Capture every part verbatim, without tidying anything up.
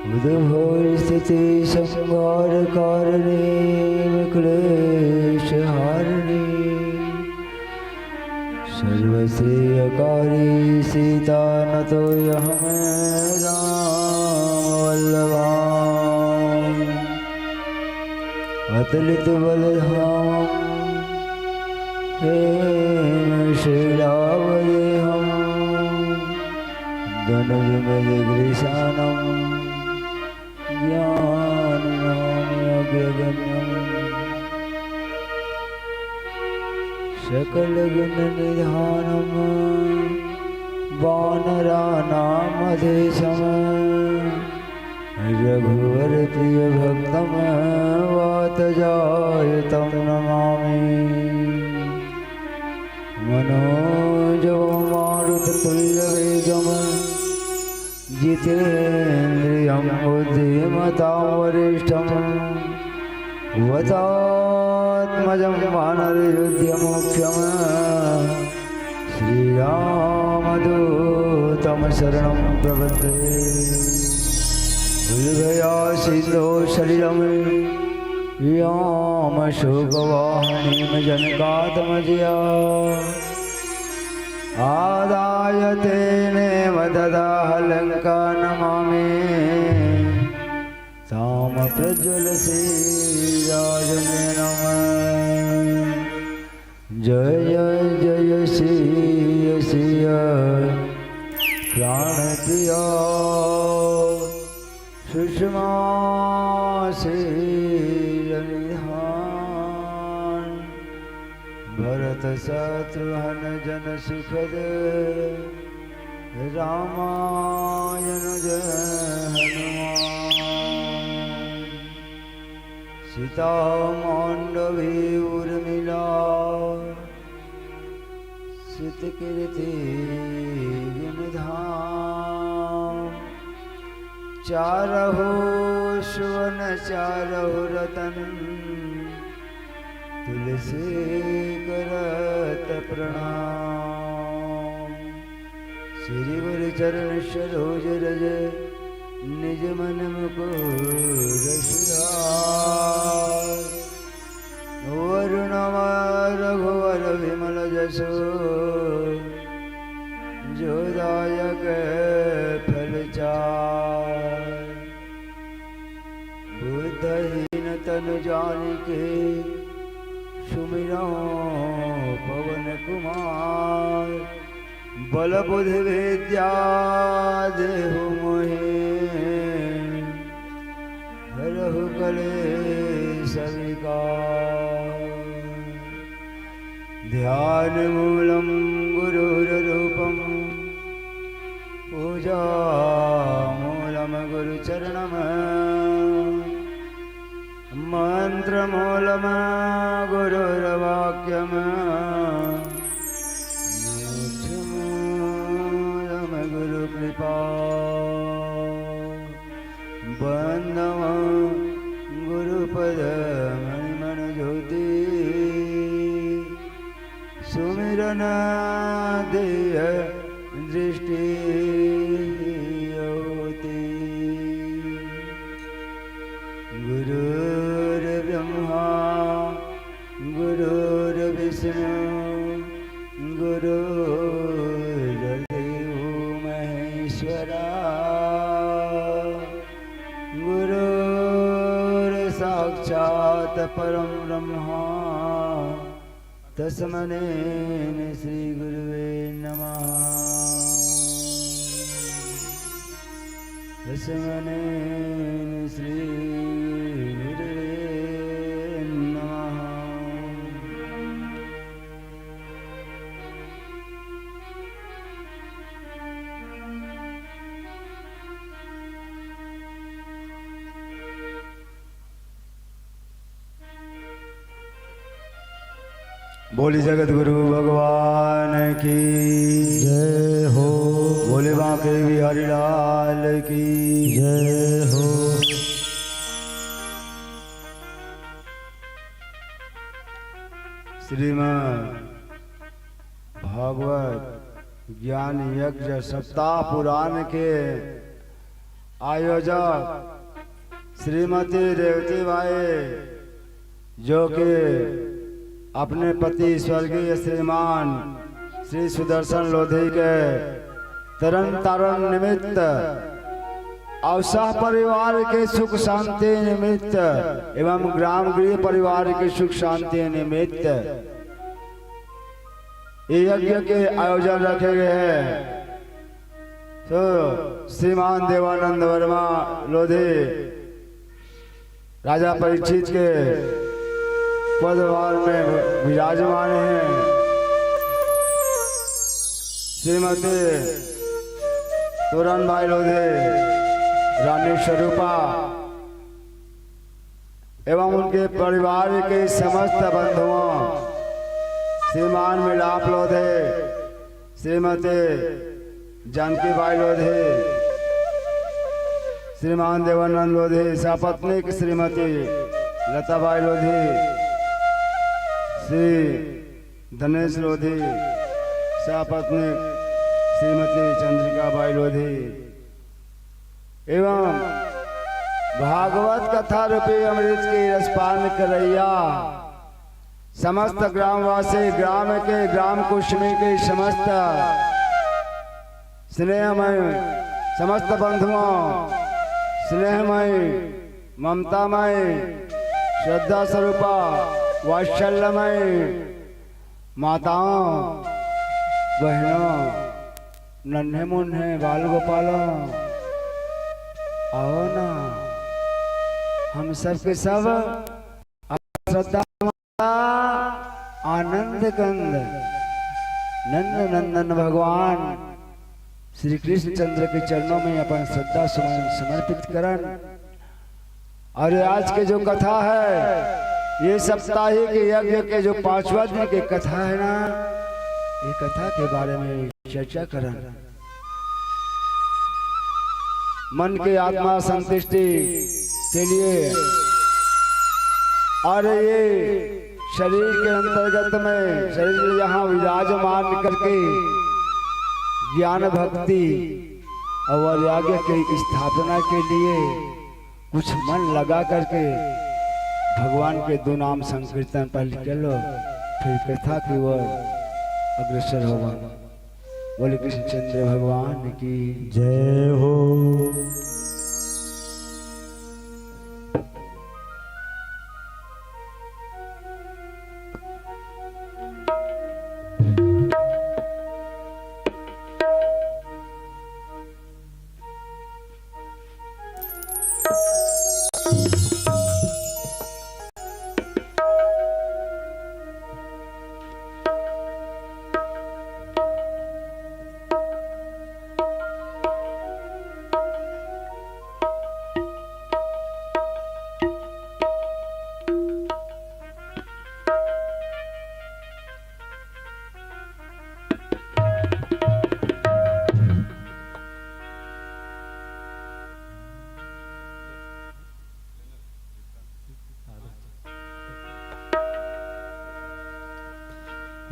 उद्भव स्थिति संहार कारिणी विक्लेश हारिणी सर्वश्रेयकारी सीता नतोऽहं रामवल्लभाम्। अतुलित बलधामं हेम शैलावदेहं दनुज मृग गृशानं ज्ञान नाम अग्रगण्यम्। सकल गुण निधानम वानराणाम अधीशम। रघुवर प्रिय भक्तम वातजायतम नमामि। मनोजव मारुत तुल्य वेगम जितेन्द्रियं बुद्धिमतां वरिष्ठं वातात्मजं वानरयूथमुख्यं श्रीरामदूतं शरणं प्रपद्ये। उल्भया सिन्धो सलिलं व्यामशोकवाहिनीं जनकात्मजया आदाय तेनेव तदाह लङ्का नमामि ताम प्रज्वल श्रीराजने नमः। जय जय श्री श्री प्राण प्रिया सुषमा श्री रविधान भरत शत्रुघ्न जन सुखद रामायण जय हनुमान। सीता मांडवी उर्मिला सुत कीर्ति विमधाम। चारहु सुवन चारहु रतन तुलसी करत प्रणाम। श्री गुरु चरण सरोज रज निज मन मुकुर सुधार। वरुण रघुवर विमल जसु जो दायक फल चार। बुद्धहीन तन जानिके सुमिरौं पवन कुमार। बल बुद्धि विद्या देहु मोहे हरहु कलेश विकार। ध्यान मूलं गुरोर रूपं पूजा मूलं गुरु चरणम। मंत्र मूलम गुरुर वाक्यम। मोक्ष मूलम गुरु कृपा। बंदम गुरुपद मणिमण ज्योति। सुमिरन दिय दृष्टि होती। गुरुर्ब्रह्मा गुरुर्विष्णु गुरुर्देव महेश्वरा। गुरुर्साक्षात् परं ब्रह्मा तस्मै श्री गुरुवे नमः। तस्मै श्री गुरुवे नमः। बोली जगत गुरु भगवान की जय हो। बोले बांके बिहारी लाल की जय हो। श्रीमद् भागवत ज्ञान यज्ञ सप्ताह पुराण के आयोजक श्रीमती रेवती बाई, जो कि अपने पति स्वर्गीय श्रीमान श्री सुदर्शन लोधी के तरन तारण निमित्त और सह परिवार के सुख शांति निमित्त एवं ग्राम गृह परिवार के सुख शांति निमित्त ये यज्ञ के आयोजन रखे गए हैं। तो श्रीमान देवानंद वर्मा लोधी राजा परीक्षित के पदभार में विराजमान हैं। श्रीमती तोरन बाई लोधी, रानी स्वरूपा एवं उनके परिवार के समस्त बंधुओं, श्रीमान मिलाप लोधी, श्रीमती जानकी बाई लोधी, श्रीमान देवानंद लोधी, सपत्नीक श्रीमती लता बाई लोधी, श्री धनेश लोधी, सपत्नीक श्रीमती चंद्रिका बाई लोधी एवं भागवत कथा रूपी अमृत के रसपान करैया समस्त ग्रामवासी, ग्राम के, ग्राम कुसुमी के समस्त स्नेहमय, समस्त बंधुओं, स्नेहमय, ममतामय, श्रद्धा स्वरूपा, वात्सल्यमय माताओं, बहनों, नन्हे मुन्हे बाल गोपालों, आओ ना, हम सब के सब श्रद्धा आनंद कंद नंद नंदन भगवान श्री कृष्णचंद्र के चरणों में अपन श्रद्धा सुमन समर्पित करन। और ये आज के जो कथा है, ये साप्ताहिक यज्ञ के जो पांचवा दिन के कथा है ना, ये कथा के बारे में चर्चा करन। मन के आत्मा संतुष्टि के लिए और ये शरीर के अंतर्गत में शरीर यहाँ विराजमान करके ज्ञान भक्ति और वैराग्य की स्थापना के लिए कुछ मन लगा करके भगवान के दो नाम संकीर्तन पहले कर लो, फिर कथा की ओर अग्रसर होगा। बोले कृष्णचंद्र भगवान की जय हो।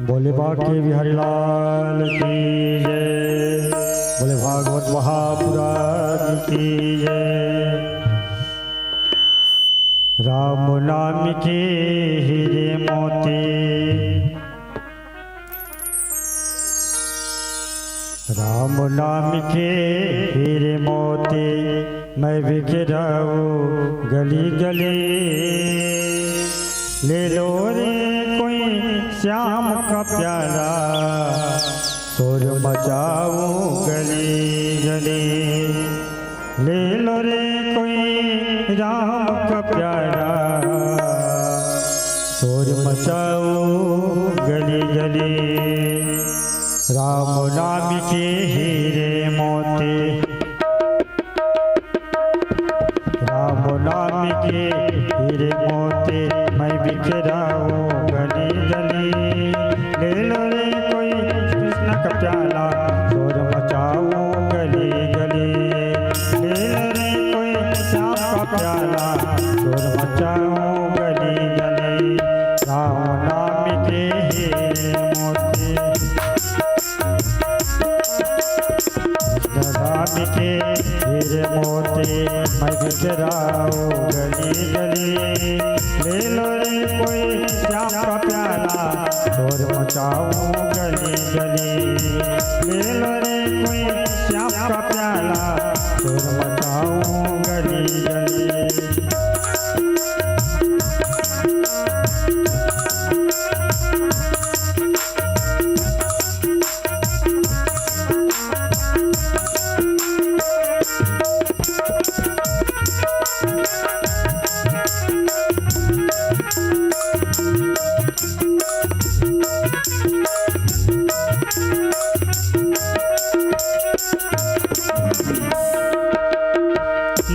बोले बांके बिहारी लाल की जय, बोले भागवत महापुराण की जय। राम नाम के हीरे मोती, राम नाम के हीरे मोती, मैं बिखराऊं गली गली। ले लो रे कोई श्याम का प्याला, शोर मचाऊं गली गली। ले लो रे कोई राम का प्याला, शोर मचाऊं गली गली। राम नाम के हीरे मोती, राम नाम के हीरे मोती, मैं बिखराऊं गली गली। ले लो रे कोई कृष्ण का प्याला, शोर मचाऊं गली गली। ले लो रे कोई श्याम का प्याला, शोर मचाऊं गली गली। राम नाम के हीरे मोती, राम के हीरे मोती, मैं बिखराऊं गली गली, ले लो रे कोई श्याम का प्याला, शोर मचाऊं गली गली। ले लो रे कोई श्याम का प्याला, शोर मचाऊं गली गली।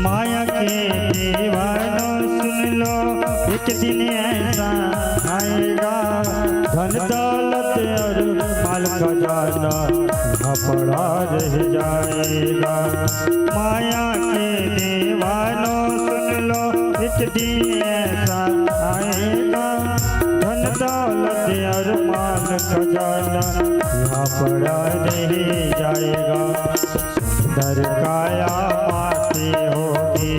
माया के दीवानों सुन लो, एक दिन ऐसा आएगा, धन दौलत और माल खजाना यहाँ पड़ा रह जाएगा। माया के दीवानों सुन लो, एक दिन ऐसा आएगा, धन दौलत और माल खजाना यहाँ पड़ा रह जाएगा। सुंदर काया माटी होगी,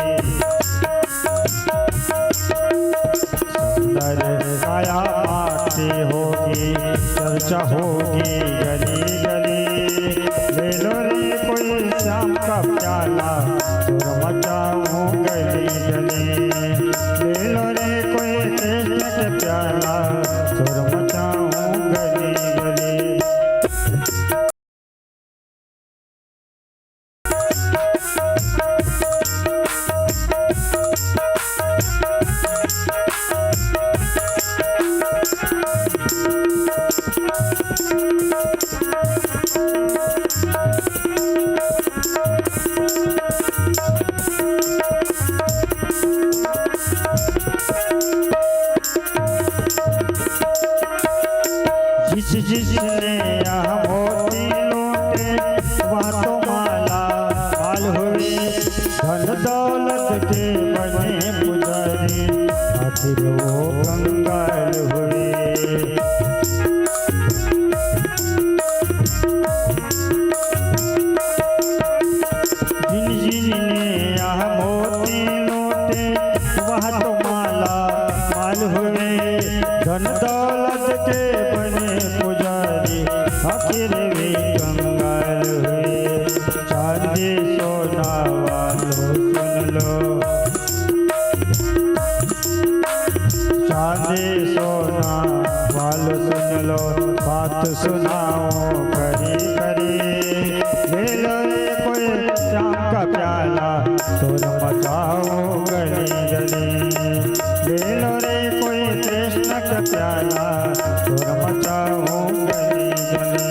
सुंदर काया माटी होगी, चर्चा होगी गली गली। ले लो रे कोई श्याम का प्याला, शोर मचाऊं गली गली। ले लो रे कोई कृष्ण का प्याला, शोर मचाऊं गली गली। जिस जिसने यह मोती लूटे, वह तो माला माल हुए, धन दौलत के बने पुजारी, आखिर वो कंगाल हुए। जिन जिन ने यह मोती लूटे, वह तो माला माल हुए, धन दौलत के बने पुजारी, आखिर भी कंगाल हुए। चांदी सोना वालों सुन लो, चांदी सोना वालों सुन लो, बात सुनाओ खरी खरी। ले लो रे कोई श्याम का प्याला, शोर मचाओ गली गली। ले लो रे कोई कृष्ण का प्याला, शोर मचाओ गली गली।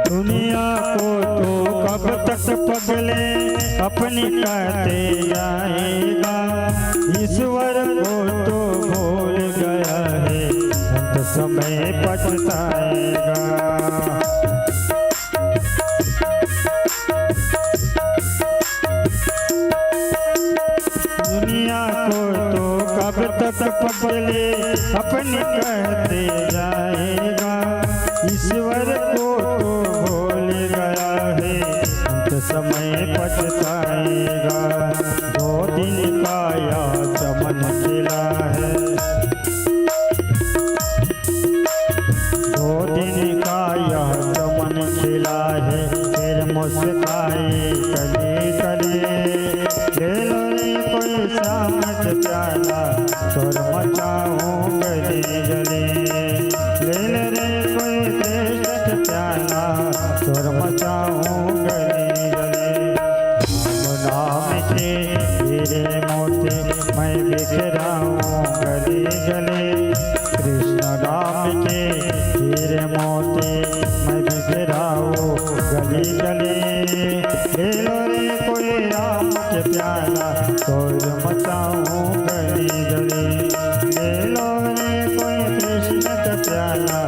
दुनिया को तो कब तक पगले अपनी कहते जाएगा, ईश्वर को तो भूल गया है, अंत समय पछताएगा। दुनिया को तो कब तक पगले अपनी कहते जाएगा, ईश्वर को तो भूल गया है, अंत समय पछताएगा। दो दिन का यह चमन खिला है, दो दिन का यह चमन खिला है, फिर मुस्काए कली कली। ले लो रे कोई श्याम का प्याला, शोर मचाऊं गली गली। ले लो रे कोई कृष्ण का प्याला, शोर मचाऊं गली गली। राम नाम के हीरे मोती मैं बिखराऊं गली गली। कृष्ण राम के हीरे मोती मैं बिखराऊं गली गली। ले लो रे कोई राम का प्याला, शोर मचाऊं गली गली, ले लो रे कोई कृष्ण का प्याला,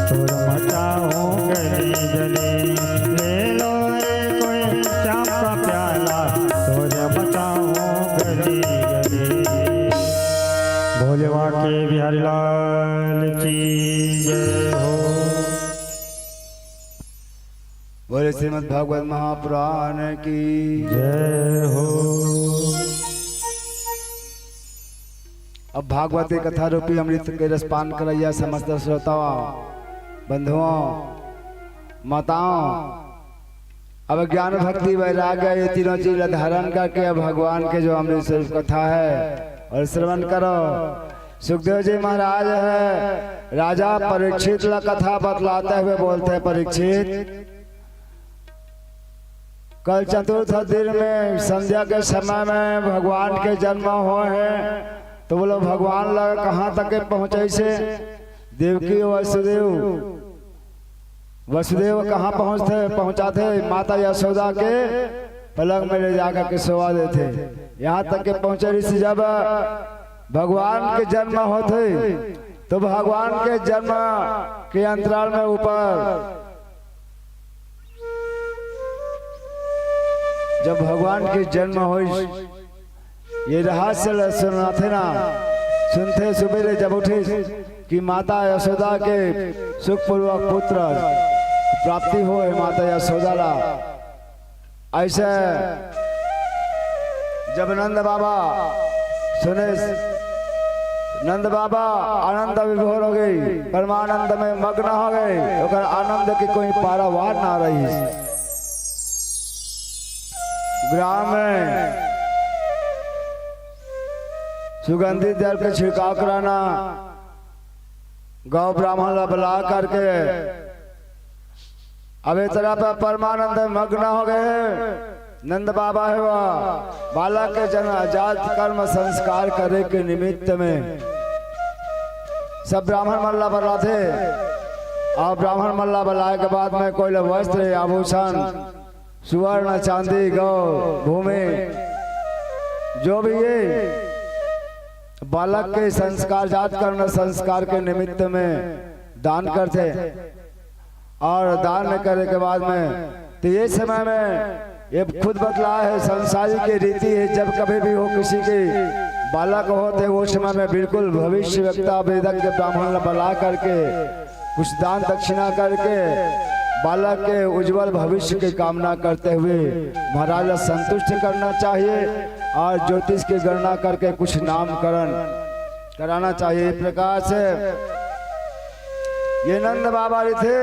शोर मचाऊं गली गली, ले लो रे कोई श्याम का प्याला, शोर मचाऊं गली गली। भोले बांके बिहारी लाल की जय हो। बोले श्रीमद् भागवत महापुराण की जय हो। अब भागवत के कथा रूपी अमृत के रसपान करैया समस्त श्रोताओं, बंधुओं, माताओं, अब ज्ञान, भक्ति, वैराग्य, ये तीनों चीज ला धारण करके अब भगवान के जो अमृत स्वरूप कथा है और श्रवण करो। सुखदेव जी महाराज है, राजा परीक्षित ला कथा बतलाते हुए बोलते हैं, परीक्षित, कल चतुर्थ दिन में संध्या के समय में भगवान के जन्म होय हे, तो बोलो भगवान ला कहाँ तक के पहुँचइसे? देवकी वसुदेव, वसुदेव कहाँ पहुँचथे, पहुँचाथे? माता यशोदा के पलंग में ले जाकर के सोवा देथे। यहाँ तक के पहुँचे रिहिस, जब भगवान के जन्म होथे, तो भगवान के जन्म के अंतराल में ऊपर जब भगवान के जन्म होइस, ये रहस्य ल सुनाथे ना, सुनथे सुबेरे जब उठिस कि माता यशोदा के सुखपूर्वक पुत्र प्राप्ति होय हे माता यशोदा ला। अइसे जब नंद बाबा सुनिस, नंद बाबा आनंद विभोर हो गए, परमानंद में मग्न हो गए, ओकर आनंद के कोई पारावार ना रहिस। ग्राम में सुगंधित जल के छिड़काव कराना, गौ ब्राह्मण ला बला करके अब ए तरफ परमानंद मग्न हो गए हे। नंद बाबा हे वो बालक के जन्म जात कर्म संस्कार करे के निमित्त में सब ब्राह्मण मन ला बलाथे। अउ ब्राह्मण मन ला बलाए के बाद में कोई ला वस्त्र, आभूषण, सुवर्ण, चांदी, गौ, भूमि, जो भी ये बालक के संस्कार, जात कर्म संस्कार के निमित्त में दान करथे। अउ दान करे के बाद में तो ये समय में ये खुद बतलाए हे, संसारी के रीति हे, जब कभी भी हो किसी के बालक होथे, वो समय में बिल्कुल भविष्य वक्ता, वेदज्ञ ब्राह्मण ला बला करके कुछ दान दक्षिणा करके बालक के उज्जवल भविष्य की कामना करते हुए महाराज ला संतुष्ट करना चाहिए अउ ज्योतिष की गणना करके कुछ नामकरण कराना चाहिए। इस प्रकार से ये नंद बाबा रहिथे,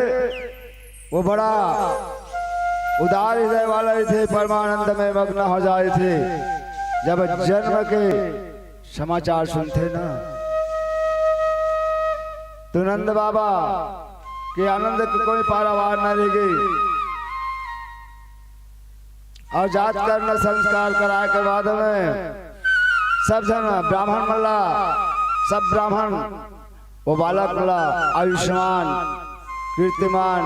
वो बड़ा उदार हृदय वाला रहिथे, परमानंद में मग्न हो जाथे। जब जन्म के समाचार सुनथे ना, तो नंद बाबा के आनंद के कोई पारावार न रहिगे। अउ जात कर्म संस्कार कराए के बाद में सब झन ब्राह्मण मन ला, सब ब्राह्मण वो बालक ला आयुष्मान, कीर्तिमान,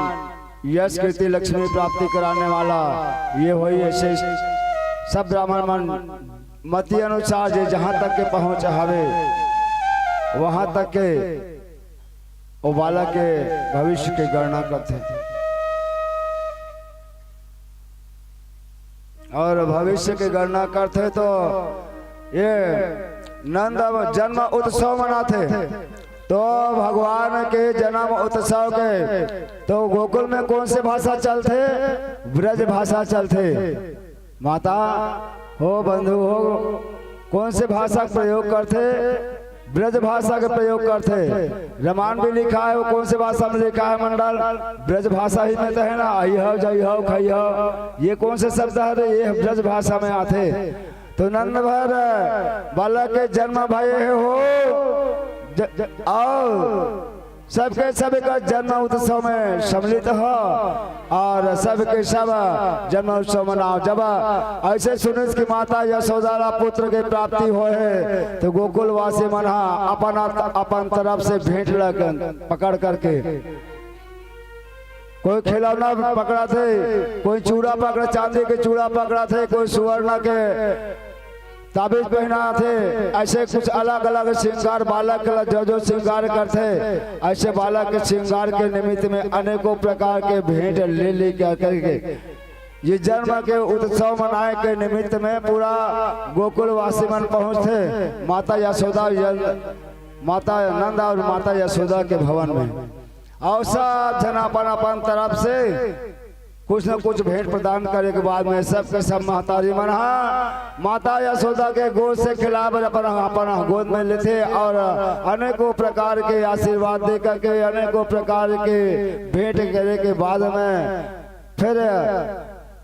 यश, कीर्ति, लक्ष्मी प्राप्ति कराने वाला ये होही, ऐसे सब ब्राह्मण मन मति अनुसार जे जहाँ तक के पहुँच हवे, वहाँ तक के वो बालक के भविष्य के गणना करथे। अउ भविष्य के गणना करथे तो ये नंद जन्म उत्सव मनाथे। तो भगवान के जन्म उत्सव के तो गोकुल में कौन से भाषा चलथे? ब्रज भाषा चलथे। माता हो, बंधु हो, कौन से भाषा के प्रयोग करथे? ब्रज भाषा के प्रयोग करथे। रामायण भी लिखा है, वो कौन से भाषा में लिखा है मंडल? ब्रज भाषा ही में तो है ना, आई हो, जाई हो, खाई हो, ये कौन से शब्द है? ये ब्रज भाषा में आथे। तो नंद भर बालक के जन्म भय हे हो, ज-, ज-, अउ सबके सब का जन्म उत्सव में सम्मिलित हो अउ सबके सब जन्म उत्सव मनाओ। जब अइसे सुनिस कि माता यशोदा ला पुत्र के प्राप्ति होय हे, तो गोकुलवासी मन हा अपन, अपन तरफ से भेंट ला पकड़ करके कोई खिलौना पकड़ाथे, कोई चूड़ा पकड़ा, चांदी के चूड़ा पकड़ाथे, कोई सुवर्ण के ताबीज पहिनाथे। ऐसे कुछ अलग-अलग श्रृंगार, बालक ला जो जो श्रृंगार करथे, ऐसे बालक के श्रृंगार के निमित्त में अनेकों प्रकार के भेंट ले ले के करके ये जन्म के उत्सव मनाए के निमित्त में पूरा गोकुलवासी मन पहुंचथे। माता यशोदा, यल-, माता नंद और माता यशोदा के भवन में, और सब झन अपन अपन तरफ से कुछ न कुछ भेंट प्रदान करे के बाद में सबके सब महतारी मन हा माता यशोदा के गोद से खिलाए बर अपन अपन गोद में लेथे और अनेकों प्रकार के आशीर्वाद दे करके, अनेकों प्रकार के भेंट करे के बाद में फिर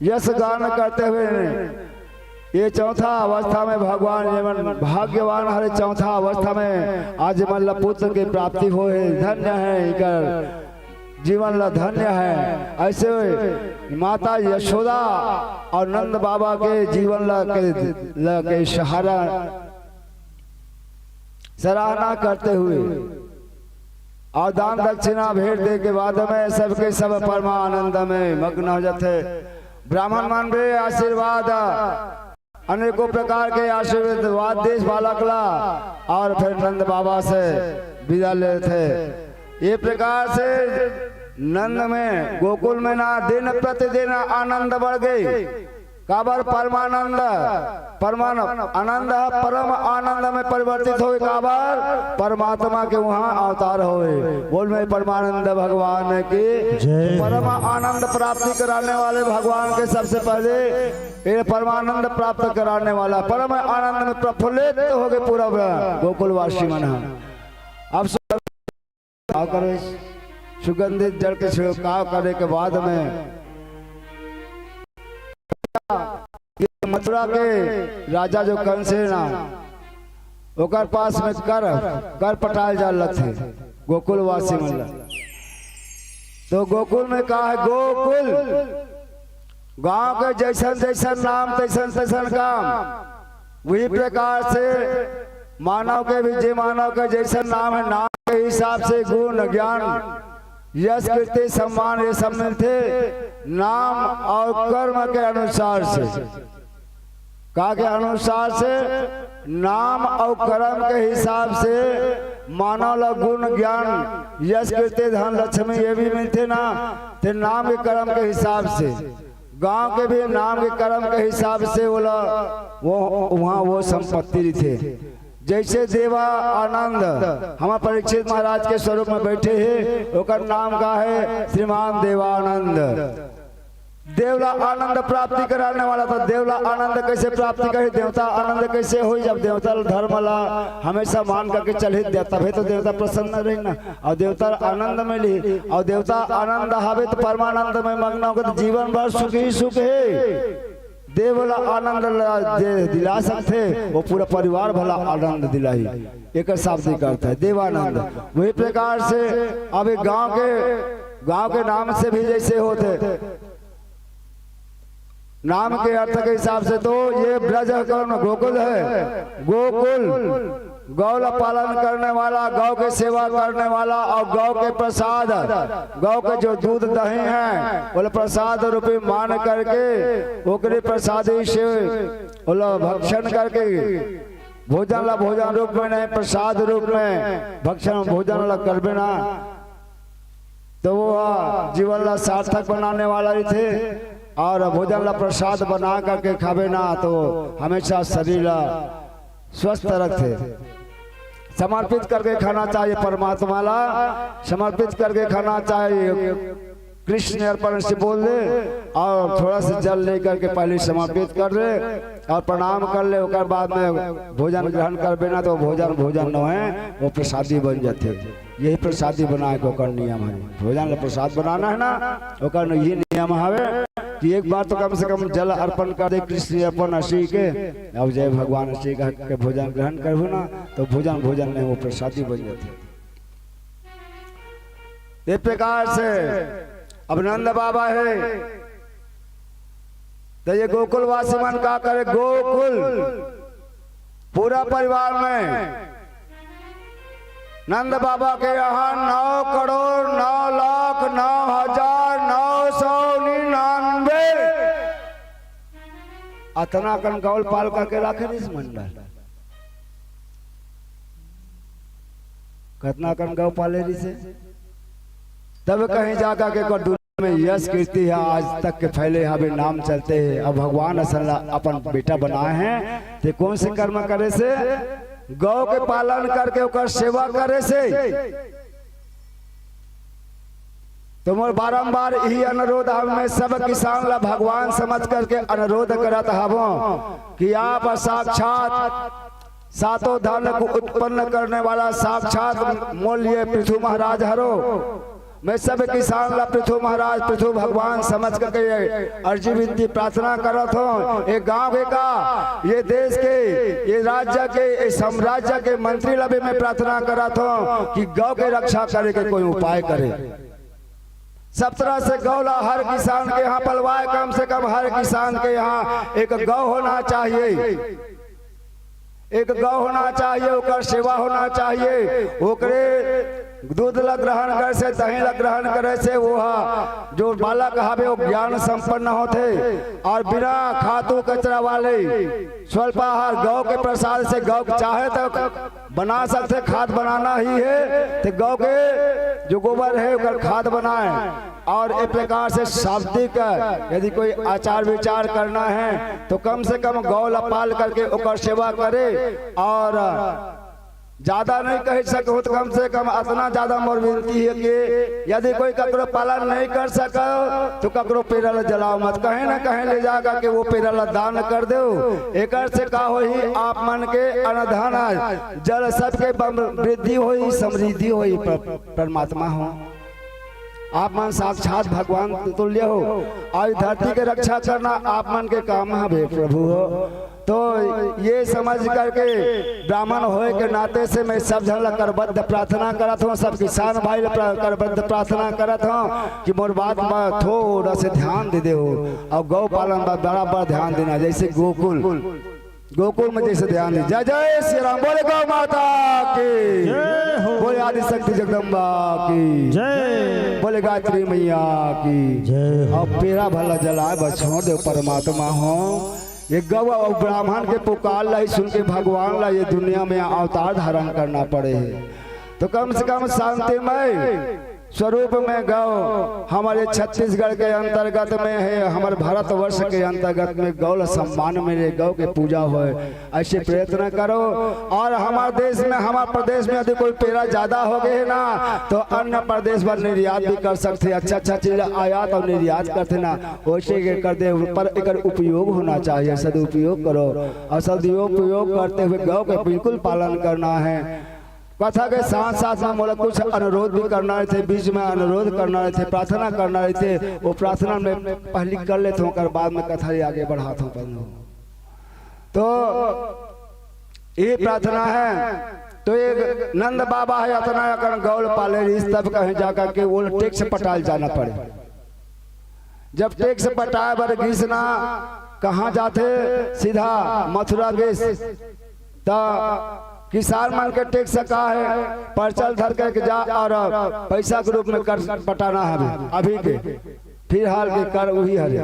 यश गान करते हुए ये चौथा अवस्था में भगवान, ये मन भाग्यवान हरे, चौथा अवस्था में आज मन ला पुत्र के प्राप्ति होए हे, धन्य हे इकर जीवन ला, धन्य हे। ऐसे माता यशोदा और नंद बाबा के जीवन ला के, ला के सहारा सराहना करते हुए और दान दक्षिणा भेंट दे के बाद में सबके सब परमानंद में मग्न हो जाते। ब्राह्मण मन भी आशीर्वाद, अनेकों प्रकार के आशीर्वाद देश बालक ला और फिर नंद बाबा से विदा लेथे। ये प्रकार से नंद में, गोकुल में ना दिन प्रतिदिन आनंद बढ़ गई। काबर? परमानंद, परमान आनंद ह परम आनंद में परिवर्तित होए। काबर? परमात्मा के वहां अवतार होए। बोल में परमानंद भगवान की जय। परम आनंद प्राप्ति कराने वाले भगवान के सबसे पहले ये परमानंद प्राप्त कराने वाला, परम आनंद में प्रफुल्लित हो गए पूरा गोकुलवासी मन ह। अब का करे, सुगंधित जल के छिड़काव करे के बाद में ये मथुरा के राजा जो कंस हे ना, ओकर पास में कर, कर पटाए जा लगथे गोकुलवासी मन ला। तो गोकुल में का हे? गोकुल गांव के जैसन जैसन नाम, तैसन तैसन काम। वही प्रकार से मानव के भी, जे मानव के जैसन नाम हे, नाम के हिसाब से गुण, ज्ञान, यश, कीर्ति, सम्मान, ये सब मिलथे नाम और कर्म के अनुसार से। का के अनुसार से? नाम और कर्म के हिसाब से मानव ला गुण, ज्ञान, यश, कीर्ति, धन, लक्ष्मी ये भी मिलथे ना, ते नाम के कर्म के हिसाब से, गांव के भी नाम के कर्म के हिसाब से ओला वो, वहां वो संपत्ति रहिथे। जैसे देवा आनंद, हमार परीक्षित महाराज के स्वरूप में बैठे हे, ओकर नाम का हे? श्रीमान देवानंद। देव ला आनंद प्राप्ति कराने वाला था। देव ला आनंद कैसे प्राप्ति करे, देवता आनंद कैसे होई? जब देवता धर्म ला हमेशा मान करके चले, दे-, तभे तो देवता प्रसन्न रही ना। और देवता आनंद में ली, और देवता आनंद हवे तो परमानंद में मग्न होकर तो जीवन भर सुख ही सुख हे। देव ला आनंद ला जे दिला सकथे, वो पूरा परिवार भला आनंद दिलाही। एकर शाब्दिक अर्थ हे देवानंद। वही प्रकार से अब एक गांव के, गांव के नाम से भी जैसे होथे, नाम के अर्थ के हिसाब से तो ये ब्रज कौन गोकुल हे, गोकुल गौ ला पालन करने वाला, गौ के सेवा करने वाला और गौ के प्रसाद, गौ के जो दूध दही हे, बोले प्रसाद रूपी मान करके ओकरे प्रसादी से बोला भक्षण करके भोजन ला भोजन रूप में नहीं, प्रसाद रूप में भक्षण भोजन ला करबे ना, तो वो ह जीवन ला सार्थक बनाने वाला रहिथे। और भोजन ला प्रसाद बना करके खाबे ना, तो हमेशा शरीर ला स्वस्थ रखथे। समर्पित करके खाना चाहिए परमात्मा ला, समर्पित करके खाना चाहिए। कृष्ण अर्पण से बोल दे और थोड़ा सा जल लेकर के पहले समर्पित कर दे और प्रणाम कर ले। ओकर बाद में भोजन ग्रहण करबे ना, तो भोजन भोजन नोहे, वो प्रसादी बन जाथे। यही प्रसादी बनाए के ओकर नियम हे। भोजन ला प्रसाद बनाना हे ना, ओकर ये नियम हवे कि एक बार तो कम से कम जल अर्पण कर दे कृष्ण अर्पण असी के, अब जय भगवान असी कह के भोजन ग्रहण करबो ना, तो भोजन भोजन नहीं, वो प्रसादी बन जाथे। ये प्रकार से अब नंद बाबा हे, तो ये गोकुलवासी मन का करे, गोकुल पूरा परिवार में नंद बाबा के यहाँ नौ करोड़ नौ लाख नौ हजार नौ सौ निन्यानवे अतना कन गौ ल पाल करके राखे रिहिस मंडल। कतना कन गौ पाले रिहिसे। तब कहीं जाकर के ओकर दुनिया में यश कीर्ति हे, आज तक के फैले हवे, नाम चलथे। अब भगवान असन ला अपन बेटा बनाए हे, ते कोन से कर्म करे से? गौ के पालन करके ओकर सेवा करे से। तो मोर बारंबार इही अनुरोध हवे, मैं सब किसान ला भगवान समझ करके अनुरोध करत हवों कि आप साक्षात सातों धन को उत्पन्न करने वाला साक्षात मूल ये पृथु महाराज हरो। मैं सब किसान ला पृथु महाराज, पृथु भगवान समझ करके ये अर्जी विनती प्रार्थना करत हों। ये गांव के का, ये देश के, ये राज्य के, ये साम्राज्य के मंत्री ला भी मैं प्रार्थना करत हों कि गौ के रक्षा करे के कोई उपाय करे। सब तरह से गौ ला हर किसान के यहाँ पलवाए, कम से कम हर किसान के यहाँ एक गौ होना चाहिए, एक गौ होना चाहिए, ओकर सेवा होना चाहिए, ओकरे दूध ला ग्रहण करे से, दही ला ग्रहण करे से, वो हा, जो बालक हवे, वो ज्ञान संपन्न होथे। और बिना खातू कचरा वाले स्वल्पाहार गौ के प्रसाद से, गौ चाहे तो बना सकथे, खाद बनाना ही हे, तो गौ के जो गोबर हे, ओकर खाद बनाए। और ए प्रकार से शाब्दिक यदि कोई आचार विचार करना हे, तो कम से कम गौ ला पाल करके ओकर सेवा करे। और ज्यादा नहीं कह सकहूं, तो कम से कम अतना ज्यादा मोर विनती हे कि यदि कोई ककरो पालन नहीं कर सकव, तो ककरो पेरा ला जलाव मत, कहीं ना कहीं ले जा करके वो पेरा ला दान कर देव। एकर से का होही, आप मन के अन्न धन जल सबके बम-, वृद्धि होही, समृद्धि होही। पर-, परमात्मा हो, आप मन साक्षात भगवान तुल्य हो, और धरती के रक्षा करना आप मन के काम हवे प्रभु हो। तो ये समझ करके ब्राह्मण होए के नाते से मैं सब झन ला करबद्ध प्रार्थना करत हों, सब किसान भाई ला प्रा-, करबद्ध प्रार्थना करत हों कि मोर बात मा थोड़ा से ध्यान दे देहू, और गौ पालन मा बराबर ध्यान देना, जैसे गोकुल, गोकुल में जैसे ध्यान दे। जय जय श्री राम, बोले गौ माता की, जय हो। बोले आदिशक्ति जगदम्बा की, जय। बोले गायत्री मैया की, जय हो। अब पेरा भला जलाए बर छोड़ दे परमात्मा हो। ये गौ और ब्राह्मण के पुकार ला ही सुन के भगवान ला ये दुनिया में अवतार धारण करना पड़े हे। तो कम से कम शांतिमय स्वरूप में गौ हमारे छत्तीसगढ़ के अंतर्गत में हे, हमारे भारतवर्ष के अंतर्गत में गौ ला सम्मान मिले, गौ के पूजा होए, ऐसे प्रयत्न करो। और हमारे देश में, हमारे प्रदेश में यदि कोई पेरा ज्यादा हो गए ना, तो अन्य प्रदेश बर निर्यात भी कर सकथे। अच्छा अच्छा चीज आयात और निर्यात करथे ना, वैसे के कर दे, पर एकर उपयोग होना चाहिए, सदुपयोग करो। और सदुपयोग करते हुए गौ के बिल्कुल पालन करना है। कथा के साथ साथ में मोला कुछ अनुरोध भी करना रहिथे, बीच में अनुरोध करना रहिथे, प्रार्थना करना रहिथे, वो प्रार्थना में पहली कर लेथों, ओकर बाद में कथा आगे बढ़ाथों बंधु। तो ये प्रार्थना है, तो एक नंद बाबा हे, अतना अकन गौ ल पाले रिहिस, तब कहीं जाकर के वो टैक्स पटाल जाना पड़े। जब टैक्स पटाए बर गिस ना, कहाँ जाथे? सीधा मथुरा गिस। त किसान मन के टैक्स का हे, पर्चा ल धर के जा और पैसा के रूप में कर पटाना हे अभी, अभी के फिलहाल के कर उही हरे।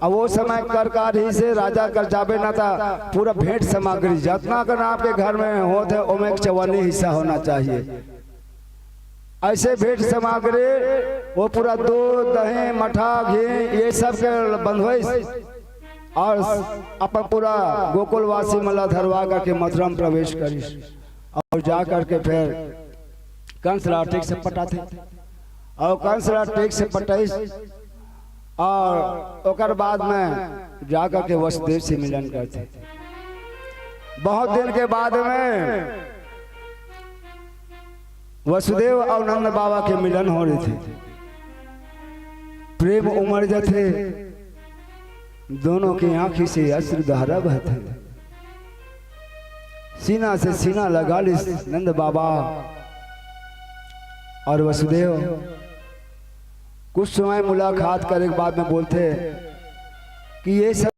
अब वो समय कर का रहिसे, राजा कर जाबे ना, त पूरा भेंट सामग्री जतना कन आपके घर में होत हे, ओमे एक चवन्नी हिस्सा होना चाहिए। ऐसे भेंट सामग्री, वो पूरा दूध, दही, मठा, घी, ये सब के बंधोइस और अपन पूरा गोकुलवासी मन ला धरवा करके मथुरा में प्रवेश करिस और जा करके फिर कंस ला टैक्स पटाथे और कंस ला टैक्स पटाइस और ओकर बाद में जा करके वसुदेव से मिलन करथे। बहुत दिन के बाद में वसुदेव और नंद बाबा के मिलन हो रहिथे। प्रेम उमड़ जाथे, दोनों के आंखी से अश्रु धारा बहथे। सीना से सीना लगा लिस नंद बाबा और वसुदेव। कुछ समय मुलाकात करे के बाद में बोलथे कि ये सब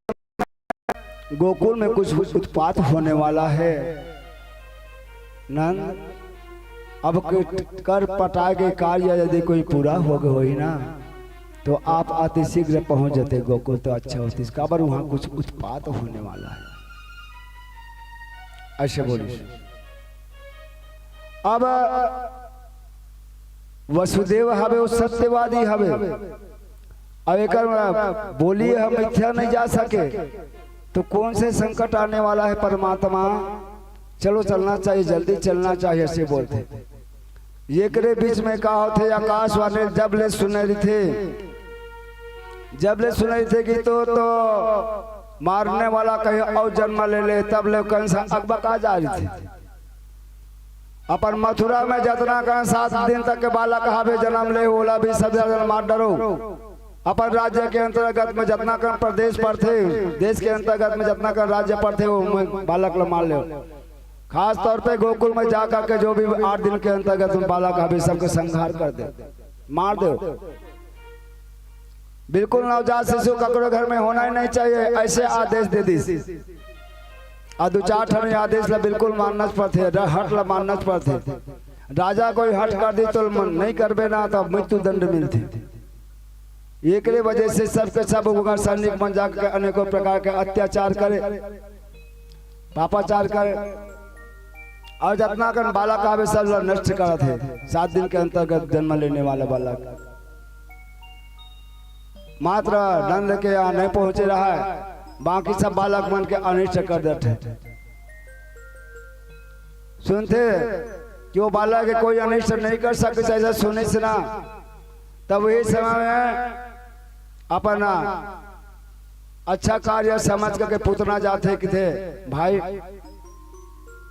गोकुल में कुछ उत्पात होने वाला हे। नंद, अब के कर पटाए के कार्य यदि कोई पूरा हो गए होही ना, तो आप अति शीघ्र पहुंच जाते गोकुल, तो अच्छा होतिस, काबर वहां कुछ उत्पात होने वाला है। ऐसे बोलिस। अब वसुदेव हवे, वो सत्यवादी हवे, अब एकर बोली ह मिथ्या नहीं जा सके, तो कौन से संकट आने वाला है परमात्मा? चलो, चलना चाहिए, जल्दी चलना चाहिए, ऐसे बोलथे। एकरे बीच में का होथे, आकाशवाणी जब ले सुने रहिथे, जब ले सुने रहिथे कि तो, तो मारने वाला कहीं और जन्म ले ले, तब ले कंस अकबका जा रहिथे। अपन मथुरा में जतना कन सात दिन तक के बालक हावे जन्म ले, ओला भी सब जन मार डरो। अपन राज्य के अंतर्गत में जतना कन प्रदेश पड़थे, देश के अंतर्गत में जतना कन राज्य पड़थे, वो में बालक ला मार ले। खास तौर पे गोकुल में जा करके जो भी आठ दिन के अंतर्गत में बालक हावे, सबके संहार कर दे, मार दे। बिल्कुल नवजात शिशु ककरो घर में होना ही नहीं चाहिए, ऐसे आदेश दे दिस। अउ दू चार ठन आदेश ला बिल्कुल मानना पड़थे, र-, हठ ला मानना पड़थे। राजा कोई हठ कर दी तो मन नहीं करबे ना, तो मृत्यु दंड मिलथे। एकरे वजह से सबके सब उनकर सैनिक मन जाकर के अनेकों प्रकार के अत्याचार करे, पापाचार करे, अउ जतना कन बालक आवे, सब ला नष्ट करत हे। सात दिन के अंतर्गत जन्म लेने वाला बालक, मात्र नंद के यहाँ नहीं पहुंचे रहा है, बाकी सब बालक मन के अनिष्ट कर देथे। सुनथे कि वो बालक के कोई अनिष्ट नहीं कर सके, ऐसा सुनिस ना, तब वही समय में अपन अच्छा कार्य समझ करके पूतना जाथे, किथे, "भाई,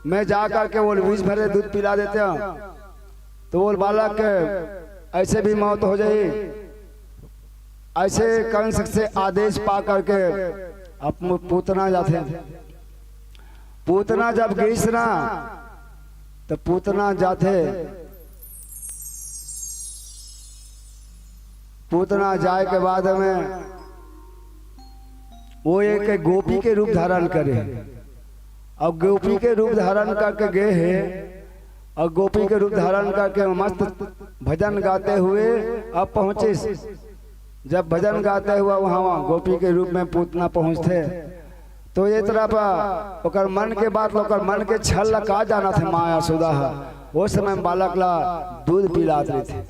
मैं जा करके वो बीस भरे दूध पिला देते हूँ, तो वो बालक के ऐसे भी मौत हो जाई।" ऐसे कंस से आदेश पा करके अपन पूतना जाथे। पूतना जब गईस ना, तो पूतना जाथे, पूतना जाए के बाद में वो एक गोपी के रूप धारण करे, अउ गोपी के रूप धारण करके गए हे, अउ गोपी के रूप धारण करके मस्त भजन गाते हुए अब पहुंचिस। जब भजन गाते हुए वहां, वहां गोपी के रूप में पूतना पहुंचथे, तो ये तरफ ओकर मन के बात, ओकर मन के छल ला का जानथे माँ यशोदा ह। वो समय में बालक ला दूध पिलात रहिथे।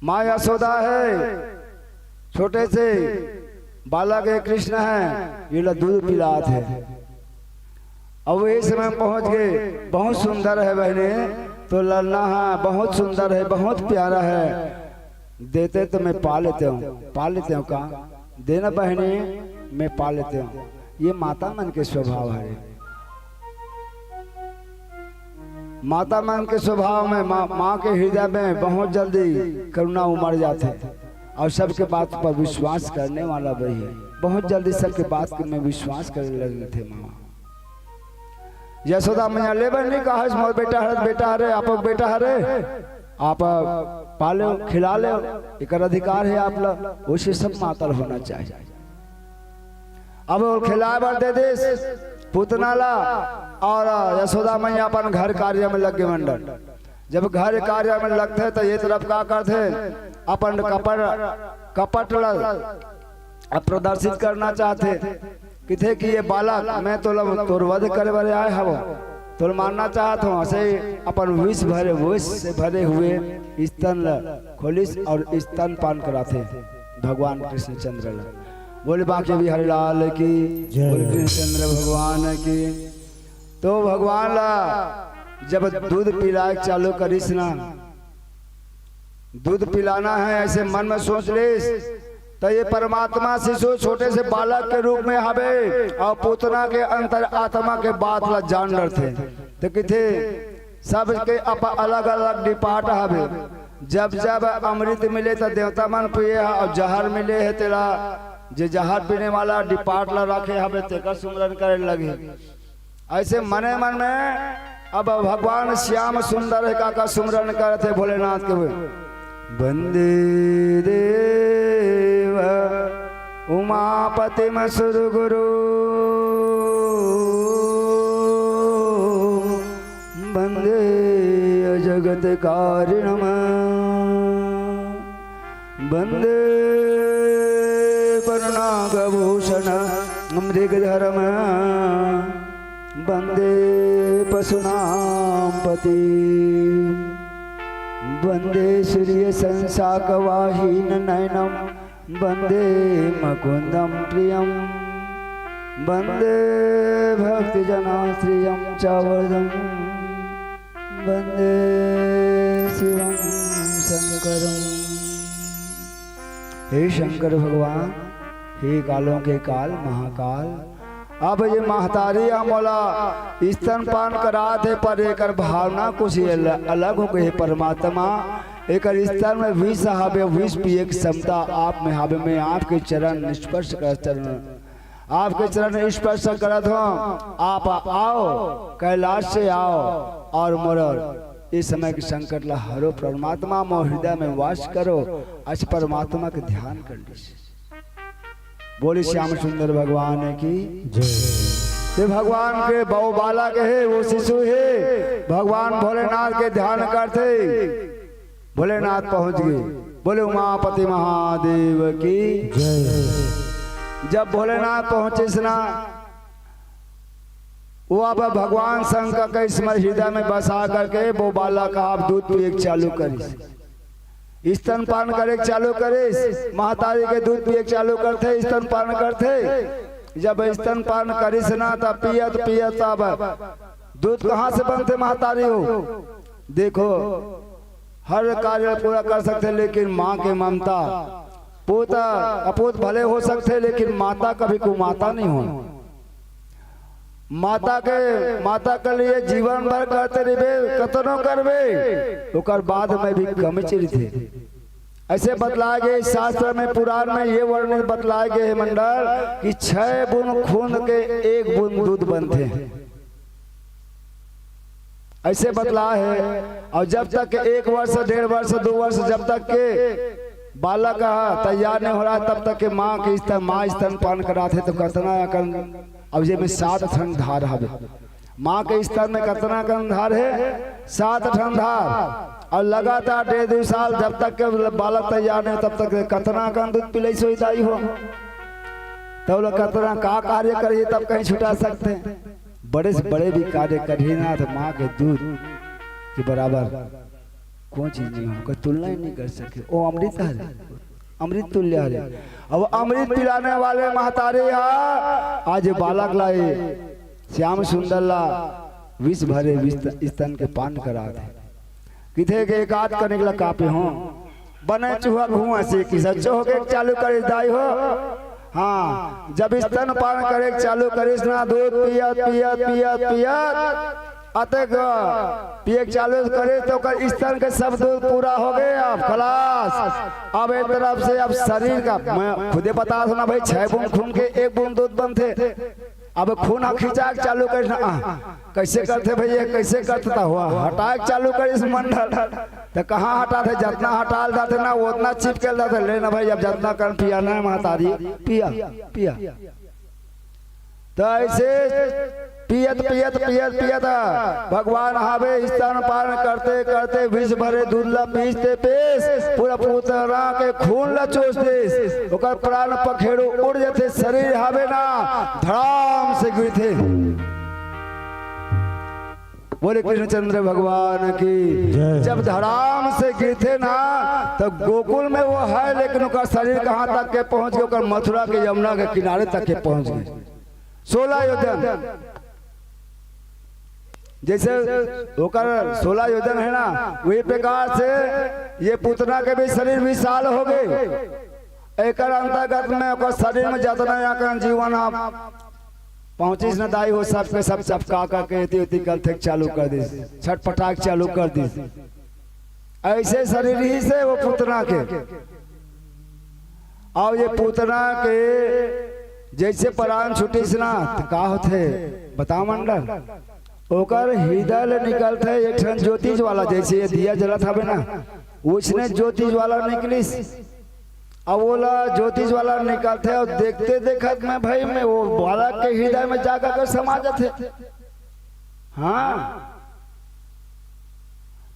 माँ यशोदा हे, छोटे से बालक हे, कृष्ण हे, ये ला दूध पिलात हे। अब वही समय में पहुंच गए, "बहुत सुंदर है बहने, तो ललना है, बहुत सुंदर है, बहुत प्यारा है, देते तो मैं पा लेते हूँ, पा लेते हूँ का, देना बहने, मैं पा लेते हूँ।" ये माता मन के स्वभाव है। माता मन के स्वभाव में, माँ, माँ के हृदय में बहुत जल्दी करुणा उमड़ जाथे अउ सबके बात पर विश्वास करने वाला भी है। बहुत जल्दी सबके बात में विश्वास करे लगथे माँ। यशोदा मैया, "ले बहनी, का हे, मोर बेटा हरे, बेटा हरे, आप बेटा हरे, आप पाले, खिला ले, एकर अधिकार है आप ला।" वैसे सब मातल होना चाहिए। अब वो खिलाए बर दे दिस पूतना ला, अउ यशोदा मैया अपन घर कार्य में लग गे मंडल। जब घर कार्य में लगथे, तो ये तरफ का करथे, अपन कपट, कपट ला प्रदर्शित करना चाहथे। किथे कि, "ये बालक, मैं तोला, तोर वध करे बर आए हवं, तोला मारना चाहत हवं।" ऐसे ही अपन विष भरे, विष से भरे हुए स्तन ला खोलिस अउ स्तन पान कराथे भगवान कृष्णचंद्र ला। बोले बांके बिहारी लाल की, जय। बोले कृष्णचंद्र भगवान की। तो भगवान ला जब दूध पिलाए चालू करिस ना, दूध पिलाना है, ऐसे मन में सोच लिस, तो ये परमात्मा शिशु छोटे से बालक के रूप में हवे अउ पूतना के अंतर आत्मा के बात ला जान डरथे। तो किथे सबके अप-, अलग-अलग डिपार्ट हवे। जब जब अमृत मिले तो देवता मन पिए ह, अउ जहर मिले हे तेला, जे जहर पीने वाला डिपार्ट ला रखे हवे, तेकर सुमरन करे लगे। ऐसे मने मन में अब भगवान श्याम सुंदर हे, काकर सुमरन करथे भोलेनाथ के। वंदे देव उमापतिम सुरगुरु, वंदे जगत कारिणम। वन्दे पन्नागभूषण मृगधरं, वन्दे पशूनां पति, वन्दे सूर्यसंशाकवाहिननयनं, वन्दे मुकुन्दं प्रियं, वन्दे भक्तजनाश्रियं च वरदं, वन्दे शिवं शंकरं। हे शंकर भगवान, हे कालों के काल महाकाल, अब ये महतारी ह मोला स्तनपान करात हे, पर एकर भावना कुछ अल-, अलग हो गई हे परमात्मा। एकर स्तन में विष हावे, विष पिए के क्षमता आप में हावे। मैं आपके चरण स्पर्श कर चरण आपके चरण स्पर्श करत हो, आप आओ, कैलाश से आओ और मोर इस समय के संकट ला हरो परमात्मा, मोर हृदय में वास करो। आज परमात्मा के ध्यान कर लीजिए। बोले श्याम सुंदर भगवान की जय। ये भगवान के बहु बालक हे, वो शिशु हे, भगवान भोलेनाथ के ध्यान करते भोलेनाथ पहुंच गए। बोले उमापति महादेव की जय। जब भोलेनाथ पहुंचिस ना, वो अब भगवान शंकर के स्मरण हृदय में बसा करके वो बालक आप दूध पिए के चालू करिस, स्तनपान करे के चालू करिस। महतारी के दूध पिए के चालू करते, स्तनपान करते। जब स्तनपान करिस ना, तब पियत पियत अब दूध कहाँ से बनते महतारी हो? देखो, हर कार्य पूरा कर सकते, लेकिन माँ के ममता, पूत अपूत भले हो सकते, लेकिन माता कभी कुमाता नहीं हो। माता के, माता के लिए जीवन भर करते रहिबे, कतनो करबे, ओकर बाद में भी कमी रहिथे। ऐसे बतलाए गए शास्त्र में, पुराण में ये वर्णन बतलाए गए हे मंडल कि छह बूंद खून के एक बूंद दूध बनथे। ऐसे बतला हे। और जब तक के एक वर्ष, डेढ़ वर्ष, दो वर्ष, जब तक के बालक ह तैयार नहीं हो रहा, तब तक के माँ के स्तन, माँ स्तनपान कराथे तो कतना अकन, अब ये में सात ठन धार हवे। माँ के स्तन में कतना अकन धार हे? सात ठन धार। और लगातार डेढ़ दो साल जब तक के बालक तैयार नहीं, तब तक के कतना अकन दूध पिलाई सोई दाई हो। तब लोग कतना का कार्य करिए, तब कहीं छुटा सकते हैं। बड़े से बड़े भी कार्य करिए ना, तो माँ के दूध के बराबर कोई चीज नहीं हो, कोई तुलना ही नहीं कर सके। वो अमृत हरे, अमृत तुल्य हरे। अब अमृत पिलाने वाले महतारी हा, आज बालक ला ये श्याम सुंदर ला विष भरे विष स्तन के पान करात हे। किथे के एकाध कनिक ला कापे हो, बने चूहा घुआ से कि सच्चो होके चालू करिस दाई हो। हाँ, जब स्तनपान करे के चालू करिस ना, दूध पियत, पियत, पियत, पियत, अतेक पिए के चालू करिस तो ओकर स्तन के सब दूध पूरा हो गए, अब खलास। अब एक तरफ से अब शरीर का, मैं खुदे बता ना भाई, छह बूंद खून के एक बूंद दूध बनथे। अब खून ह खिंचाए के चालू करिस ना, आह, कैसे करथे भैया, कैसे करथे? त हुआ हटाए के चालू करिस मंडल। त कहाँ हटाथे? जतना हटाल जाथे ना, ओतना चिपके जाथे। ले ना भाई, अब जतना कन पिया ना महतारी, पिया, पिया। त ऐसे पियत, पियत, पियत, पियत भगवान हावे स्तनपान करते, करते विष भरे दूध ला पीसते पीस, पूरा पूतना के खून ला चूस देस। ओकर प्राण पखेरु उड़ जथे, शरीर हावे ना, धड़ाम से गिरथे। बोले कृष्णचंद्र भगवान की जय। जब धड़ाम से गिरथे ना, तो गोकुल में वो है, लेकिन ओकर शरीर कहाँ तक के पहुँच गए? ओकर मथुरा के यमुना के किनारे तक के पहुँच गए। सोलह योजन, जैसे ओकर सोलह योजन है ना, वही प्रकार से ये पूतना के भी शरीर विशाल हो गए। एकर अंतर्गत में ओकर शरीर में जितना यहाँ का जीवन ह पहुँचिस न दाई हो, सबके सब चपका करके एती ओती गलथे के चालू कर दिस, छटपटाए के चालू कर दिस। ऐसे शरीर ही से वो पूतना के, और ये पूतना के जैसे प्राण छूटिस ना, त का होथे? बता मंडल, ओकर हृदय ले निकलथे एक ठन ज्योतिष वाला, जैसे ये दिया जलत हवे ना, उसने ज्योतिष वाला निकलिस। अब ओला ज्योतिष वाला निकलथे और देखते देखत में भाई में वो बालक के हृदय में जाकर के समा जाथे। हाँ,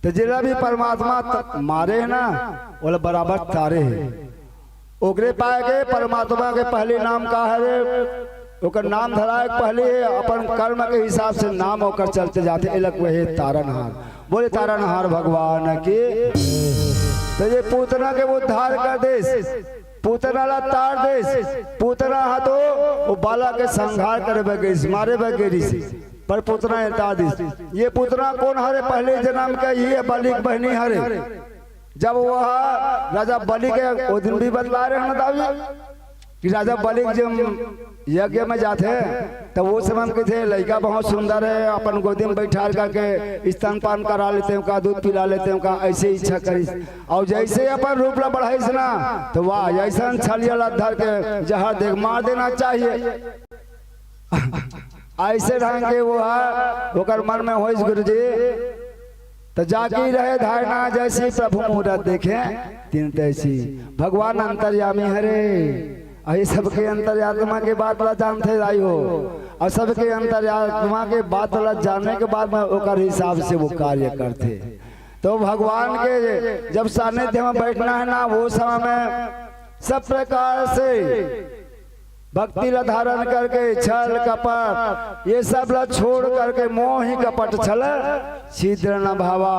तो जेला भी परमात्मा त-, मारे है ना, ओला बराबर तारे है। ओकरे पाए के परमात्मा के पहली नाम का हरे? ओकर नाम धराए के पहली अपन कर्म के हिसाब से नाम ओकर चलते जाथे। एला कहे तारनहार। बोले तारनहार भगवान की। तो ये पूतना के उद्धार कर देस, पूतना ला तार देस। पूतना हा तो वो बालक के संहार करे बर गिस, मारे बर गिस, पर पूतना एता दिस। ये पूतना कोन हरे? पहले जन्म के ये बलि के बहिनी हरे। जब वह राजा बलि के, वो दिन भी बतला रहे हैं ना दाऊ जी, कि राजा बलि के जब यज्ञ में जाथे, तो वो समय में कथे, "लइका बहुत सुंदर है, अपन गोदी में बैठार करके स्तनपान करा लेते हैं का, दूध पिला लेते हैं का," ऐसे इच्छा करिस। और जैसे अपन रूप ला बढ़ाइस ना, तो वाह, ऐसा छलिया ला धर के जहर दे के मार देना चाहिए। ऐसे ढंग के वो है, ओकर मन में होइस गुरुजी, तो जाकी रहे धारणा, जैसी प्रभु मूरत देखे तिन तैसी। भगवान अंतर्यामी हरे, अही सबके अंतरात्मा के बात ला जानथे दाई हो, और सबके अंतरात्मा के बात ला जानने के बाद में ओकर हिसाब से वो कार्य करथे। तो भगवान के जब सानिध्य में बैठना है ना, वो समय में सब प्रकार से भक्ति ला धारण करके छल कपट ये सब ला छोड़ करके मोह ही कपट छल छिद्र न भावा।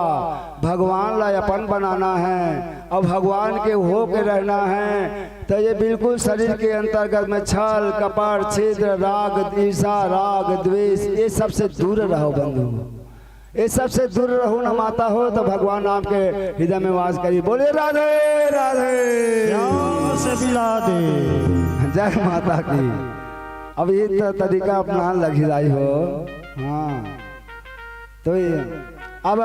भगवान ला अपन बनाना है और भगवान के हो के रहना है। तो ये बिल्कुल शरीर के अंतर्गत में छल कपट छिद्र राग ईर्षा राग द्वेष ये सबसे दूर रहो बंधु। ये सबसे दूर रहू न माता हो, तो भगवान आपके हृदय में वास करी। बोले राधे राधे। श्याम से मिला दे। जय माता की। अब ये त-, तरीका अपना लगी रही हो। हाँ, तो ये अब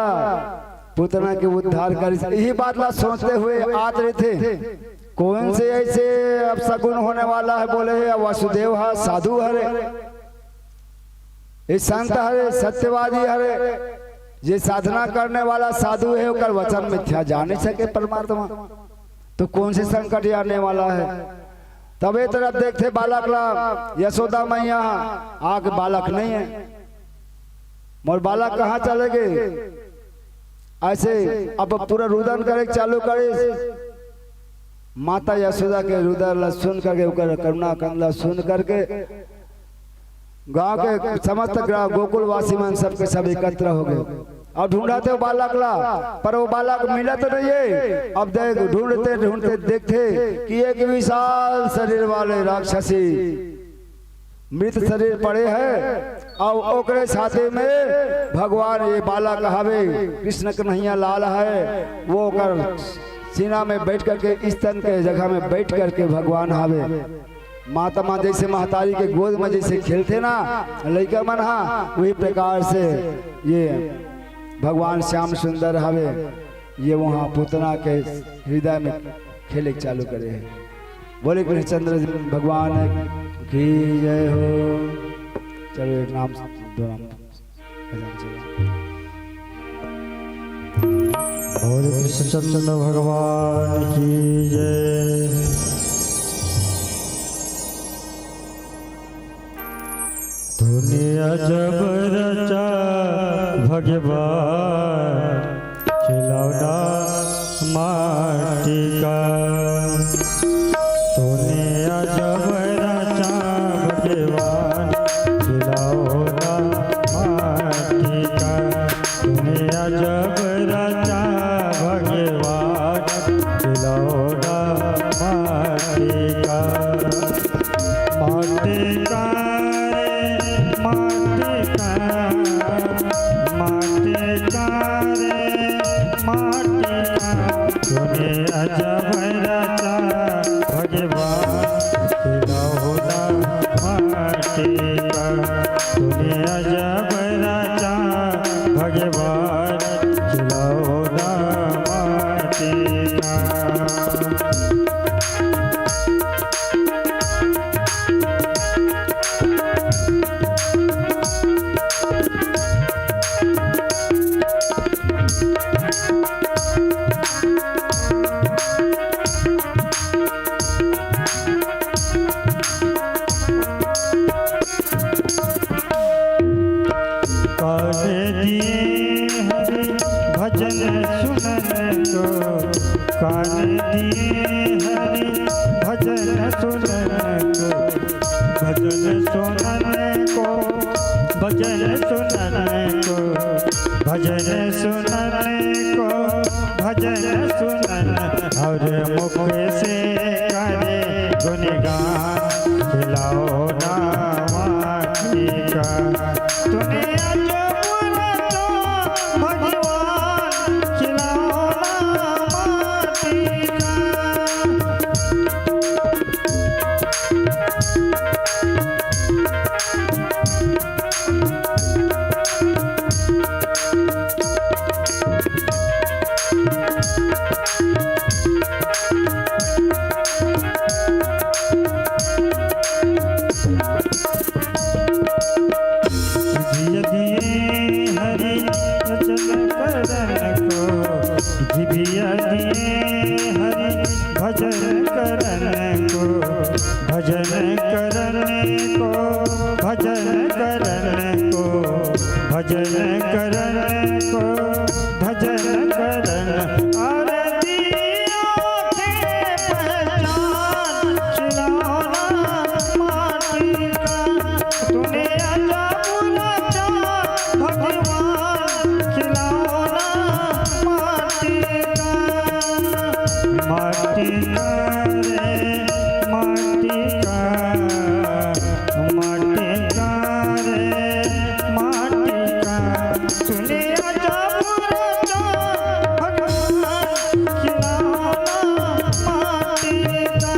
पूतना के उद्धार करी, यही बात ला सोचते हुए आत रहे थे। कौन से ऐसे अब सगुन होने वाला है, बोले, "अब वसुदेव हा साधु हरे।" ये संत हरे, सत्यवादी हरे, जे साधना करने वाला साधु है, ओकर वचन मिथ्या जा नहीं सके परमात्मा। तो कौन से संकट आने वाला है? तबे तरफ देखथे बालक ला, यशोदा मैया आके बालक नहीं है, मोर बालक कहाँ चले गए? ऐसे अब पूरा रुदन करे के चालू करिस। माता यशोदा के रुदन ला सुन करके, ओकर करुणा कंद ला सुन करके गांव के समस्त ग्राम गोकुलवासी मन सबके सब एकत्र हो गए और ढूंढत हे बालक ला, पर वो बालक मिलत नहीं है। अब देख, ढूंढते ढूंढते देखथे कि एक विशाल शरीर वाले राक्षसी मृत शरीर पड़े है और ओकरे साथे में भगवान ये बालक हवे, कृष्ण कन्हैया लाल है, वो ओकर सीना में बैठ करके, स्तन के जगह में बैठ करके भगवान हवे। माता माँ जैसे महतारी के गोद में जैसे खेलथे ना लइका मन हा, वही प्रकार से ये भगवान श्याम सुंदर हवे, ये वहाँ पूतना के हृदय में खेले चालू करे है। बोले कृष्णचंद्र भगवान की जय हो। चलो एक नाम, दो नाम भजन चलो। बोले कृष्णचंद्र भगवान की जय। तूने अजब रचा भगवान, खिलौना माटी का। तूने अजब रचा भगवान, खिलौना माटी का। तूने अजब रचा भगवान, खिलौना माटी का। माटी का रे, माटी का, माटी का रे, माटी का। तूने अजब रचा भगवान, खिलौना माटी का। तूने अजब रचा भगवान, खिलौना माटी का। कान दिए हरि भजन सुनन को, कान दिए हरि भजन सुनन को भजन सुनन, और मुख से करे गुणगान। खिलौना माटी का तूने आज पूरा तो भगवान, खिलौना माटी का। जिभिया दिए हरि भजन करन को, जिभिया दिए हरि भजन करन को, भजन करन को, भजन करन को, भजन करन को, भजन करन। आरती आंखें पहचान खिलौना माटी का, तूने अजब रचा भगवान खिलौना माटी का। माटी का रे माटी का, माटी का रे माटी का, तूने अजब रचा भगवान खिलौना माटी का,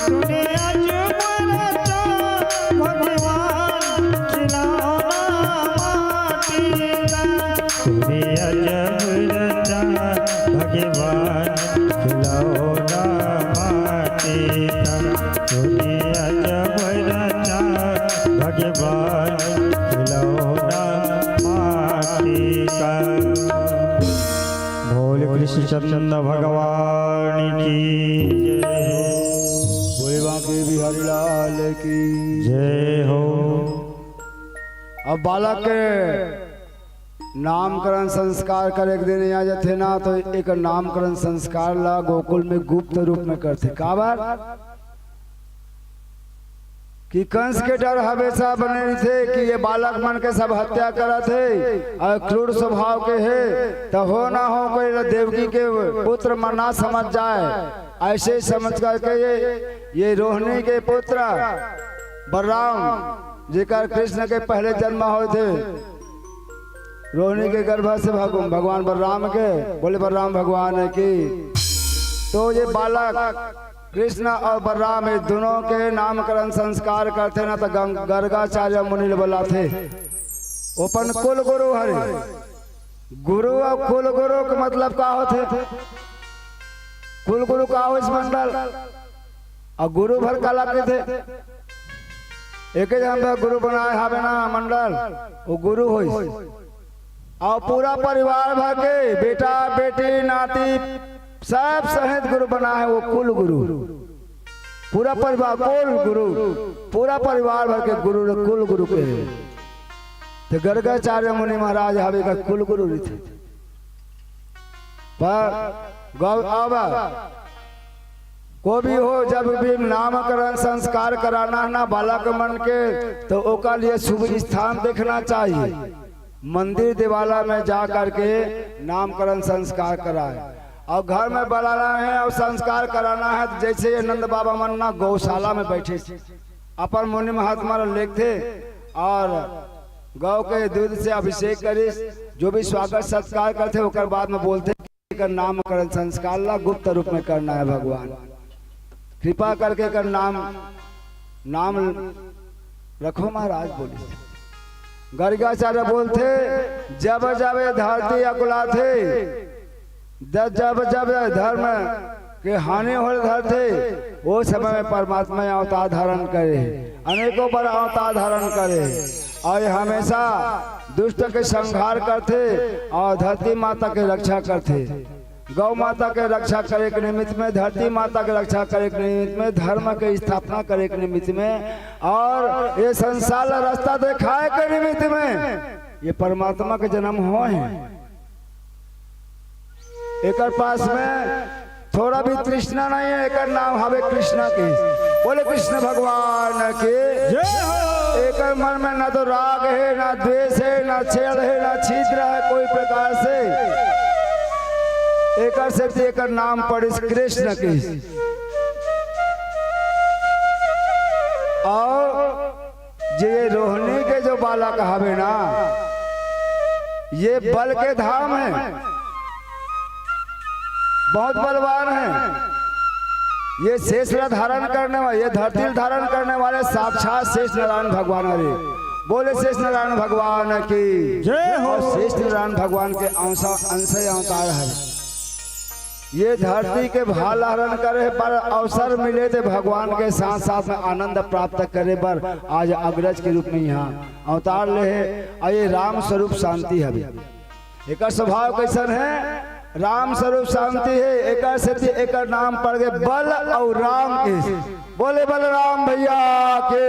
तूने अजब रचा भगवान खिलौना माटी का। तूने अजब रचा भगवान खिलौना माटी का, तूने अजब रचा भगवान खिलौना माटी का। बोल कृष्ण चंद्र भगवान की जय हो। बोले बांके बिहारी लाल की जय हो। अब बालक के नामकरण संस्कार करे के दिन आ जाथे ना, तो एक नामकरण संस्कार ला गोकुल में गुप्त रूप में करथे। काबर? कि कंस के डर हमेशा बने रहिथे कि ये बालक मन के सब हत्या करत हे और क्रूर स्वभाव के हे, तो हो ना हो कोई ला देवकी के पुत्र मन ना समझ जाए। ऐसे समझ करके ये, ये रोहिणी के पुत्र बलराम, जेकर कृष्ण के पहले जन्म होय थे, रोहिणी के गर्भ से भग-, भगवान बलराम के, बोले बलराम भगवान की। तो ये बालक कृष्ण और बलराम, ये दोनों के नामकरण संस्कार करथे ना, तो गं-, गर्गाचार्य मुनि ल बुलाथे। वो अपन कुल गुरु हरे। गुरु और कुल गुरु के मतलब का होथे? कुल गुरु का होइस मंडल? और गुरु भर काला कथे? एक झन भर गुरु बनाए हावे ना मंडल, वो गुरु होइस। और पूरा परिवार भर के बेटा, बेटी, नाती, सब सहित गुरु बनाए, वो कुल गुरु। पूरा परिवार कुल गुरु, पूरा परिवार भर के गुरु ल कुल गुरु कहे। तो गर्गाचार्य मुनि महाराज हवे का कुल गुरु रहिथे। पर गौ-, अब को भी हो, जब भी नामकरण संस्कार कराना है ना बालक मन के, तो ओकर लिए शुभ स्थान देखना चाहिए। मंदिर देवाला में जा करके नामकरण संस्कार कराए। और घर में बुलाना है और संस्कार कराना है, तो जैसे ये नंद बाबा मन ना गौशाला में बैठे थे, अपन मुनि महात्मा लोग लेते और गौ के दूध से अभिषेक करिस, जो भी स्वागत सत्कार करते, ओकर बाद में बोलते कि एकर नामकरण संस्कार ला गुप्त रूप में करना है भगवान। कृपा करके एकर नाम, नाम रखो महाराज, बोलिस। गर्गाचार्य बोलथे, जब जब ये धरती अकुलाथे, द-, जब जब ये धर्म के हानि होल धरथे, वो समय में परमात्मा अवतार धारण करे, अनेकों बार अवतार धारण करे, और ये हमेशा दुष्ट के संहार करथे और धरती माता के रक्षा करथे। गौ माता के रक्षा करे के निमित्त में, धरती माता के रक्षा करे के निमित्त में, धर्म के स्थापना करे के निमित्त में, और ये संसार ला रास्ता दिखाए के निमित्त में ये परमात्मा के जन्म होय हे। एकर पास में थोड़ा भी तृष्णा नहीं है, एकर नाम हवे कृष्णा के। बोले कृष्ण भगवान के। जय हो। एकर मन में ना तो राग है, ना द्वेष है, ना छेड़ है, ना छिद्र है, कोई प्रकार से एकर सेती एकर नाम पड़िस कृष्ण के। और जे रोहिणी के जो बालक हवे ना, ये बल के धाम है, बहुत बलवान है। ये शेष ला धारण करने वाले, ये धरती ला धारण करने वाले साक्षात शेष नारायण भगवान हरे। बोले शेष नारायण भगवान की जय हो। और शेष नारायण भगवान के अंश, अंश अवतार है। ये धरती के भार ला हरण करे बर अवसर मिले, त भगवान के साथ साथ में आनंद प्राप्त करे बर आज अग्रज के रूप में यहाँ अवतार ले हे। और ये राम स्वरूप शांति हवे। एकर स्वभाव कैसन है? राम स्वरूप शांति है। एकर सेती एकर नाम पड़ गए बल और राम के। बोले बलराम भैया के,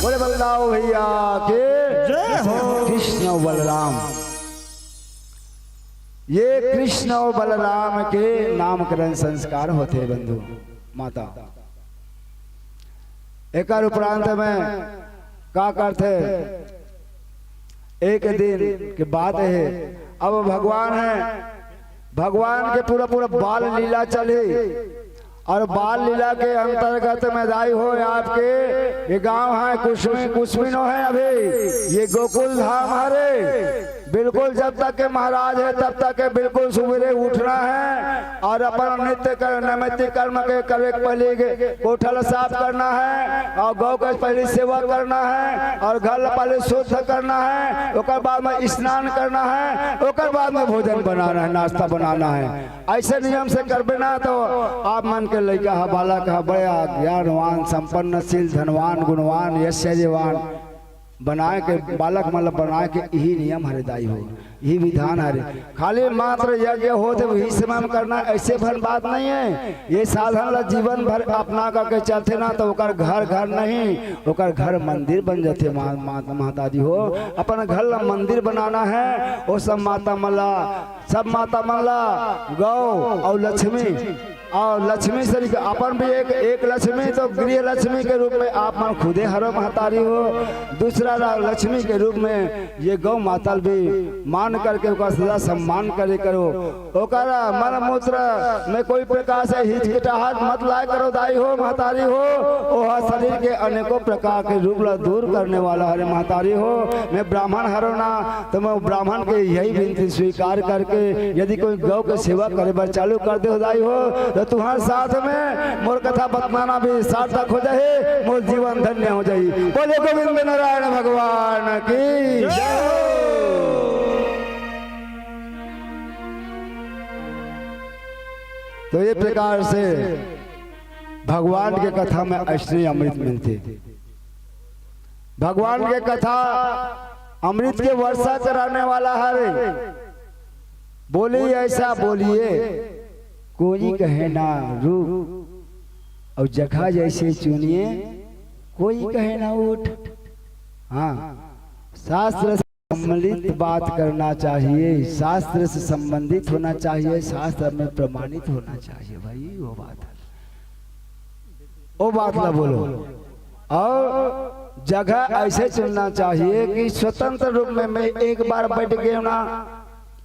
बोले बलराम भैया के। जय हो। कृष्ण और बलराम, ये कृष्ण और बलराम के नामकरण संस्कार होथे बंधु माता। एकर उपरांत में का करथे? एक दिन के बात है, अब भगवान है, भगवान के पूरा पूरा बाल लीला चली। और बाल लीला के अंतर्गत में दाई हो आपके ये गांव है कुसमी, कुसमी नो है अभी, ये गोकुल धाम हरे। बिल्कुल जब तक के महाराज है तब तक के बिल्कुल सुबेरे उठना है और अपन नित्य कर, नैमित्तिक कर्म के करे के पहले के कोठा ला साफ करना है और गौ के पहले सेवा करना है और घर ला पहले शुद्ध करना है, ओकर बाद में स्नान करना है, ओकर बाद में भोजन बनाना है, नाश्ता बनाना है। ऐसे नियम से करबे ना तो आप मन के लइका ह, बालक ह, बड़े ज्ञानवान, संपन्नशील, धनवान, गुणवान, ऐश्वर्यवान बनाए के, बालक मन ल बनाए के यही नियम हरे दाई हो, यही विधान हरे। खाली मात्र यज्ञ होत वही समय में करना, ऐसे भर बात नहीं है। ये साधन ला जीवन भर अपना करके चलथे ना तो ओकर घर घर नहीं, ओकर घर मंदिर बन जाथे। मा-, माता, माता जी हो, अपन घर ला मंदिर बनाना है। वो सब माता मन ला, सब माता मन ला गौ और लक्ष्मी, और लक्ष्मी से निक-, अपन भी एक, एक लक्ष्मी तो गृह लक्ष्मी के रूप में आप मन खुदे हरो महतारी हो, दूसरा रा-, लक्ष्मी के रूप में ये गौ माता ल भी मान करके ओकर सदा सम्मान करे करो। ओकर मल मूत्र में कोई प्रकार से हिचकिटाहट मत लाए करो दाई हो, महतारी हो। ओह शरीर के अनेकों प्रकार के रूप ला दूर करने वाला हरे महतारी हो। मैं ब्राह्मण हरो ना, तो मैं ब्राह्मण के यही विनती स्वीकार करके यदि कोई गौ के सेवा करे बर चालू कर दे हो दाई हो, तो तुम्हारे साथ में मोर कथा बतलाना भी सार्थक हो जाए, मोर जीवन धन्य हो जाए। बोले गोविंद नारायण भगवान की जय हो। तो ये प्रकार से भगवान के कथा में ऐसने अमृत मिलथे। भगवान के कथा अमृत के वर्षा कराने वाला हरे। बोली ऐसा बोलिए, कोई कहे ना रुक, और जगह जैसे चुनिए, कोई कहे ना उठ। हाँ, शास्त्र संबंधित बात करना चाहिए, शास्त्र से संबंधित होना चाहिए, शास्त्र में प्रमाणित होना चाहिए भाई। वो बात है, वो बात ना बोलो। और जगह ऐसे चुनना चाहिए कि स्वतंत्र रूप में मैं एक बार बैठ गया ना,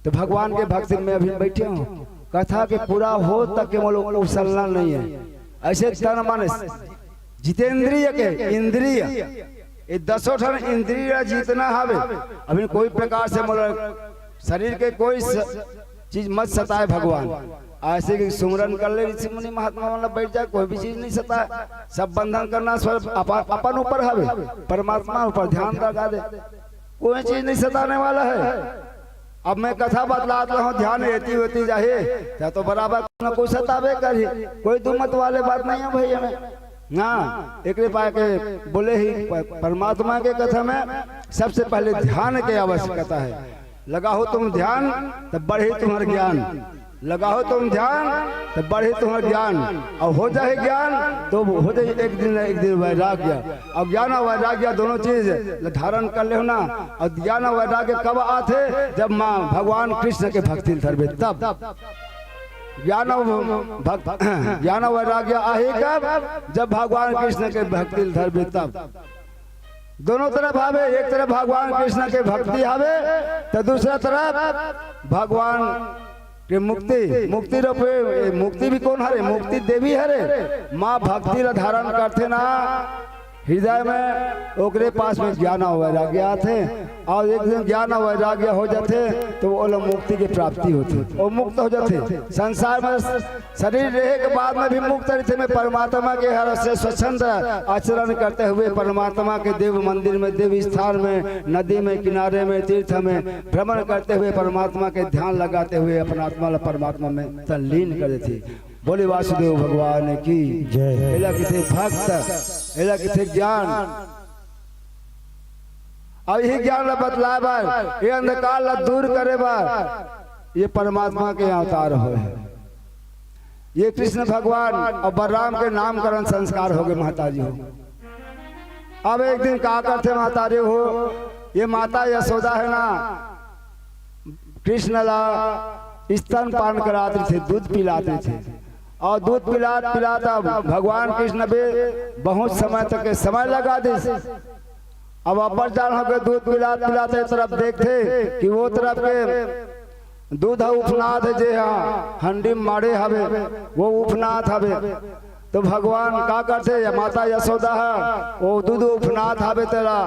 तो भगवान के भक्ति में अभी बैठे हूँ, कथा के पूरा हो तक के मोला उछलना नहीं है। ऐसे तन मन जितेंद्रिय के इंद्रिय, ये दसों ठन इंद्रिय जीतना हवे। अभी कोई प्रकार से मोला शरीर के कोई स-, चीज मत सताए भगवान। ऐसे कि सुमरन कर ले ऋषि मुनि महात्मा वाला बैठ जाए, कोई भी चीज नहीं सताए। सब बंधन करना स्व-, अपन, अपन ऊपर हवे, परमात्मा ऊपर ध्यान लगा दे, कोई चीज नहीं सताने वाला है। अब मैं कथा बतलात रहूं, ध्यान एती ओती जाही, त तो बराबर कुछ न कुछ सताबे करही। कोई दू मत वाले बात नहीं है भैया में। हाँ, एकरे पाए के बोले ही प-, परमात्मा के कथा में सबसे पहले ध्यान के आवश्यकता है। लगाओ तुम ध्यान, तब बढ़े तुम्हारा ज्ञान। लगाओ तुम ध्यान, तब बढ़े तुम्हारा ज्ञान। और हो जाए ज्ञान, तो हो जाए एक दिन न एक दिन वैराग्य। और ज्ञान और वैराग्य दोनों चीज ल धारण कर लेव ना। और ज्ञान और वैराग्य कब आथे? जब माँ भगवान कृष्ण के भक्ति ल धरबे तब। ज्ञान और भक्त, ज्ञान और वैराग्य आही कब? जब भगवान कृष्ण के भक्ति ल धरबे तब। दोनों तरफ हवे, एक तरफ भगवान कृष्ण के भक्ति हवे, तो दूसरा तरफ भगवान के मुक्ति, मुक्ति रूपे, मुक्ति भी कोन हरे? मुक्ति देवी हरे। माँ भक्ति ला धारण करथे ना हृदय में, ओकरे पास में ज्ञान और वैराग्य आथे, और एक दिन ज्ञान और वैराग्य हो जाथे, तो वो लोग मुक्ति की प्राप्ति होथे, वो मुक्त हो जाथे। संसार में शरीर रहे के बाद में भी मुक्त रहिथे, में परमात्मा के हर से स्वच्छंद आचरण करते हुए, परमात्मा के देव मंदिर में, देव स्थान में, नदी में, किनारे में, तीर्थ में भ्रमण करते हुए, परमात्मा के ध्यान लगाते हुए अपन आत्मा ला परमात्मा में तल्लीन कर देथे। बोले वासुदेव भगवान की जय। एला किथे भक्त, एला किथे ज्ञान। अब यही ज्ञान ला बतलाए बर, ये अंधकार ला दूर करे बर, ये परमात्मा के अवतार होय हे। ये कृष्ण भगवान और बलराम के नामकरण संस्कार हो गए, माता जी हो। अब एक दिन का करथे, माता जी हो, ये माता यशोदा है ना, कृष्ण ला स्तन पान करात रहिथे, दूध पिलात रहिथे, और दूध पिलात पिलात अब भगवान कृष्ण भी बहुत समय तक के समय लगा दिस। अब अब्बड़ जान हो के दूध पिलात पिलात एक तरफ देखथे कि वो तरफ के दूध ह उफनात हे, जे ह हंडी म माड़े हवे, वो उफनात हवे। तो भगवान का करथे, या माता यशोदा ह, वो दूध उफनात हवे, तेला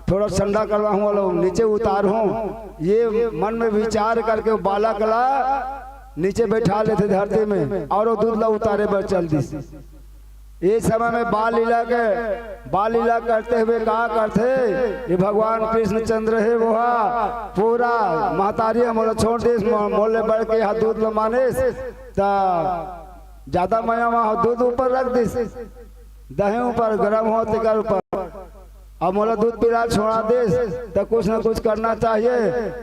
थोड़ा ठंडा करवाहूँ, वाला नीचे उतारहूँ। ये मन में विचार करके वो बालक ला नीचे बैठा लेथे धरती में, और वो दूध ला उतारे बर चल दिस। ये समय में बाल लीला के, बाल लीला करते हुए का करथे, ये भगवान कृष्णचंद्र हे, वो हा पूरा महतारी ह मोला छोड़ दिस, मो-, मोले बढ़ के यहाँ दूध ल मानिस, त ज्यादा मया वहाँ दूध ऊपर रख दिस, दही ऊपर गरम हो तेकर ऊपर, अब मोला दूध पिला छोड़ा दिस, त कुछ न कुछ करना चाहिए।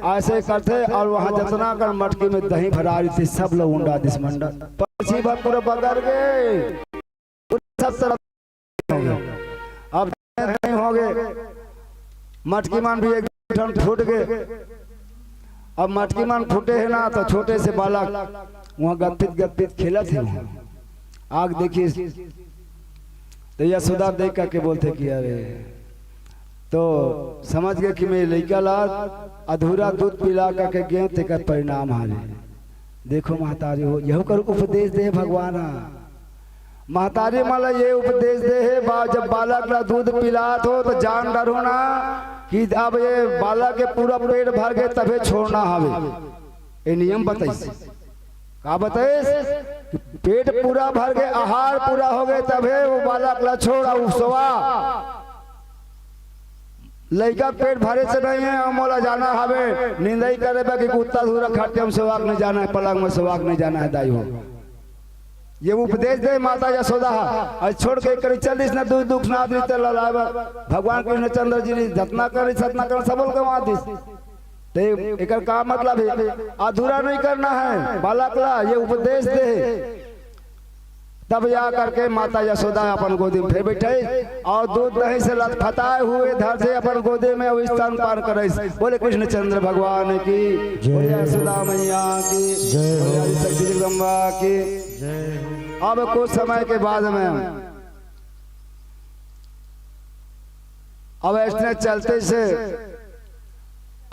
ऐसे करथे और वहाँ जतना कर मटकी में दही भरा रहिथे, सब लोग उंडा दिस मंडल, पर्ची भर पूरा बगर गए। सब तरफ हो गए। अब नहीं हो गए, मटकी मन भी एक ठन फूट गए। अब मटकी मन फूटे हे ना, तो छोटे से बालक वहाँ गदपित गदपित खेलत हे, वहाँ आग देखिस, तो यशोदा देख करके बोलथे कि अरे, तो समझ गए कि मैं लइका ला अधूरा दूध पिला करके गेंव, तेकर परिणाम हरे। देखो महतारी हो, यहू कर उपदेश दे भगवान हा। महतारी मन ला ये उपदेश दे हे, बा-, जब बालक ला दूध पिलात हो, तो जान डरहू ना कि अब ये बालक के पूरा पेट भर गए, तभे छोड़ना हवे। ये नियम बताइस। का बताइस? कि पेट पूरा भर गए, आहार पूरा हो गए, तभे वो बालक ला छोड़ा, उसवा। लइका पेट भरे से नहीं है, हम मोला जाना हवे निंदई करे बा कि कुत्ता धूरा खटिया में सोवा के नहीं जाना है, पलंग में सोवा के नहीं जाना है, दाई हो। ये उपदेश दे माता यशोदा हा, और छोड़ के करी चल दिस ना, दुख दुख ना आदमी तेला लाए बा। भगवान कृष्णचंद्र जी ने जतना करी, सतना करी, सब गवा दिस। ते एकर का मतलब है? अधूरा नहीं करना है बालक ला, ये उपदेश दे। तब या करके माता यशोदा अपन गोदी में फिर बैठे और दूध दही से लथपथाए हुए धर से अपन गोदी में वो स्तन पान करे। बोले कृष्णचंद्र भगवान की, जय बोले हो। यशोदा मैया की, जय हो। बोले आदिशक्ति जगदम्बा की। जय हो। अब कुछ समय के बाद में अब ऐसने चलते से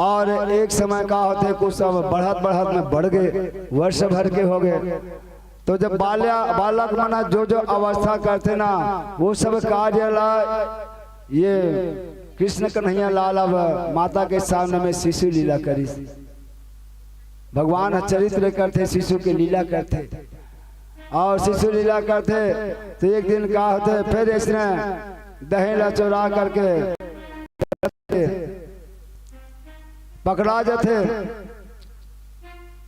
और एक समय का होथे, कुछ सब बढ़त बढ़त में बढ़ गए, वर्ष भर के हो गए। तो जब बाल्या, बालक मना जो जो अवस्था करथे ना, वो सब कार्य ला ये कृष्ण कन्हैया लाल अब माता के सामने में शिशु लीला करिस। भगवान ह चरित्र करथे, शिशु के लीला करथे, और शिशु लीला करथे। तो एक दिन का होथे, फिर इसने दही ला चोरा करके पकड़ा जाथे।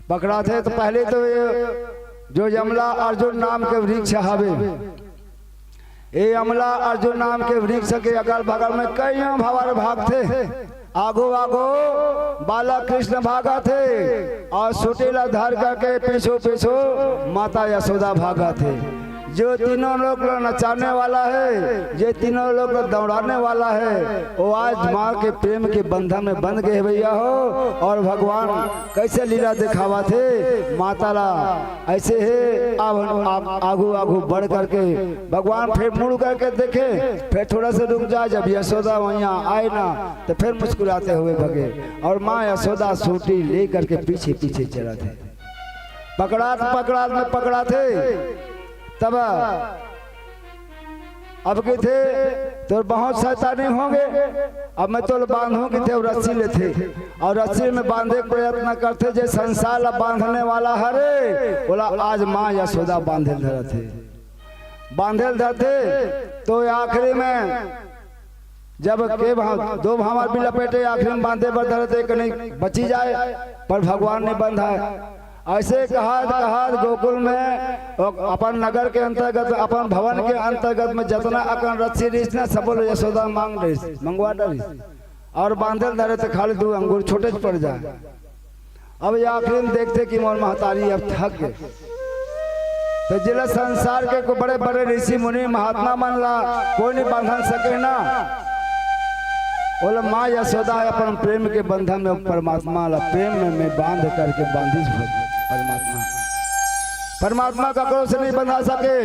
पकड़ाथे तो पहले तो ये जो यमला अर्जुन नाम के वृक्ष हवे, ये यमला अर्जुन नाम के वृक्ष के अगल बगल में कई भंवर भागथे। आगो आगो बालक कृष्ण भागथे और सूटी ला धर करके पीछू पीछू माता यशोदा भागथे। जो तीनों लोग ला नचाने वाला है, जो तीनों लोग ला दौड़ाने वाला है, वो आज माँ के प्रेम के बंधन में बंध गए भैया हो। और भगवान कैसे लीला दिखावत हे माता ला, ऐसे हे। अब हम आग-, आगू आगू बढ़ करके भगवान फिर मुड़ करके देखे, फिर थोड़ा सा रुक जाए। जब यशोदा वहाँ आए ना, तो फिर मुस्कुराते हुए भगे। और माँ यशोदा सूटी ले करके पीछे पीछे चलत हे, पकड़ात पकड़ात में पकड़ात हे। तब अब कथे, "तोर बहुत शैतानी होगे, अब मैं तोला बांधहूं," कथे, अउ रस्सी लेथे अउ रस्सी में बांधे के प्रयत्न करथे। जे संसार ला बांधने वाला हरे, ओला आज माँ यशोदा बांधे ल धरत हे, बांधे ल धरथे। तो आखिरी में जब के भाव, दो भांवर भी लपेटे, आखिरी में बांधे बर धरथे, कहीं बची जाए, पर भगवान नहीं बंधा। ऐसे कहत कहत गोकुल में, अपन नगर के अंतर्गत, अपन भवन के अंतर्गत में जतना अकन रस्सी रहिस ना, सबो ल यशोदा मांग रहिस, मंगवा डरिस। और बांधे ल धरे तो खाली दू अंगुर छोटे से पड़ जाए। अब ये आखिरी में देखथे कि मोर महतारी अब थक गे। तो जेला संसार के को बड़े बड़े ऋषि मुनि महात्मा मन ला कोई नहीं बांधन सके ना, ओला माँ यशोदा हे अपन प्रेम के बंधन में परमात्मा ला प्रेम में, में बांध करके बांधिस। परमात्मा, परमात्मा ककरो से नहीं बंधा सके,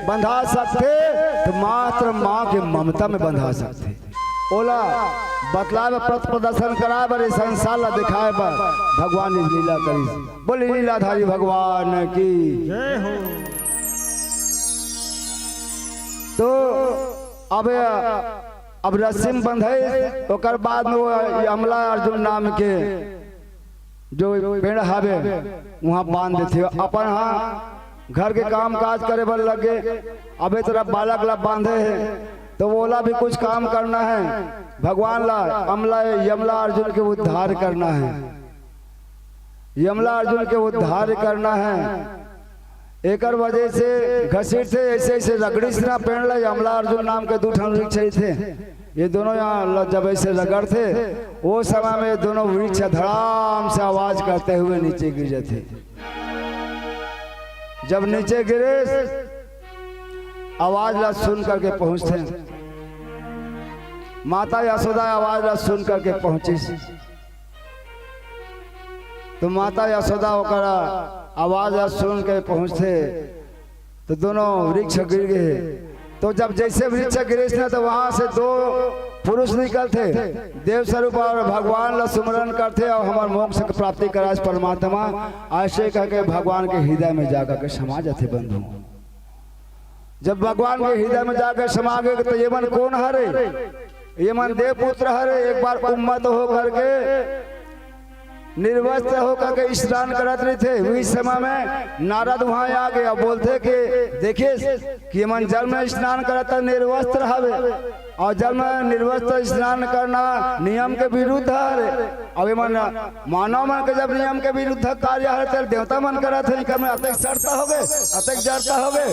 बंधा सकथे तो मात्र माँ के ममता में बंधा सकथे। ओला बतलाए बर, पथ प्रदर्शन कराए बर, ये संसार ला दिखाए बर भगवान ने लीला करिस। बोले लीलाधारी भगवान की। जय हो। तो अब, अब रस्सी में बंधे, ओकर बाद में वो यमला अर्जुन नाम के जो पेड़ हवे, वहाँ बांध देथे। अपन हाँ घर के काम काज करे बर लगे, अब ए तरफ बालक ला बांधे हे, तो ओला भी कुछ काम करना है। भगवान ला, अमला, यमला अर्जुन के उद्धार करना है, यमला अर्जुन के उद्धार करना है। एकर वजह से घसीटथे, ऐसे ऐसे रगड़िस ना पेड़ ला, यमला अर्जुन नाम के दू ठन वृक्ष थे, ये दोनों यहाँ ल-, जब ऐसे रगड़थे, वो समय में ये दोनों वृक्ष धड़ाम से आवाज करते हुए नीचे गिर जाते। जब नीचे गिरे, आवाज ला सुन करके पहुंचथे, माता यशोदा आवाज ला सुन करके पहुंचिस। तो माता यशोदा ओकर आवाज ला सुन के पहुंचथे, तो दोनों वृक्ष गिर गए। तो जब जैसे वृक्ष गिरिस ना, तो वहां से दो पुरुष निकलथे, देव स्वरूप और भगवान ला सुमरन करथे और हमर मोक्ष के प्राप्ति कराए परमात्मा, ऐसे कह के भगवान के हृदय में जाकर के समा जाथे बंधु। जब भगवान के हृदय में जाकर समा गए, तो ये मन कौन हरे? ये मन देव पुत्र हरे। एक बार उम्मत हो करके निर्वस्त्र होकर के स्नान करत रहिथे। उही समय में नारद वहां आ गया, बोलथे कि देखिस कि ये मन जल में स्नान करत हे, निर्वस्त्र हवे, और जल में निर्वस्त्र स्नान करना नियम के विरुद्ध हरे। अब ये मन मानव मन के जब नियम के विरुद्ध कार्य हरे, तो देवता मन करत हे, इनकर में अतेक सरता होगे, अतेक जड़ता होगे।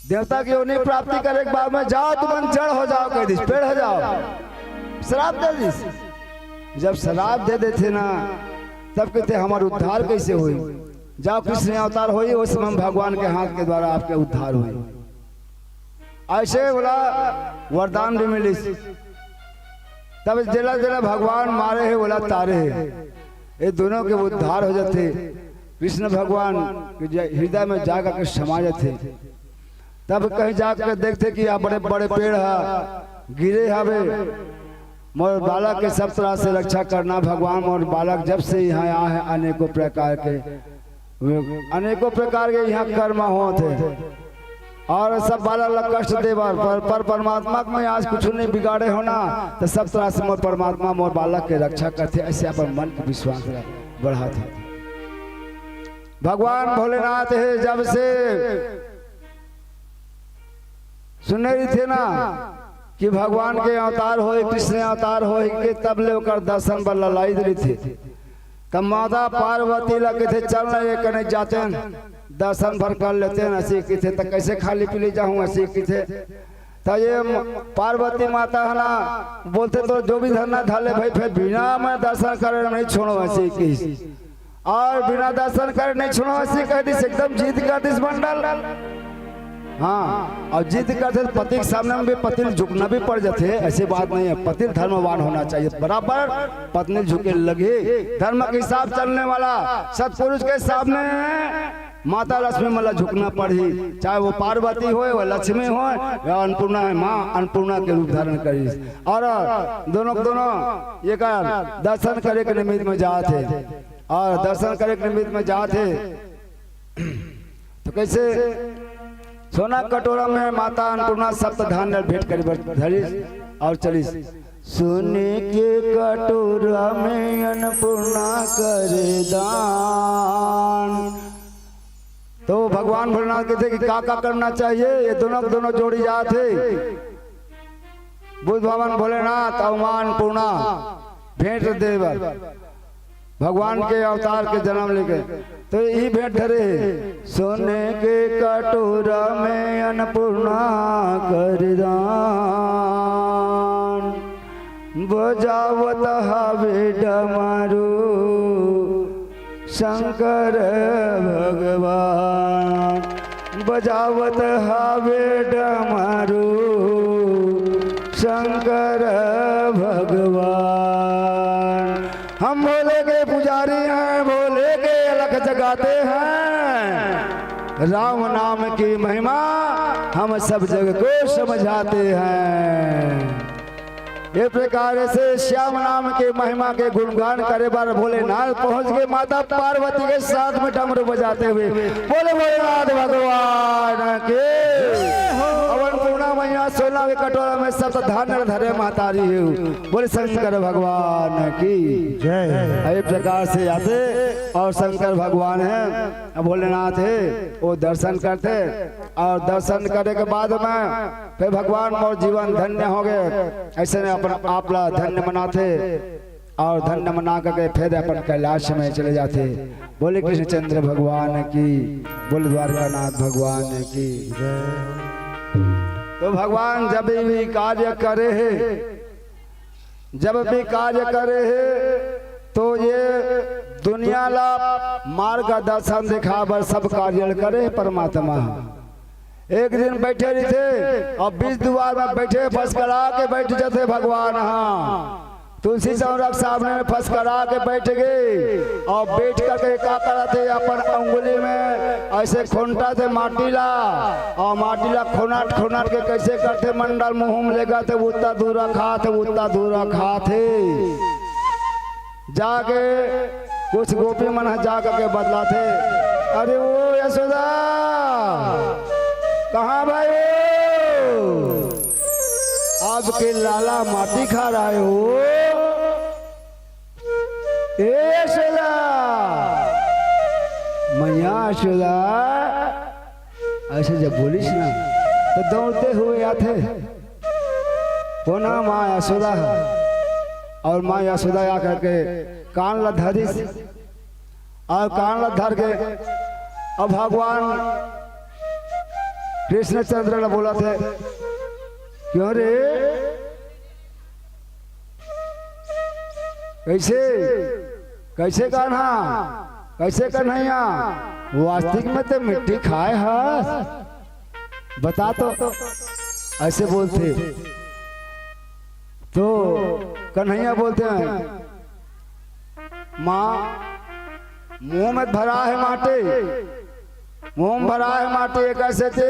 देवता के योनि प्राप्ति करे के बाद में जाओ, तुमन जड़ हो जाओ, कह दिस, पेड़ हो जाओ, श्राप दे दिस। जब श्राप दे देथे ना, तब कहथे, "हमर उद्धार कैसे होई? जाओ, कृष्ण अवतार होई, उस समय भगवान के हाथ के द्वारा आपके उद्धार होई।" ऐसे ओला वरदान भी मिलिस। तब जेला जेला भगवान मारे हे, ओला तारे हे, ये दोनों के उद्धार हो जाथे। कृष्ण भगवान के ज-, हृदय में जाकर के समा जाथे। तब कहीं जाकर देखथे कि यहाँ बड़े बड़े पेड़ ह गिरे हवे। मोर बालक के सब तरह से रक्षा करना भगवान। मोर बालक जब से यहाँ आए हे, अनेकों प्रकार के, अनेकों प्रकार के यहाँ कर्म होत हे और सब बालक ला कष्ट दे बर, पर, पर परमात्मा के मैं आज कुछ नहीं बिगाड़े हो ना, तो सब तरह से मोर परमात्मा मोर बालक के रक्षा करथे। ऐसे अपन मन के विश्वास ला बढ़ाथे। भगवान भोलेनाथ हे, जब से सुने रहिथे ना कि भगवान के अवतार होय, कृष्ण अवतार होय के, तब ले ओकर दर्शन बर ललाइत रहिथे। तब माता पार्वती ला कहिथे, "चल ना, ये कने जातेन, दर्शन भर कर लेतेन।" अइसे कहिथे, "त कैसे खाली पीली जाहूं?" अइसे कहिथे। त ये म-, पार्वती माता ह ना बोलथे, "तो जो भी धरना धर ले भाई, फेर बिना मैं दर्शन करे नहीं छोड़ों," अइसे कहिस। और बिना दर्शन करे नहीं छोड़ों, अइसे कह दिस, एकदम जिद कर दिस मंडल। हाँ, अउ जिद करथे त पति के सामने में भी पति ल झुकना भी पड़ जाथे, ऐसी बात नहीं है। पति धर्मवान होना चाहिए, बराबर पत्नी झुके लगे, धर्म के हिसाब चलने वाला सत्पुरुष के सामने माता लक्ष्मी मन ला झुकना पड़ही, चाहे वो पार्वती होय, वो लक्ष्मी होय या अन्नपूर्णा है, माँ अन्नपूर्णा के रूप धारण करिस। अउ दोनों दोनों एकर दर्शन करे के निमित्त में जात हे, अउ दर्शन करे के निमित्त में जात हे त कइसे? सोना कटोरा में माता अन्नपूर्णा सप्त धान्य भेंट करे बर धरिस अउ चलिस। सोने के कटोरा में अन्नपूर्णा करे दान। तो भगवान भोलेनाथ कहिथे कि का का करना चाहिए, ये दोनों दोनों जोड़ी जात हे। बुद्ध भगवान भोलेनाथ अउ माँ अन्नपूर्णा भेंट दे बर भगवान के अवतार के जन्म लेके तो यही भेंट धरे हे। सोने के कटोरा में अन्नपूर्णा कर दान, बजावत हावे डमरू शंकर भगवान, बजावत हावे डमरू शंकर भगवान। हम भोले के पुजारी हैं, भोले के अलख जगाते हैं। राम नाम की महिमा हम सब जग को समझाते हैं। ये प्रकार से श्याम नाम के महिमा के गुणगान करे बर भोलेनाथ पहुंच गे माता पार्वती के साथ में डमरू बजाते हुए। बोले भोलेनाथ भगवान के। अउ अन्नपूर्णा मैया सोना के कटोरा में सप्त धान्य धरे महतारी हे। बोले शंकर भगवान की जय। ये प्रकार से आथे अउ शंकर भगवान हे, भोलेनाथ हे, वो दर्शन करथे अउ दर्शन करे के बाद में फिर भगवान मोर जीवन धन्य हो गे, अइसने अपन आप ला धन्य मनाथे अउ धन्य मना करके फिर अपन कैलाश में चले जाथे। बोले कृष्णचंद्र भगवान की, बोले द्वारकानाथ भगवान की। तो भगवान जब भी कार्य करे हे, जब भी कार्य करे हे, तो ये दुनिया ला मार्गदर्शन दिखा बर सब कार्य करे हे परमात्मा। एक दिन बैठे रहिथे अउ बीच दुवार में बैठे फसकरा के बैठ जाथे भगवान। हाँ, तुलसी चौरा के सामने में फसकरा के बैठ गे अउ बैठ करके का करत हे, अपन अंगुली में अइसे खोंटथे माटी ला अउ माटी ला खोनट खोनट के कइसे करथे, मंडल मुंह में लेगथे, उत्ता धूरा खाथे, उत्ता धूरा खाथे। जाके कुछ गोपी मन ह जा करके बतलाथे, "अरे ओ यशोदा, कहाँ भाई हो? आपके लाला माटी खा रहा है हो। ए यशोदा, मैया यशोदा।" अइसे जब बोलिस ना, त दौड़ते हुए आथे। कोन ह? माँ यशोदा ह। अउ माँ यशोदा आ करके कान ला धरिस, अउ कान ला धर के अब भगवान कृष्णचंद्र ला बोलथे, "क्यों रे, कइसे, कइसे कान्हा, कइसे कन्हैया, वास्तविक में तो मिट्टी खाए हस?" बता तो, अइसे बोलथे। तो कन्हैया बोलथे, "माँ, मुंह में भरा हे माटी, मुंह में भरा हे माटी।" एकर सेती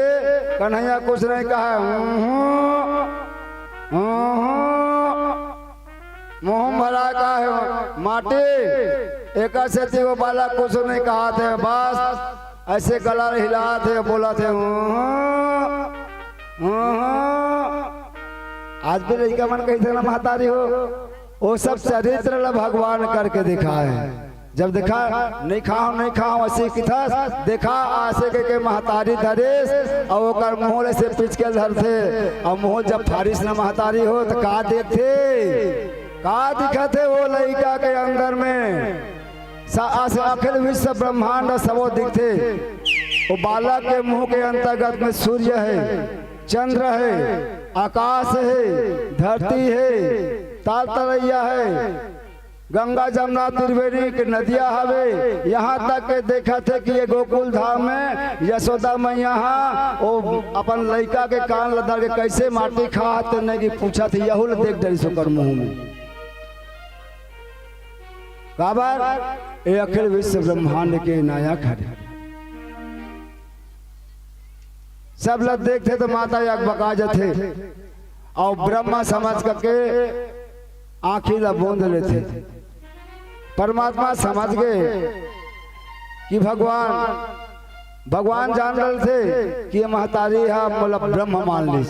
कन्हैया कुछ नहीं कहे। "हम्म, हम्म, मुंह में भरा का हे माटी?" एकर सेती वो बालक कुछ नहीं कहत हे, बस अइसे गला हिलात हे, बोलत हे, "हम्म, हम्म।" आज भी लइका मन कहिथे ना महतारी हो, वो सब चरित्र ला भगवान करके दिखाए। जब देखा, "नहीं खाओ, नहीं खाओ," अइसे किथस, देखा, अइसे कहिके महतारी धरिस, अउ ओकर मुंह ले से पीच के धरथे, अउ मुंह जब फारिस ना महतारी हो, त का देखथे? का दिखथे वो लइका के अंदर में? सा-, आस-, अखिल विश्व ब्रह्मांड सबो दिखथे। वो बालक के मुंह के अंतर्गत में सूर्य हे, चंद्र हे, आकाश हे, धरती हे, ताल तरैया हे, गंगा जमुना त्रिवेणी के नदिया हवे, यहाँ तक के देखत हे कि ये गोकुल धाम में यशोदा मैया हा, ओ अपन लइका के कान ल धर के कैसे माटी खात हे, नहीं कि पूछत हे, यहू ल देख डरिस ओकर मुंह में। काबर? ए अखिल विश्व ब्रह्मांड के नायक हरे। सब ल देखथे त माता अकबका जथे, अउ ब्रह्मा समझ करके आँखी ल बंद लेथे। परमात्मा समझ गे कि भगवान, भगवान जान डरथे कि ये महतारी ह मोला ब्रह्म मान लिस।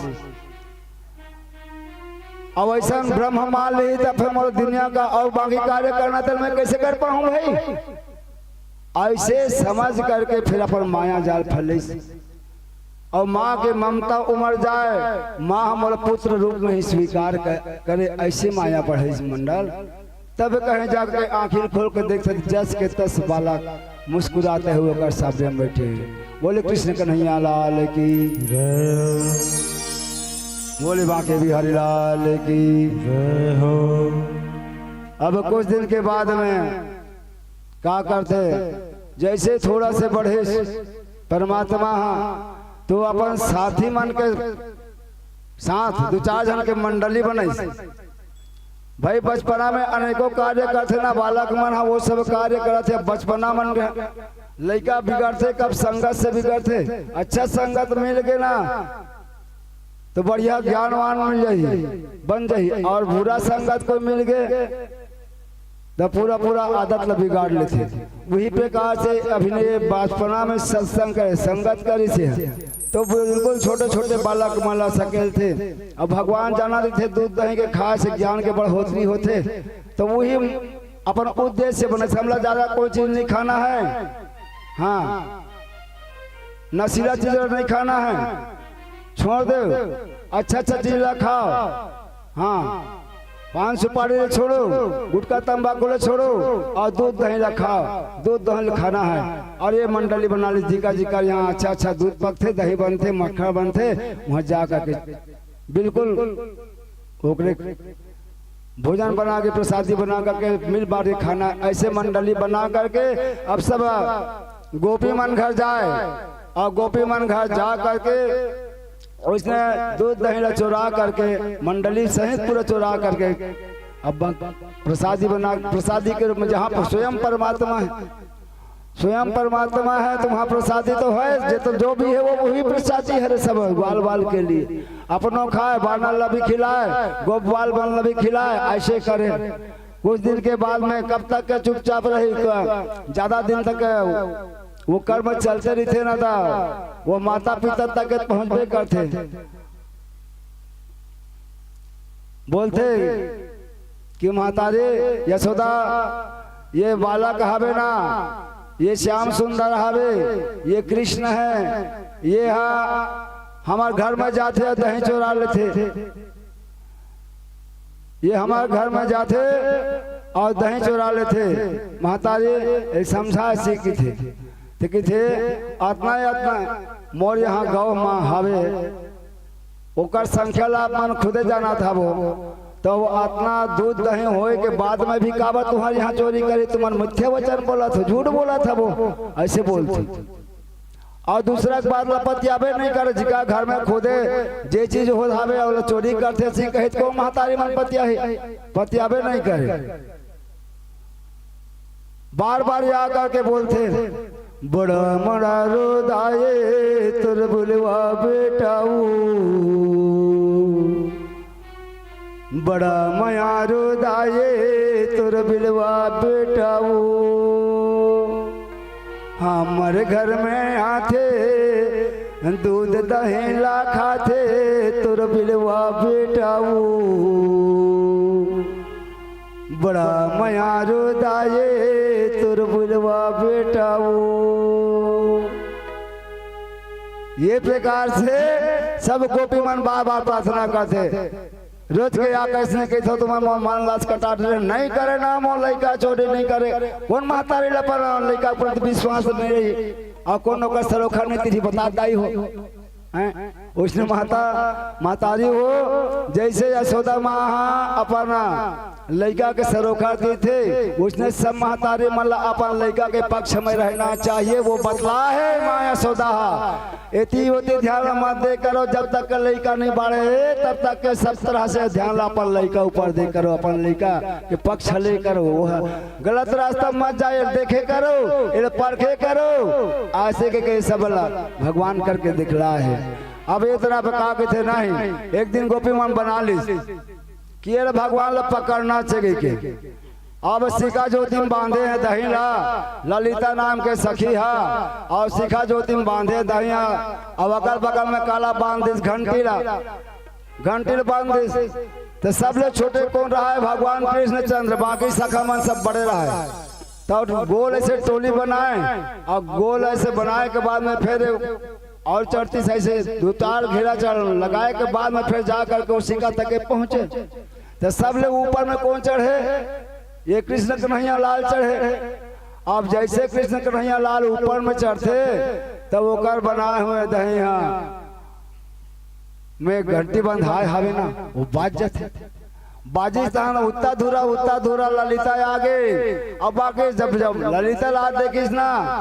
अउ अइसन ब्रह्म मान लिही त फेर मोला दुनिया का अउ बाकी कार्य करना त मैं कैसे कर पाहूं भाई? ऐसे समझ करके फिर अपन माया जाल फैलइस। अउ माँ के ममता उमड़ जाए, माँ ह मोला पुत्र रूप में ही स्वीकार क-, करे, ऐसे माया बढ़इस मंडल। तब कहे जाके आँखी खोल के देखथे, जस के तस बालक मुस्कुराते हुए ओकर सामने में बैठे। बोले कृष्ण कन्हैया लाल की, जय हो। बोले बांके बिहारी लाल की। जय हो। अब कुछ दिन के बाद में का करथे, जैसे थोड़ा से बढ़िस परमात्मा हा, तो अपन साथी मन के साथ दू चार झन के मंडली बनइस। भाई, बचपना में अनेकों कार्य करथे ना बालक मन हा, वो सब कार्य करत हे। बचपना मन के लइका बिगड़थे, कब संगत से बिगड़थे। अच्छा संगत मिल गे ना, तो बढ़िया ज्ञानवान मिल जाही, बन जाही। अउ बुरा संगत कोई मिल गे, त पूरा पूरा आदत ल बिगाड़ लेथे। उही प्रकार से अभी ने बचपना में सत्संग करे, संगत करिस हे, तो बिल्कुल छोटे-छोटे बालक मन ला सकेलथे। अउ भगवान जानत रहिथे, दूध दही के खाए से ज्ञान के बढ़ोतरी होथे, त उही अपन उद्देश्य बने से हमला ज्यादा कोई चीज नहीं खाना है। हाँ, नशीला चीज नहीं खाना है, छोड़ दो, अच्छा अच्छा चीज ला खाओ। हाँ, पान सुपारी ले छोड़ो, गुटखा तंबाकू ले छोड़ो, अउ दूध दही ला खाओ, दूध दही ले खाना है। अउ ये मंडली बना ली, जिका जिका यहाँ अच्छा अच्छा दूध पकथे, दही बनथे, मक्खन बनथे, वहाँ जा करके बिल्कुल ओकरे भोजन बना के, प्रसादी बना करके, मिल बांट के खाना, ऐसे मंडली बना करके अब सब गोपी मन घर जाए अउ गोपी मन घर जा करके उसने दूध दही ला चोरा करके, मंडली सहित पूरा चोरा करके अब प्रसादी बना, प्रसादी के रूप में जहाँ पर स्वयं परमात्मा है, स्वयं परमात्मा है, तो वहाँ प्रसादी तो है, जे तो जो भी है वो वही प्रसादी है रे सब, ग्वाल बाल के लिए। अपनो खाए, बानर ला भी खिलाए, गोप बाल बन ला भी खिलाए, ऐसे करे। कुछ दिन के बाद में कब तक के चुपचाप रही, क-, ज्यादा दिन तक के वो कर्म चलते रहिथे ना, त वो माता पिता तक के पहुँचबे करथे। बोलथे कि महतारी यशोदा, ये बालक हवे ना, ये श्याम सुंदर हवे, ये कृष्ण है, ये हा हमर घर में जाथे अउ दही चोरा लेथे, ये हमर घर में जाथे अउ दही चोरा लेथे। महतारी एक समझा सी किथे, ते किथे, अतना अतना मोर यहाँ गौ माँ हवे, ओकर संख्या ला आप मन खुदे जानत हवो, तो वो अतना दूध दही होए के बाद में भी काबर तुम्हारे यहाँ चोरी करे, तुमन मिथ्या वचन बोलत हो, झूठ बोलत हवो, ऐसे बोलथे। अउ दूसरा के बात ला पतियाबे नहीं करे, जिका घर में खुदे जे चीज होत हवे, ओला चोरी करथे, सी कहित को महतारी मन पतियाही, पतियाबे नहीं करे। बार बार या करके बोलथे, बड़ा मड़ा रोदाए तोर बुलवा बेटाऊ, बड़ा मया रोदाए तोर बिलवा बेटाऊ। हमर घर में आथे, दूध दही ला खाथे तोर बिलवा बेटाऊ। बड़ा मया रोदाए तोर बिलवा बेटाऊ। ये प्रकार से सब गोपी मन बार बार प्रार्थना करथे। रोज के आके इसने कहिथो, तुम्हार मोर मन लास कटा डरे, नहीं करे ना मोर लइका चोरी नहीं करे। कौन महतारी ला पर लइका पर विश्वास नहीं रही, अउ कौन ओकर सरोखा नहीं तिथि बता दाई हो। हैं? उसने माता, महतारी हो, जैसे यशोदा माँ हा अपन लइका के सरोखा देथे, उसने सब महतारी मन ला अपन लइका के पक्ष में रहना चाहिए। वो बतला है माँ यशोदा हा, एती ओती ध्यान मत दे करो, जब तक के लइका नहीं बढ़े तब तक के सब तरह से ध्यान ला अपन लइका ऊपर दे करो, अपन लइका के पक्ष ले करो। वो गलत रास्ता मत जाए, देखे करो, एला परखे करो। ऐसे के कहे सब ला भगवान करके दिखला है। अब इतना पे का कथे नहीं, एक दिन गोपी मन बना ली कि ये भगवान ला पकड़ना चाहिए के। अब शिखा ज्योति में बांधे हैं दही ला, ललिता नाम के सखी हा, और शिखा ज्योति में बांधे दही हा, अब अगल बगल में काला बांध दिस घंटी ला, घंटी ला बांध दिस। तो सब ले छोटे कौन रहा है? भगवान कृष्ण चंद्र, बाकी सखा मन सब बड़े रहा है। तो गोल ऐसे टोली बनाए, और गोल ऐसे बनाए के बाद में फिर और चढ़ती से ऐसे दो चार घेरा चढ़ लगाए के बाद में फिर जा करके वो शिखा तक के पहुंचे। तो सब ले ऊपर में कौन चढ़े? ये कृष्ण कन्हैया लाल चढ़े। अब जैसे कृष्ण कन्हैया लाल ऊपर में चढ़ते, तब ओकर बनाए हुए दही हा में घंटी बंधाए हवे ना, वो बाज जाथे। बाजिस तहन उत्ता धुरा, उत्ता धुरा ललिता आगे। अब आगे जब, जब ललिता ला देखिस ना,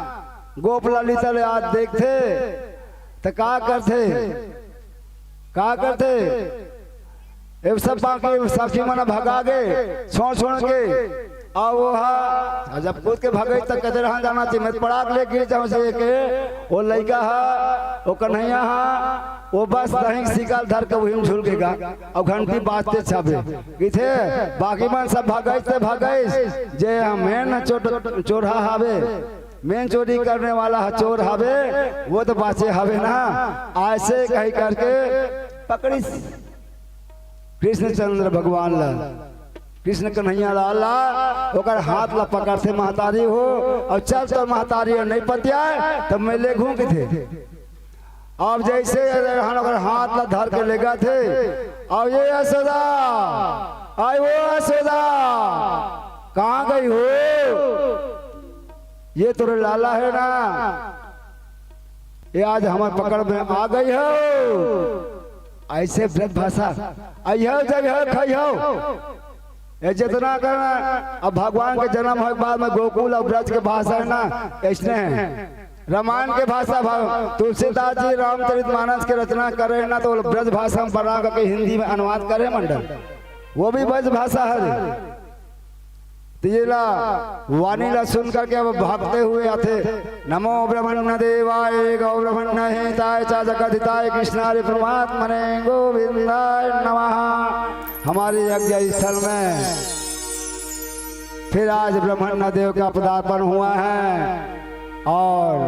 गोप ललिता ला देखथे, त का करथे? का करथे? ए सब बाकी सखी मन भगा गे, छोड़, छोड़ के। अउ वो हा, जब कूद के भगई, त कते रहन जाना चाहिए। मैं पड़ाक ले गिर जाऊं से के, वो लइका हा, वो कन्हैया हा, वो बस दही शिखा ल धर के वही में झुलकेगा। अउ घंटी बाजते छाबे। किथे, बाकी मन सब भगइस ते भगइस, जे मेन चोर-, चोरहा हावे, मेन चोरी करने वाला ह चोर हावे, वो तो बाचे हावे ना। ऐसे कही करके पकड़िस कृष्णचंद्र भगवान ला, कृष्ण कन्हैया लाल ला, ओकर हाथ ला पकड़थे महतारी हो, अउ चल तोर महतारी ह नहीं पतियाए, तब मैं ले घूम के थे। अब जैसे रहन ओकर हाथ ला धर के लेगथे, अउ ये यशोदा, आय वो यशोदा, कहाँ गई हो? ये तोरे लाला है ना, ये आज हमर पकड़ में आ गई हो। ऐसे ब्रज भाषा, अइहो जगह खइहो। ये जितना करना, अब भगवान के जन्म होय के बाद में गोकुल अउ ब्रज के भाषा है ना, ऐसने है। रामायण के भाषा भा-, तुलसीदास जी रामचरित मानस के रचना करे ना, तो ब्रज भाषा में बना करके हिंदी में अनुवाद करे मंडल, वो भी ब्रज भाषा है। तो ये ला वाणी ला सुन करके अब भागते हुए आथे। नमो ब्रह्मण्य देवाय गौ ब्रह्मण्य हिताय च जगत हिताय कृष्णाय परमात्मने गोविंदाय नमः। हमारे यज्ञ स्थल में फिर आज ब्रह्मण्य देव का पदार्पण हुआ है और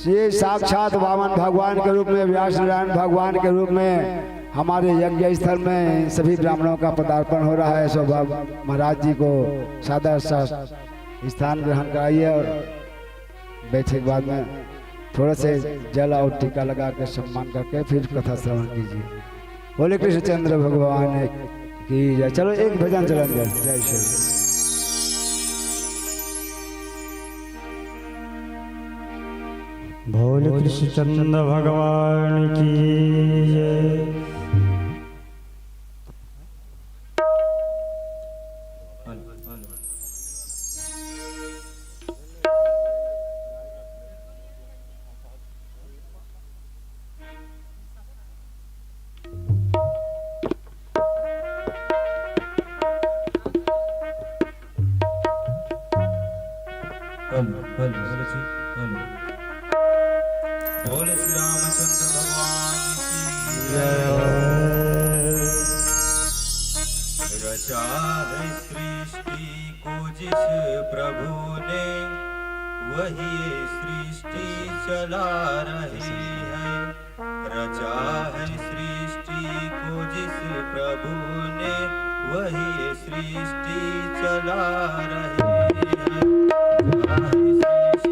ये साक्षात वामन भगवान के रूप में, व्यास नारायण भगवान के रूप में हमारे यज्ञ स्थल में सभी ब्राह्मणों का पदार्पण हो रहा है। सो भग-, महाराज जी को सादर सा स्थान ग्रहण कराइए और बैठे के बाद में थोड़ा से जल और टीका लगा के सम्मान करके फिर कथा श्रवण कीजिए। बोले कृष्णचंद्र भगवान की जय। चलो एक भजन चलन जाए। जय श्री बोल कृष्णचंद्र भगवान की जय। हेलो, हेलो, हेलो जी, हेलो। बोल श्री रामचंद्र भगवान की जय। रचा है सृष्टि को जिस प्रभु ने, वही ये सृष्टि चला रही है। रचा है सृष्टि को जिस प्रभु ने, वही ये सृष्टि चला रही है। रचा है सृष्टि को जिस प्रभु ने, वही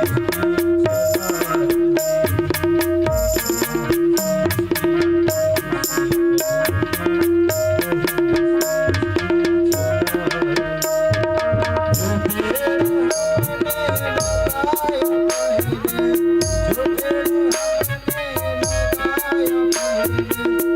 ये सृष्टि चला रही है।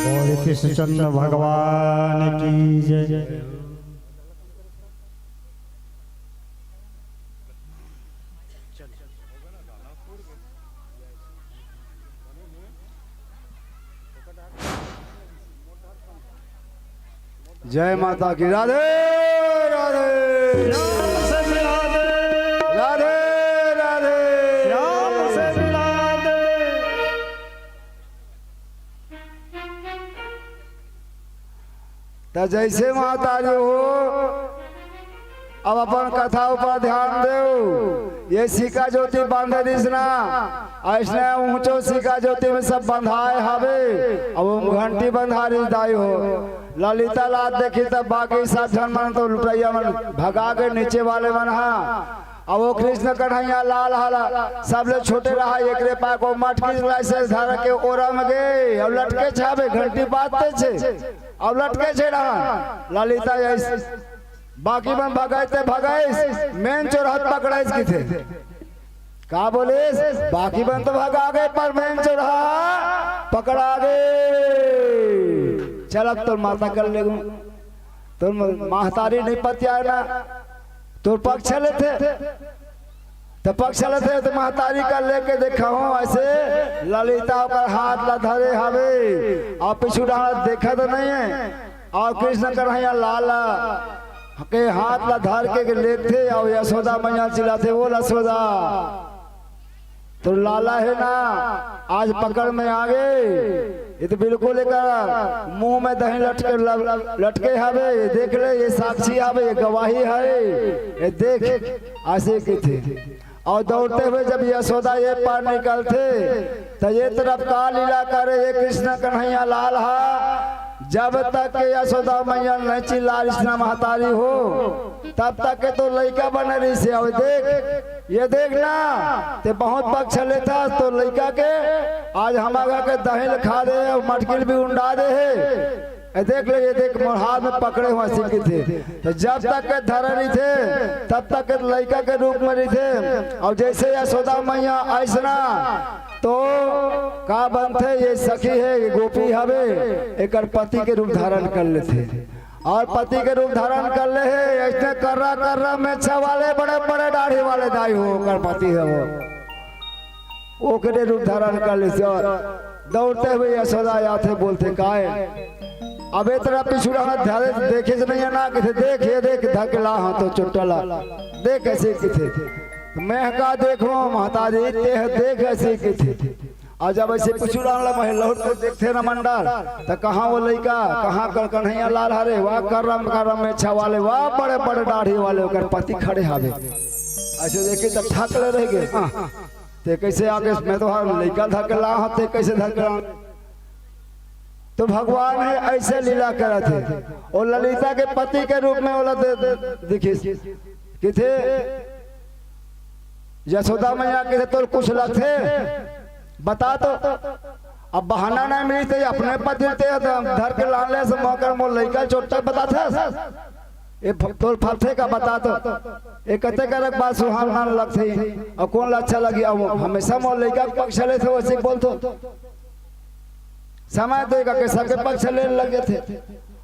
बोल कृष्णचंद्र भगवान की जय। जय माता की। राधे राधे। श्याम से मिला दे। राधे राधे। श्याम से मिला दे। त जैसे माता जी हो, अब अपन कथा ऊपर ध्यान देव। ये सिका जोती बांधे रिहिस ना, अइसने ऊंचो सिका जोती में सब बंधाए हवे। अब ओम घंटी बंधा रिहिस दाई हो। ललिता ला देखिस त बाकी सब झन मन तो लुटइया मन भगा के नीचे वाले मन हा। अब वो कृष्ण कन्हैया लाल हा ला, सब ले छोटे रहा, एकरे पाय को मटकी ला से धर के ओरा में गे, अब लटके छाबे घंटी बाजते छे, अब लटके छे रहा। ललिता ऐस-, बाकी मन भगाइस ते भगाइस, मेन चोरहा पकड़ाइस किथे। का बोलिस? बाकी मन तो भगा गे, पर मेन चोरहा पकड़ा गे। चल, अब तोर माता कर लेगो, तोर म-, महतारी नहीं पतियाए ना, तोर पक्ष लेथे, त पक्ष लेथे त महतारी कर लेके देखा हो, ऐसे ललिता ओकर हाथ ला धरे हवे, अउ पीछू डाहर देखत नहीं है। अउ कृष्ण कन्हैया लाल के हाथ ला धर के लेथे, अउ यशोदा मैया चिल्लाथे, "ओ यशोदा, तोर लाला हे ना, आज पकड़ में आ गे।" ये तो बिल्कुल एकर मुंह में दही लटके, ल-, लटके हवे। ये देख ले, ये साक्षी हवे, ये गवाही है, ये देख, अइसे किथे। अउ दौड़ते हुए जब यशोदा ये पार निकलथे, त ये तरफ का लीला करे ये कृष्ण कन्हैया लाल हा। जब तक के यशोदा मैया नहीं चिल्ला रिहिस ना महतारी हो, तब तक के तो लइका बने रिहिस हे। अउ देख, ये देख ना, ते बहुत पक्ष लेथस, तोर लइका के आज हमर घर के दही ल खा दे हे अउ मटकी ल भी उंडा दे हे। ए देख ले, ये देख, मोर हाथ में पकड़े हुआ सिक्की थे। तो जब तक के धरे रहिथे, तब तक के लइका के रूप में रहिथे। अउ जइसे यशोदा मैया अइसना, तो का बनथे, ये सखी हे, ये गोपी हवे, एकर पति के रूप धारण कर लेथे। अउ पति के रूप धारण कर ले हे, अइसने कर्रा कर्रा मेछा वाले, बड़े बड़े दाढ़ी वाले दाई हो, ओकर पति हे वो। ओकरे रूप धारण कर लेथे। अउ दौड़ते हुए यशोदा आथे, बोलथे, "काय?" अब ए तरफ पीछू डाहर धरे देखे से नहीं है ना, किथे, "देख, ये देख, धकेला हाथ तो चोटला, देख अइसे किथे।" तो मैं का देखो, महतारी, ते ह देख अइसे किथे। अउ जब अइसे पीछू डाहर ला मैं लहुट के देखथे ना मंडल, त कहाँ वो लइका, कहाँ कर कन्हैया लाल हरे, वाह कर्रा कर्रा मेछा वाले, वाह बड़े बड़े दाढ़ी वाले, ओकर पति खड़े हवे। अइसे देखिस त ठक ले रह गे। हाँ। ते कइसे आ गे? मैं तो हर लइका धकेला हंव, ते कइसे धकेला? तो भगवान हे अइसे लीला करत हे। अउ ललिता के पति के रूप में ओला दे, दे, दिखिस। किथे यशोदा मैया किथे तोर कुछ लगथे? बता तो। अब बहाना नहीं मिलिस ते अपने पति ते धर के लान ले से मोकर मोर लइका चोट्टा बताथस। ए फ-, तोर फरथे का बता तो। ए कते करक बात सुहावना लगथे, अउ कोन ला अच्छा लगी? अउ हमेशा मोर लइका के पक्ष लेथे, वइसे बोलथो। समय तो एकर के सबके पक्ष ले लग जाथे।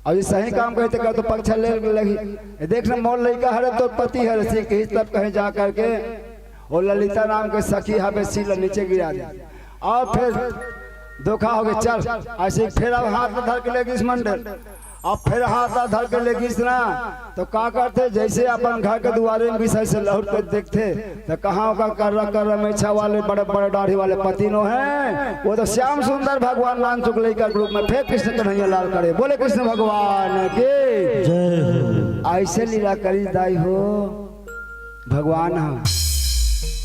अउ ये सही काम कहिथे का तो पक्ष ले लगी। ए देख ना, मोर लइका हरे, तोर पति हरे, अइसे कहिस तब कहीं जा करके ओ ललिता नाम के सखी हवे, सील नीचे गिरा दे। अउ फेर धोखा हो गे, चल, अइसे फेर अब हाथ धर के लेगिस मंडल। अब फेर हाथ ला धर के लेगिस ना, तो का करथे, जइसे अपन घर के दुआरे में घुसे से लहुट के देखथे, तो कहाँ ओकर कर्रा कर्रा मेछा वाले, बड़े बड़े दाढ़ी वाले पति नो हे, वो तो श्याम सुंदर भगवान नानचुक लइका के रूप में फेर कृष्ण कन्हैया लाल करे। बोले कृष्ण भगवान की। जय हो। अइसे लीला करिस दाई हो भगवान ह।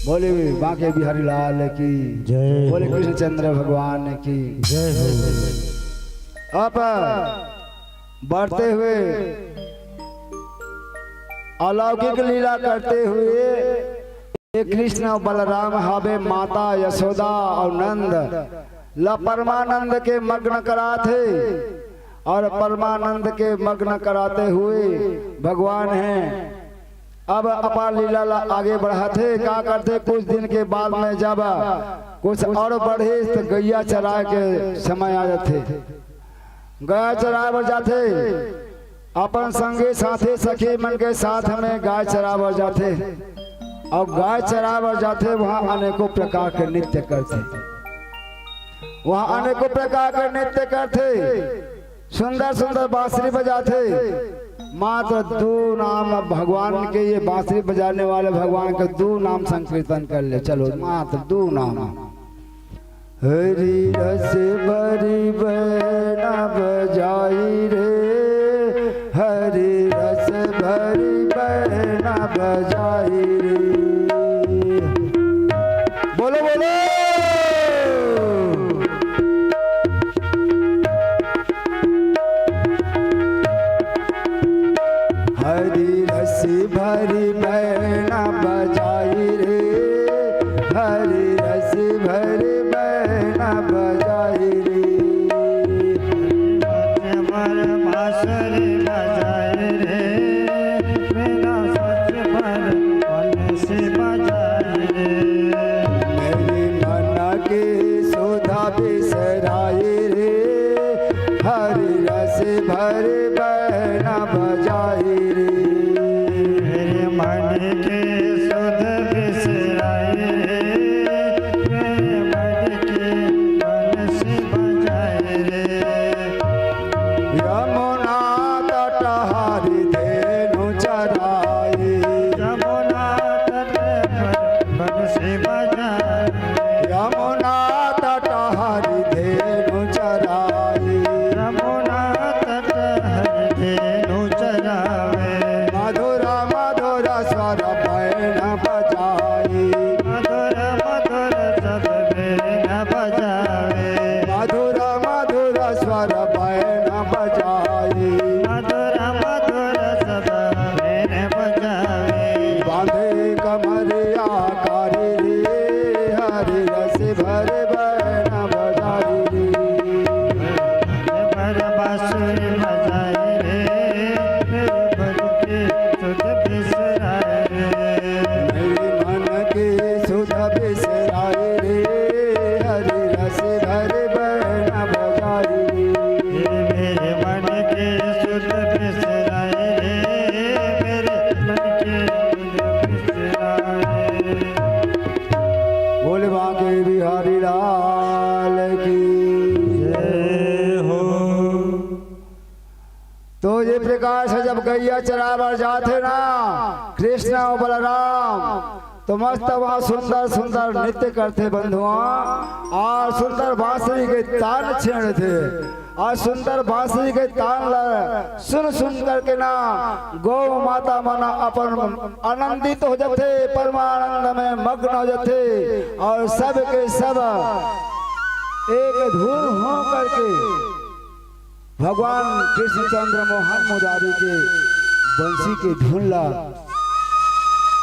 बोले बांके बिहारी लाल की। जय। बोले कृष्णचंद्र भगवान की। जय हो। अब बढ़ते हुए अलौकिक लीला करते हुए ये कृष्ण अउ बलराम हवे, माता यशोदा अउ नंद ला परमानंद के मग्न कराथे अउ परमानंद के मग्न कराते हुए भगवान हे। अब अपन लीला ला आगे बढ़ाथे। का करथे, कुछ दिन के बाद में जब कुछ अउ बढ़िस त गइया चराए के समय आ जाथे। गाय चराए बर जाथे, अपन संगी साथी सखी मन के साथ में गाय चराए बर जाथे। अउ गाय चराए बर जाथे, वहाँ अनेकों प्रकार के नृत्य करथे, वहाँ अनेकों प्रकार के नृत्य करथे, सुंदर सुंदर बांसुरी बजाथे। मात्र दू नाम भगवान के, ये बांसुरी बजाने वाले भगवान के दू नाम संकीर्तन कर ले। चलो, मात्र दू नाम। हरि रस भरी बैना बजाई रे, हरि रस भरी बैना बजाई रे। बोलो, बोलो। हरि रस भरि बैना बजाई रे, हरि रस भरि बैना बजाई रे। भर बांसुरी बजाई रे, मेरा सच भर बंसी बजाई रे। मेरे मन के सुधा बिसराई रे, हरि रस भरि बैना बजाई रे। मेरे मन के सुध बिसराई रे, मेरे मन के बंसी बजाई रे। यमुना तट हरि धेनु चराई। यमुना तट पर बंसी बजाई। यमुना तट हरि धेनु चराई। यमुना तट हरि धेनु चरावे। मधुर मधुर स्वर बैन बजाई। मधुर मधुर शब्द बैन बजावे। मधुर मधुर स्वर बैन बजाई। मधुर मधुर शब्द बैन बजावे। बांधे कमरिया कारी रे, हरि रस भरि बैन बजाई रे। भर बांसुरी बजाई रे, भर के सुध बिसराए रे। मेरे मन के सुध बिसराए रे, हरि रस भरि बैना बजाई रे। मेरे मन के सुध बिसराए रे, मेरे मन के सुध बिसराए रे। बोले बांके बिहारी लाल की जय हो। तो ये प्रकार से जब गैया चराबर जाथे ना कृष्ण अउ बलराम, तो मस्त वहाँ सुंदर सुंदर नृत्य करथे बंधुआ, अउ सुंदर बांसुरी के तान छेड़थे, अउ सुंदर बांसुरी के तान ल सुन सुन करके ना गौ माता मन अपन आनंदित हो जाथे, परमानंद में मग्न हो जाथे, अउ सब के सब एक धुन हो करके भगवान कृष्णचंद्र मोहन मुरारी के बंसी के धुन ला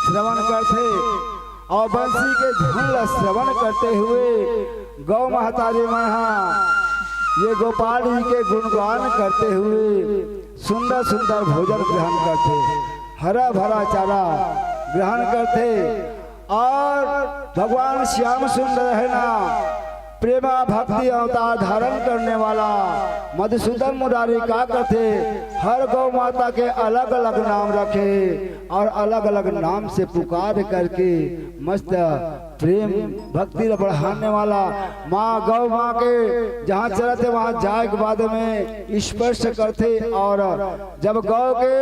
श्रवण करथे अउ बंसी के धुन ला श्रवण करते हुए गौ महतारी मन हा ये गोपाल जी के गुणगान करते हुए सुंदर सुंदर भोजन ग्रहण करथे, हरा भरा चारा ग्रहण करथे। अउ भगवान श्याम सुंदर है ना, प्रेमा भक्ति अवतार धारण करने वाला मधुसूदन मुरारी का करथे, हर गौ माता के अलग-अलग नाम रखे अउ अलग-अलग नाम से पुकार करके मस्त प्रेम भक्ति ल बढ़ाने वाला माँ गौ माँ के जहाँ चलत हे वहाँ जाए के बाद में स्पर्श करथे अउ जब गौ के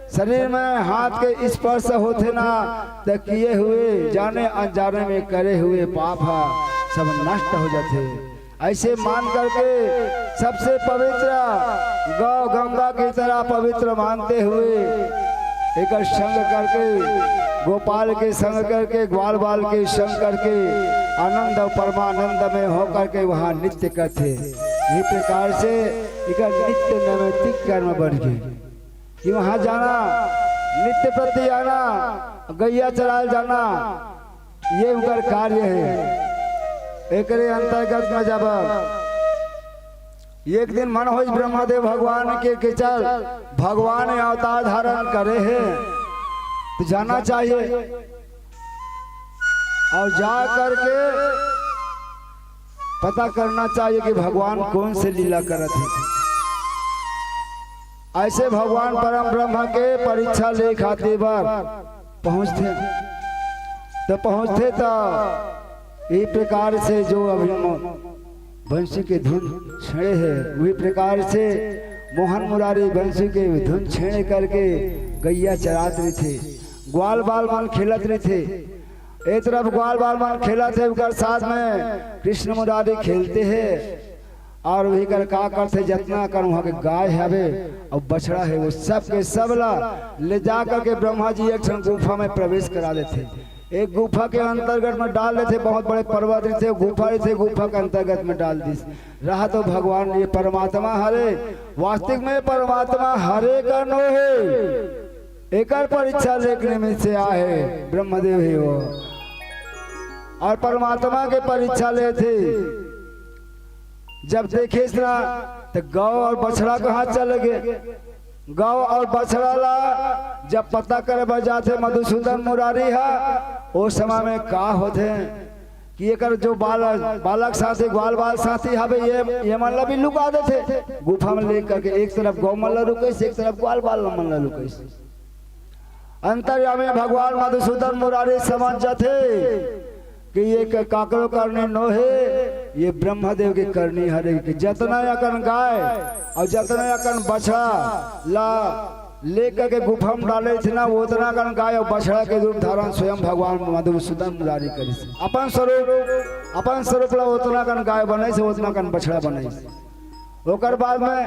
शरीर में हाथ के स्पर्श होथे ना, त किए हुए जाने अनजाने में करे हुए पाप ह सब नष्ट हो जाथे। ऐसे मान करके सबसे पवित्र गौ गंगा की तरह पवित्र मानते हुए एकर संग करके, गोपाल के संग करके, ग्वाल बाल के संग करके, आनंद अउ परमानंद में होकर के वहाँ नृत्य करथे। ये प्रकार से एकर नित्य नैमित्तिक कर्म बन गे। कि वहाँ जाना, नित्य प्रति आना, गैया चराल जाना, ये उनकर कार्य है। एकरे अंतर्गत में जब एक दिन मन होइस ब्रह्मदेव भगवान के, कि चल, भगवान अवतार धारण करे हे, तो जाना चाहिए अउ जा करके पता करना चाहिए कि भगवान कौन से लीला करत हे। ऐसे भगवान परम ब्रह्म के परीक्षा ले खातिर बर पहुँचथे, तो पहुँचथे तो ये प्रकार से जो अभी म-, बंसी के धुन छेड़े हे, वही प्रकार से मोहन मुरारी बंसी के धुन छेड़े करके गैया चरात रहिथे, ग्वाल बाल मन खेलत रहिथे। ए तरफ ग्वाल बाल मन खेलत हे, ओकर साथ में कृष्ण मुरारी खेलते हे। और वही कर का करथे, जतना कन वहाँ के गाय हवे और बछड़ा है, वो सब के सब ला ले जा करके ब्रह्मा जी एक ठन गुफा में प्रवेश करा देथे। एक गुफा के अंतर्गत में डाल देथे, बहुत बड़े पर्वत रहिथे, गुफा रहिथे, गुफा के अंतर्गत में डाल दिस। रहा तो भगवान ये परमात्मा हरे, वास्तविक में परमात्मा हरे का नो है। एकर परीक्षा लेके निमित्त से आए हे ब्रह्मदेव ही वो, और परमात्मा के परीक्षा लेथे। जब देखे इस तरह, तो गौ और बछड़ा कहाँ चले गए? गौ और बछड़ा ला जब पता करे बर जाथे मधुसूदन मुरारी हा, ओ समय में का होथे कि एकर जो बालक, बालक साथी, ग्वाल बाल साथी हवे, ये, ये मन ला भी लुका देथे गुफा में ले करके। एक तरफ गौ मन ला रुकइस, एक तरफ ग्वाल बाल मन ला रुकइस। अंतर्यामी भगवान मधुसूदन मुरारी समझ जाथे कि ये क-, काकरो करनी नो हे, ये ब्रह्मदेव के करनी हरे। कि जतना अकन गाय और जतना अकन बछड़ा ला लेकर के गुफा में डाले थे ना, वो उतना कन गाय और बछड़ा के रूप धारण स्वयं भगवान मधुसूदन मुरारी करिस। अपन स्वरूप, अपन स्वरूप ला उतना कन गाय बनइस, उतना कन बछड़ा बनइस। ओकर बाद में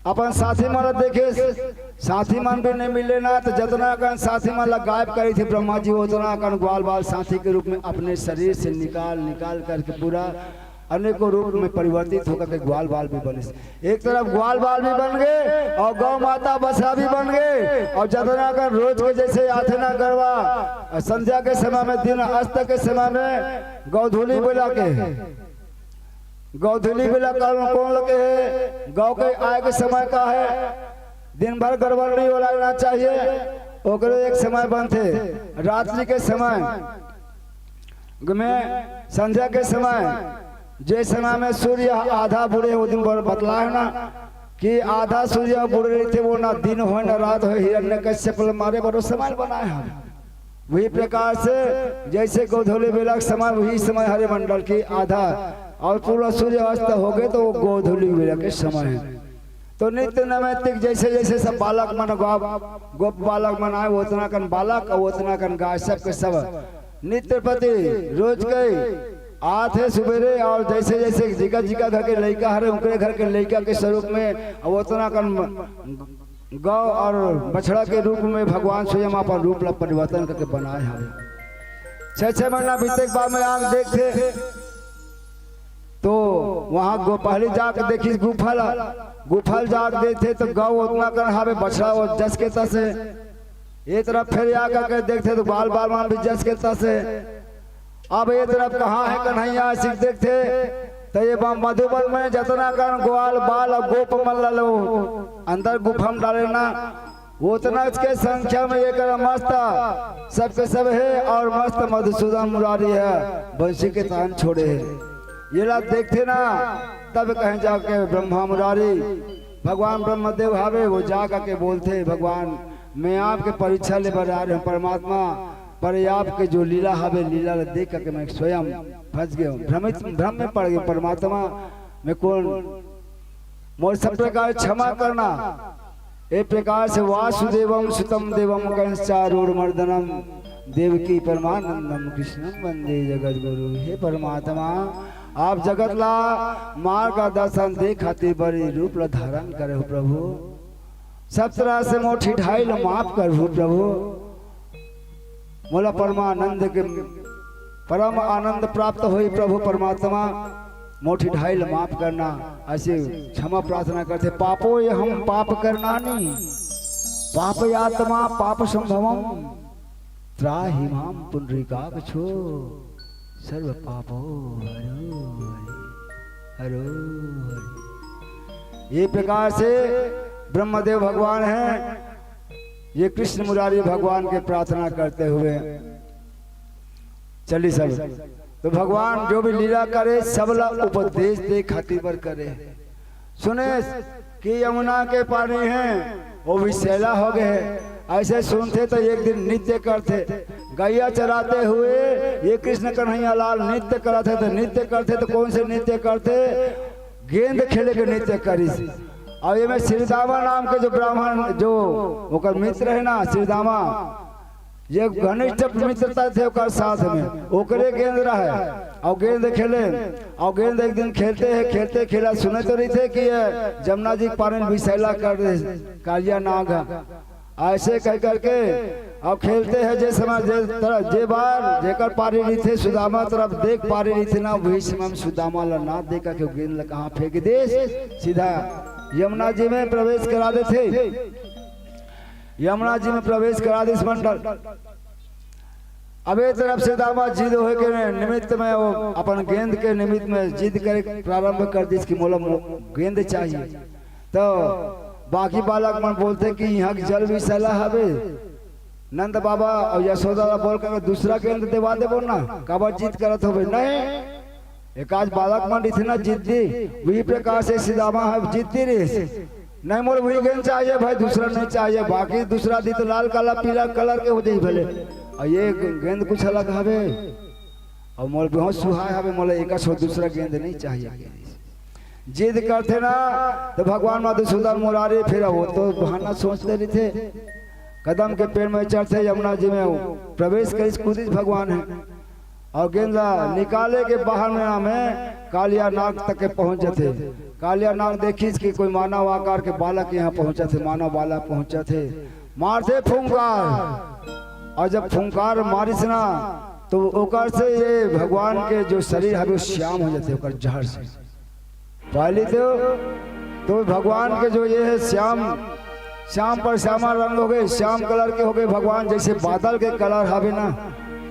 अपन साथी मन ला देखे, साथी मन भी नहीं मिले ना, तो जतना कन साथी मन ला गायब करे थे ब्रह्मा जी, उतना कन ग्वाल बाल साथी के रूप में अपने शरीर से निकाल निकाल करके पूरा अनेकों रूप में परिवर्तित होकर के ग्वाल बाल भी बने। एक तरफ ग्वाल बाल भी बन गए और गौ माता बछड़ा भी बन गए। और जतना कन रोज के जैसे आथे ना गरवा, संध्या के समय में, दिन अस्त के समय में गौधूली बेला के, गौधूली बेला कौन, कौन लगे है? गौ के आए के समय का है? दिन भर गड़बड़ नहीं हो रहना चाहिए, ओकरे एक समय बनथे। रात्रि के समय में, संध्या के समय, जे समय में सूर्य आधा बुड़े, वो दिन भर बतला है ना कि आधा सूर्य बुड़े रहिथे, वो ना दिन होय ना रात होय, हिरण्यकश्यप ल मारे बर समय बनाए हे। वही प्रकार से जैसे गोधूली बेला के समय, वही समय हरे मंडल की आधा और पूरा सूर्य अस्त हो गए, तो वो गोधूली बेला के समय है। तो नित्य नैमित्तिक जैसे जैसे सब बालक मन, गो-, गोप बालक मन आए, वो उतना कन बालक और वो उतना कन गाय, सब के सब नित्य प्रति रोज के आथे सुबेरे, और जैसे जैसे जिका जिका घर के लइका हरे, उनके घर के लइका के स्वरूप में, और वो उतना कन गौ और बछड़ा के रूप में भगवान स्वयं अपन रूप ला परिवर्तन करके बनाए हवे। छह छह महीना बीते के बाद में आके देखथे, तो वहां गो-, पहले जाके देखिस गुफा ला, गुफा ला जाके देखथे तो गौ उतना कन हवे, बछड़ा वो जस के तस हे। ये तरफ फिर आकर के देखथे तो बाल बाल मन भी जस के तस हे। अब ये तरफ कहाँ है कन्हैया, ऐसे देखथे तो ये बा मधुबन में जतना कन ग्वाल बाल और गोप मन ला लो अंदर गुफा में डाले ना, वो उतना के संख्या में ये कर मस्त सबके सब है और मस्त मधुसूदन मुरारी है, बंसी के तान छोड़े है। ये ला देखथे ना, तब कहें जाके ब्रह्मा मुरारी, भगवान ब्रह्मदेव हवे, वो जा करके बोलथे, "भगवान, मैं आपके परीक्षा ले बर आ रहे हूँ परमात्मा, पर ये आपके जो लीला हवे, लीला ला देख करके मैं स्वयं फंस गए हूँ, भ्रमित, भ्रम में पड़ गए परमात्मा, मैं कौन, मोर सब प्रकार क्षमा करना।" ए प्रकार से वासुदेवम सुतम देवम कंसारूढ़ मर्दनम देवकी परमानंदम कृष्णम वंदे जगत गुरु। हे परमात्मा, आप जगत ला मार्ग का दर्शन दे खातिर बड़े रूप ला धारण करे हो प्रभु। सब तरह से मोर ठिठाई ला माफ कर हो प्रभु। मोला परमानंद के, परम आनंद प्राप्त होई प्रभु परमात्मा। मोर ठिठाई ला माफ करना, ऐसे क्षमा प्रार्थना करथे। पापो ये हम पाप करना नहीं, पाप आत्मा पाप संभवम, त्राहि माम पुंडरीकाक्षो, सर्व पापो हरो हरि, हरो हरि। ये प्रकार से ब्रह्मदेव भगवान हैं, ये कृष्ण मुरारी भगवान के प्रार्थना करते हुए चली सब। तो भगवान जो भी लीला करे, सब ला उपदेश दे खातिर बर करे। सुने कि यमुना के पानी है, वो भी सैला हो गए हैं। ऐसे सुनथे तो एक दिन नृत्य करथे, गैया चराते हुए ये कृष्ण कन्हैया लाल नृत्य करथे, तो नृत्य करथे तो कौन से नृत्य करथे? गेंद खेले के नृत्य करिस। और ये में श्रीदामा नाम के जो ब्राह्मण, जो ओकर मित्र है ना श्रीदामा, ये घनिष्ठ मित्रता थे ओकर साथ में, ओकरे गेंद रहे और गेंद खेले। और गेंद एक दिन खेलते हैं, खेलते खेला सुने तो रहिथे कि ये जमुना जी के पानी में विषैला कर दे, कालिया नाग ह। ऐसे कह करके अब खेलते हैं, जे समय जे तरफ जे बार जेकर पारी रहिथे, सुदामा तरफ देख पारी रहिथे ना, वही समय में सुदामा ला ना देख के गेंद ला कहाँ फेंक देस, सीधा यमुना जी में प्रवेश करा देथे। यमुना जी में प्रवेश करा देस मंडल। अब ए तरफ सुदामा जिद होए के निमित्त में वो अपन गेंद के निमित्त में जिद करे प्रारंभ कर दिस कि मोला मो-, गेंद चाहिए। तो बाकी बालक मन बोलथे कि इहाँ के जल विषैला हवे, नंद बाबा और यशोदा ला बोल करके दूसरा गेंद देवा देबो ना, काबर जिद करत होबे? नहीं, एक आध बालक मन रहिथे ना जिद्दी, वही प्रकार से सुदामा ह जिद्दी रहिस। नहीं, मोला वही गेंद चाहिए भाई, दूसरा नहीं चाहिए। बाकी दूसरा दी तो लाल, काला, पीला कलर के हो जाई भले, और ये गेंद कुछ अलग हवे, और मोला बहुत सुहाय हवे, मोला एक सौ दूसरा गेंद नहीं चाहिए। जिद करथे ना, तो भगवान मधुसूदन मुरारी फिर वो तो बहाना सोचते रहिथे। कदम के पेड़ में चढ़थे, यमुना जी में प्रवेश करिस, कूदिस भगवान ह। और गेंद ला निकाले के बाहर में ना में कालिया नाग तक के पहुंच जथे। कालिया नाग देखिस कि कोई मानव आकार के बालक यहाँ पहुंचत हे, मानव बालक पहुंचत हे, मारथे फुंकार। और जब फुंकार मारिस ना, तो ओकर से ये भगवान के जो शरीर हवे, वो श्याम हो जाते ओकर जहर से। पहली तो, तो भगवान के जो ये है श्याम, श्याम पर श्यामा रंग हो गए, श्याम कलर के हो गए भगवान। जैसे बादल के कलर हवे ना,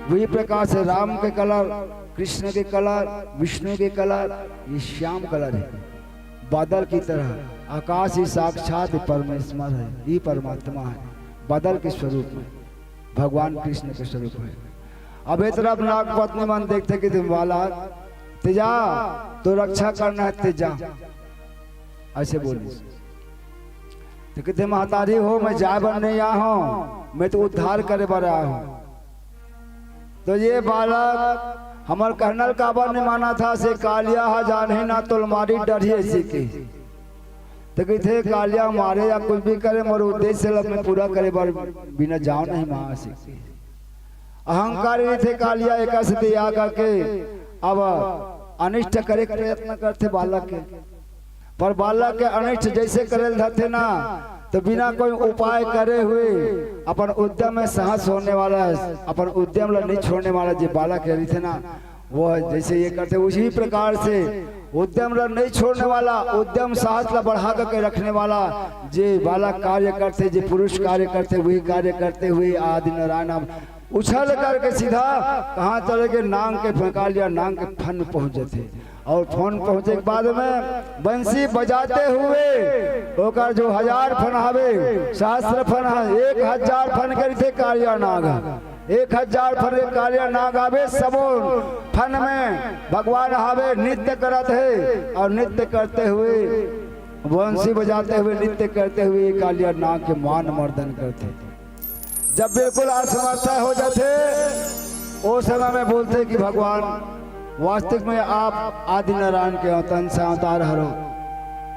वही प्रकार से राम के कलर, कृष्ण के कलर, विष्णु के कलर, ये श्याम कलर है। बादल की तरह आकाश ही साक्षात परमेश्वर है, ये परमात्मा है, बादल के स्वरूप में भगवान कृष्ण के स्वरूप है। अब ए तरफ नाग पत्नी मन देखथे कि तुम बालक, तेजा, तो रक्षा करना है, तेजा, ऐसे बोली। तो कहते, महतारी हो, मैं जाए बर नहीं आया हूँ, मैं तो उद्धार करे बर आया हूँ। तो ये बालक हमर कहना ल काबर नहीं मानथे, से कालिया ह जानही ना तोला मारी डरही ऐसे के। तो कहते, कालिया मारे या कुछ भी करे, मोर उद्देश्य ल मैं पूरा करे बर बिना जाओ नहीं माँ ऐसे के। अहंकार रहिथे कालिया, एकर सेती आ करके अब अनिष्ट करे के प्रयत्न करथे बालक के। पर बालक के अनिष्ट जैसे करे ल धरथे ना, तो बिना कोई उपाय करे हुए अपन उद्यम में साहस होने वाला, अपन उद्यम ला नहीं छोड़ने वाला जे बालक के रहिथे ना, वो जैसे ये करथे, उसी प्रकार से उद्यम ला नहीं छोड़ने वाला, उद्यम साहस ला बढ़ा करके रखने वाला जे बालक कार्य करथे, जे पुरुष कार्य करथे, वही कार्य करते हुए आदि नारायण नाम उछल करके सीधा कहाँ चले गए, नांग के फेंका लिया, नांग के फन पहुंच जाते। और फन पहुंचे के बाद में बंसी बजाते हुए ओकर जो हजार फन हवे, सहस्र फन है, एक हजार फन करी थे कालिया नाग, एक हजार फन के कालिया नाग आवे, सबो फन में भगवान हवे, नृत्य करत है और नृत्य करते हुए, बंसी बजाते हुए, नृत्य करते हुए कालिया नाग के मान मर्दन करते। जब बिल्कुल असमर्थ हो जाते, ओ समय में बोलते कि भगवान, वास्तविक में आप आदि नारायण के अंश अवतार हरो।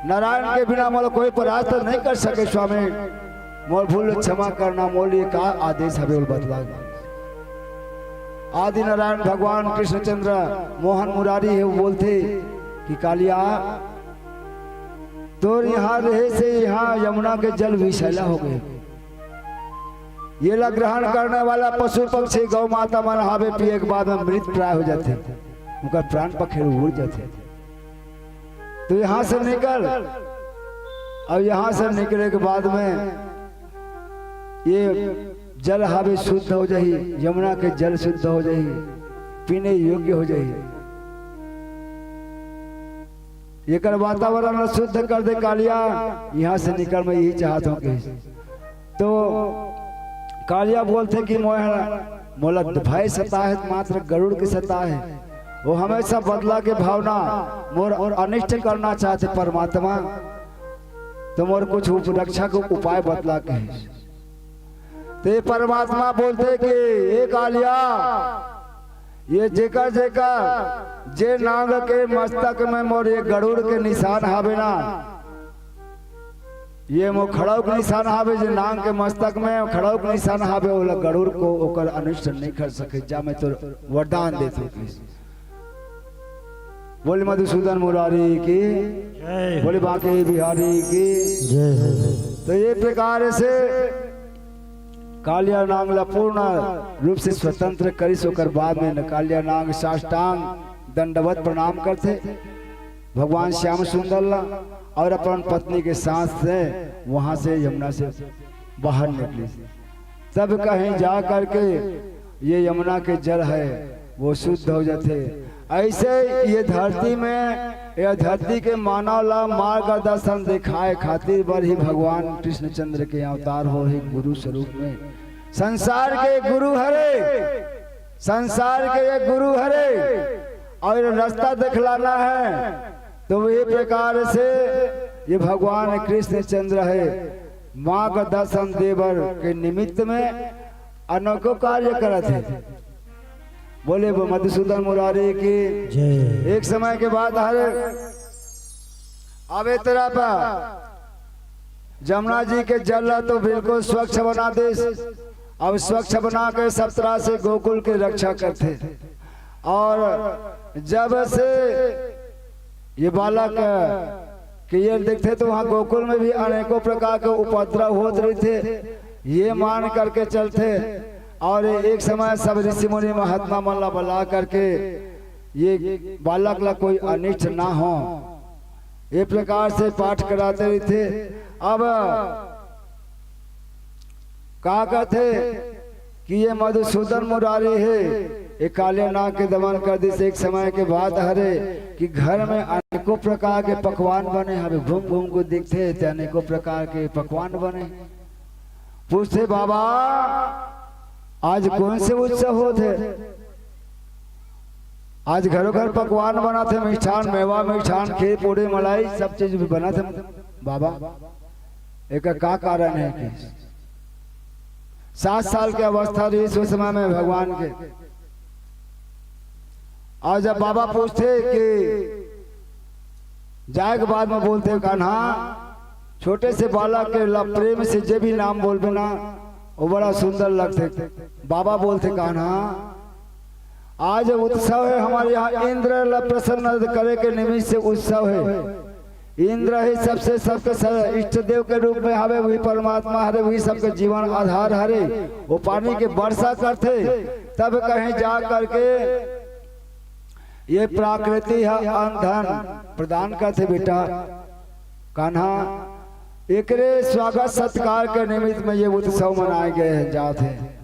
नारायण के बिना मोला कोई परास्त नहीं कर सके स्वामी, मोर भूल क्षमा करना, मोर लिए का आदेश हवे, ओला बतला दे। आदि नारायण भगवान कृष्णचंद्र मोहन मुरारी है, वो बोलते कि कालिया, तोर यहाँ रहे से यहाँ यमुना के जल विषैला हो गए। ये ला ग्रहण करने वाला पशु पक्षी गौ माता मन हावे पिए के बाद में मृत प्राय हो जाते, उनका प्राण पखेरु उड़ जाते। तो यहाँ से निकल, और यहाँ से निकले के बाद में ये जल हावे शुद्ध हो जाही, यमुना के जल शुद्ध हो जाही, पीने योग्य हो जाही। एकर वातावरण शुद्ध कर दे कालिया, यहाँ से निकल, मैं यही चाहत हूँ कि। तो कालिया बोलते कि मोह, मोला भय सता है, मात्र गरुड़ के सता है। वो हमेशा बदला के भावना मोर अनिष्ट करना चाहते परमात्मा, तो मोर कुछ उप-, रक्षा के उपाय बतला के। तो ये परमात्मा बोलते कि ए कालिया, ये जेकर जेकर जे नाग के मस्तक में मोर ये गरुड़ के निशान हावे ना, ये मोर खड़ाऊ के निशान हावे, जे नांग के मस्तक में खड़ाऊ के निशान हावे, ओला गरुड़ को ओकर अनिष्ट नहीं कर सके, जा मैं तोर वरदान देत हूँ। बोले मधुसूदन मुरारी की, जय। बोले बांके बिहारी की। जय हो। तो ये प्रकार से कालिया नांग ला पूर्ण रूप से स्वतंत्र करिस, ओकर बाद में न कालिया नांग साष्टांग दंडवत प्रणाम करथे भगवान श्याम सुंदर ला और अपन पत्नी के साथ से वहां से यमुना से बाहर निकली। तब कहीं जा करके ये यमुना के जल है वो शुद्ध हो जाथे। ऐसे ये धरती में, ये धरती के मानव ला मार्गदर्शन दिखाए खातिर बर ही भगवान कृष्णचंद्र के अवतार हो ही गुरु स्वरूप में। संसार के गुरु हरे, संसार के ये गुरु हरे और रास्ता दिखलाना है। तो वही प्रकार से ये भगवान कृष्णचंद्र है, मार्गदर्शन देवर के निमित्त में अनेकों कार्य करत है। बोले वो मधुसूदन मुरारी की। जय। एक समय के बात हरे, अब ए तरफ जमुना जी के जल ला तो बिल्कुल स्वच्छ बना देस। अब स्वच्छ बना के सब तरह से गोकुल के रक्षा करथे। और जब से ये बालक के ये देखथे तो वहाँ गोकुल में भी अनेकों प्रकार के उपद्रव होत रहिथे, ये मान करके चलथे। और एक समय सब ऋषि मुनि महात्मा मन ला बला करके ये बालक ला कोई अनिष्ट ना हो, ये प्रकार से पाठ कराते रहिथे। अब का कहथे कि ये मधुसूदन मुरारी है, ये काले नाग के दमन कर दिस। एक समय के बात हरे कि घर में अनेकों प्रकार के पकवान बने हवे, घूम घूम को दिखथे ते अनेकों प्रकार के पकवान बने। पूछथे, "बाबा, आज कौन से उत्सव होत हे?" आज घरों घर पकवान बनाथे, मिष्ठान, मेवा मिष्ठान, खीर पूड़ी मलाई सब चीज भी बनाथे। बाबा, एकर का कारण है कि सात साल के अवस्था रहिस उस समय में भगवान के। और जब बाबा पूछथे कि जाए के बाद में बोलथे, "कान्हा, छोटे से बालक के ला प्रेम से जे भी नाम बोलबे ना, वो बड़ा सुंदर लगथे।" बाबा बोलथे, "कान्हा, आज उत्सव है हमारे यहाँ, इंद्र ला प्रसन्न करे के निमित्त से उत्सव है। इंद्र ही सबसे सबके स-, इष्ट देव के रूप में हवे, वही परमात्मा हरे, वही सबके जीवन आधार हरे। वो पानी के वर्षा करथे, तब कहीं जा करके ये प्रकृति ह अन्न धन प्रदान करथे बेटा। कान्हा, एकरे स्वागत सत्कार के निमित्त में ये उत्सव मनाए गए हैं, जात है।"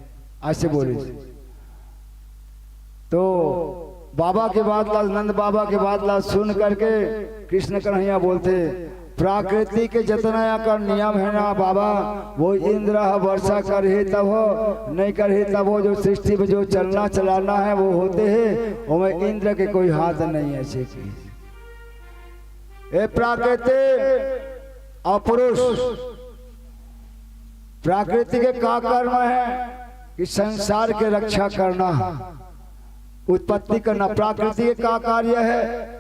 ऐसे बोले। तो बाबा के बात ला, नंद बाबा के बात ला सुन करके कृष्ण कन्हैया बोलथे, "प्रकृति के जतना एकर नियम है ना बाबा, वो इंद्र ह वर्षा करही तब हो, नहीं करही तब हो, जो सृष्टि में जो चलना चलाना है वो होते है, ओमे इंद्र के कोई हाथ नहीं है।" ऐसे की ए प्रकृति और पुरुष, प्रकृति के का कर्म है कि संसार के रक्षा करना, उत्पत्ति करना। प्रकृति के का कार्य है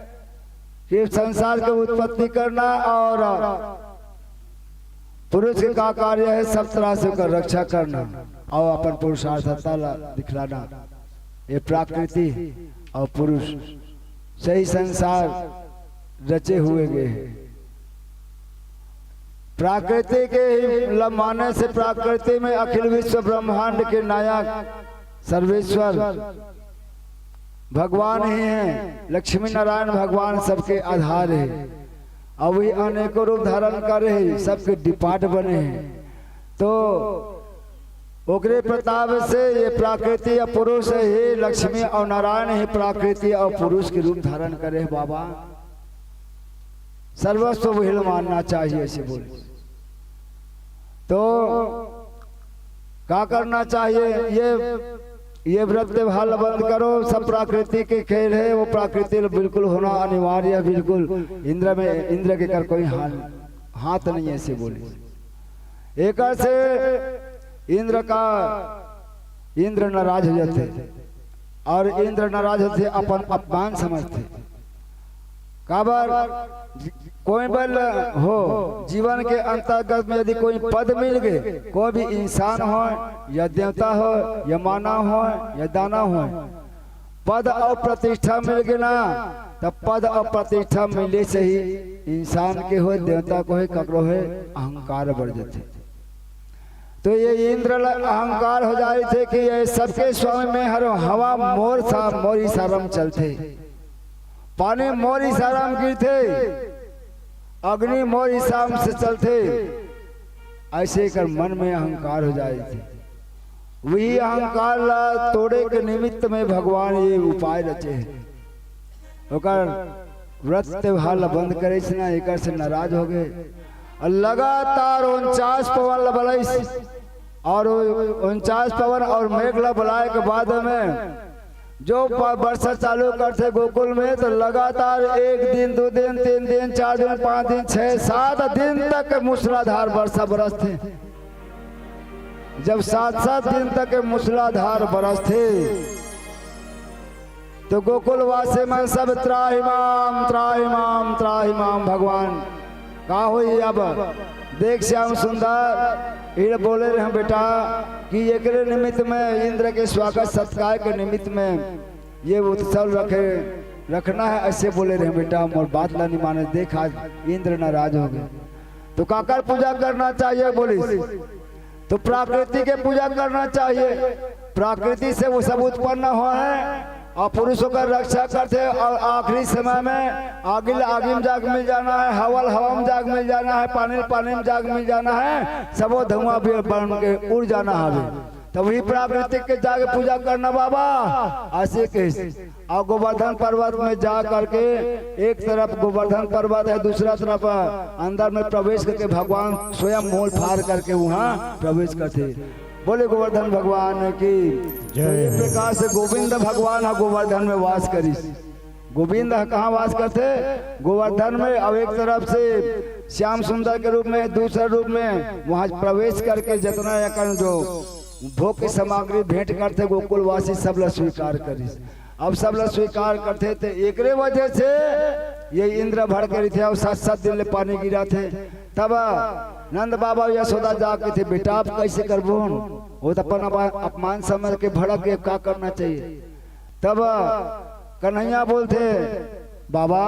कि संसार के उत्पत्ति करना, और पुरुष के का कार्य है? सब तरह से ओकर रक्षा करना और अपन पुरुषार्थता ला दिखलाना। ये प्रकृति और पुरुष सही संसार रचे हुए गए हैं। प्रकृति के ही ल-, माने से प्रकृति में अखिल विश्व ब्रह्मांड के नायक सर्वेश्वर भगवान ही हैं। लक्ष्मी नारायण भगवान सबके आधार है, और वही अनेकों रूप धारण करे हैं, सबके डिपार्ट बने हैं। तो ओकरे प्रताप से ये प्रकृति या पुरुष ही लक्ष्मी और नारायण ही प्रकृति और पुरुष के रूप धारण करे हैं बाबा। सर्वस्व वही मानना चाहिए, ऐसे बोले। तो का करना चाहिए? ये, ये व्रत त्योहार बंद करो, सब प्रकृति के खेल है, वो प्रकृति बिल्कुल होना अनिवार्य है, बिल्कुल। इंद्र में, इंद्र के कर कोई हाथ, हाथ नहीं है, ऐसे बोले। एकर से इंद्र का, इंद्र नाराज हो जाते और इंद्र नाराज होते, अपन अपमान समझते। काबर? कोई बल हो, जीवन के अंतर्गत में यदि कोई पद मिल गए, कोई भी इंसान हो या देवता हो या मानव हो या दानव हो, पद और प्रतिष्ठा मिल गए ना, तब पद और प्रतिष्ठा मिले से ही इंसान के हो, देवता को हो, ककरो हो, अहंकार बढ़ जाते। तो ये इंद्र ल अहंकार हो जाए थे कि ये सबके स्वामी में हर हवा मोर सा, मोर इशारा में चलते, पानी मोर इशारा में गिरते, अग्नि मोर इशारा से चलते। ऐसे कर मन में अहंकार हो जाए थे। वही अहंकार ला तोड़े के निमित्त में भगवान ये उपाय रचे हैं। ओकर व्रत त्योहार ला बंद करे से ना, एकर से नाराज हो गए। और लगातार उनचास पवन ला बुलाइस, और उनचास पवन और मेघ ला बुलाए के बाद में जो प-, वर्षा चालू करते गोकुल में, तो लगातार एक दिन, दो दिन, तीन दिन, चार दिन, पाँच दिन, छह, सात दिन तक मूसलाधार वर्षा बरसते। जब सात सात दिन तक मूसलाधार बरसते, तो गोकुल वासी मन सब त्राहि माम, त्राहि माम, त्राहि माम भगवान। का होई अब? देख श्याम सुंदर, इड़ बोले रहे बेटा कि एकरे निमित्त में, इंद्र के स्वागत सत्कार के निमित्त में ये उत्सव रखे, रखना है, ऐसे बोले रहे बेटा। मोर बात ला नहीं माने। देख आज इंद्र नाराज हो गए। तो काकर पूजा करना चाहिए बोलिस? तो प्रकृति के पूजा करना चाहिए। प्रकृति से वो सब उत्पन्न हुआ है और पुरुषों का रक्षा करते हैं। और आखिरी समय में आगिल आगी में जाग मिल जाना है, हवल हवा में जाग मिल जाना है, पानी पानी में जाग मिल जाना है, सबो धुआं भी बन के उड़ जाना है। तब वही प्राकृतिक के जाके पूजा करना बाबा, ऐसे कहे। और गोवर्धन पर्वत में जा करके, एक तरफ गोवर्धन पर्वत है, दूसरा तरफ अंदर में प्रवेश करके भगवान स्वयं मोल फाड़ करके वहाँ प्रवेश करते। बोले गोवर्धन भगवान की जय। तो ये प्रकार से गोविंद भगवान ह गोवर्धन में वास करिस। गोविंद ह कहाँ वास करते? गोवर्धन में। अब एक तरफ से श्याम सुंदर के रूप में, दूसरे रूप में वहाँ प्रवेश करके जितना एकन जो भोग की सामग्री भेंट करते, गोकुलवासी सब ला स्वीकार करिस। अब सब ला स्वीकार करते थे, एकरे वजह से ये इंद्र भड़के रहिथे और सात सात दिन ले पानी गिराथे। तब नंद बाबा यशोदा जा कहिथे, बेटा, अब कैसे करबो? वो तो अपन, अपन अपमान समझ के भड़क के का करना चाहिए। तब कन्हैया बोलथे, बाबा,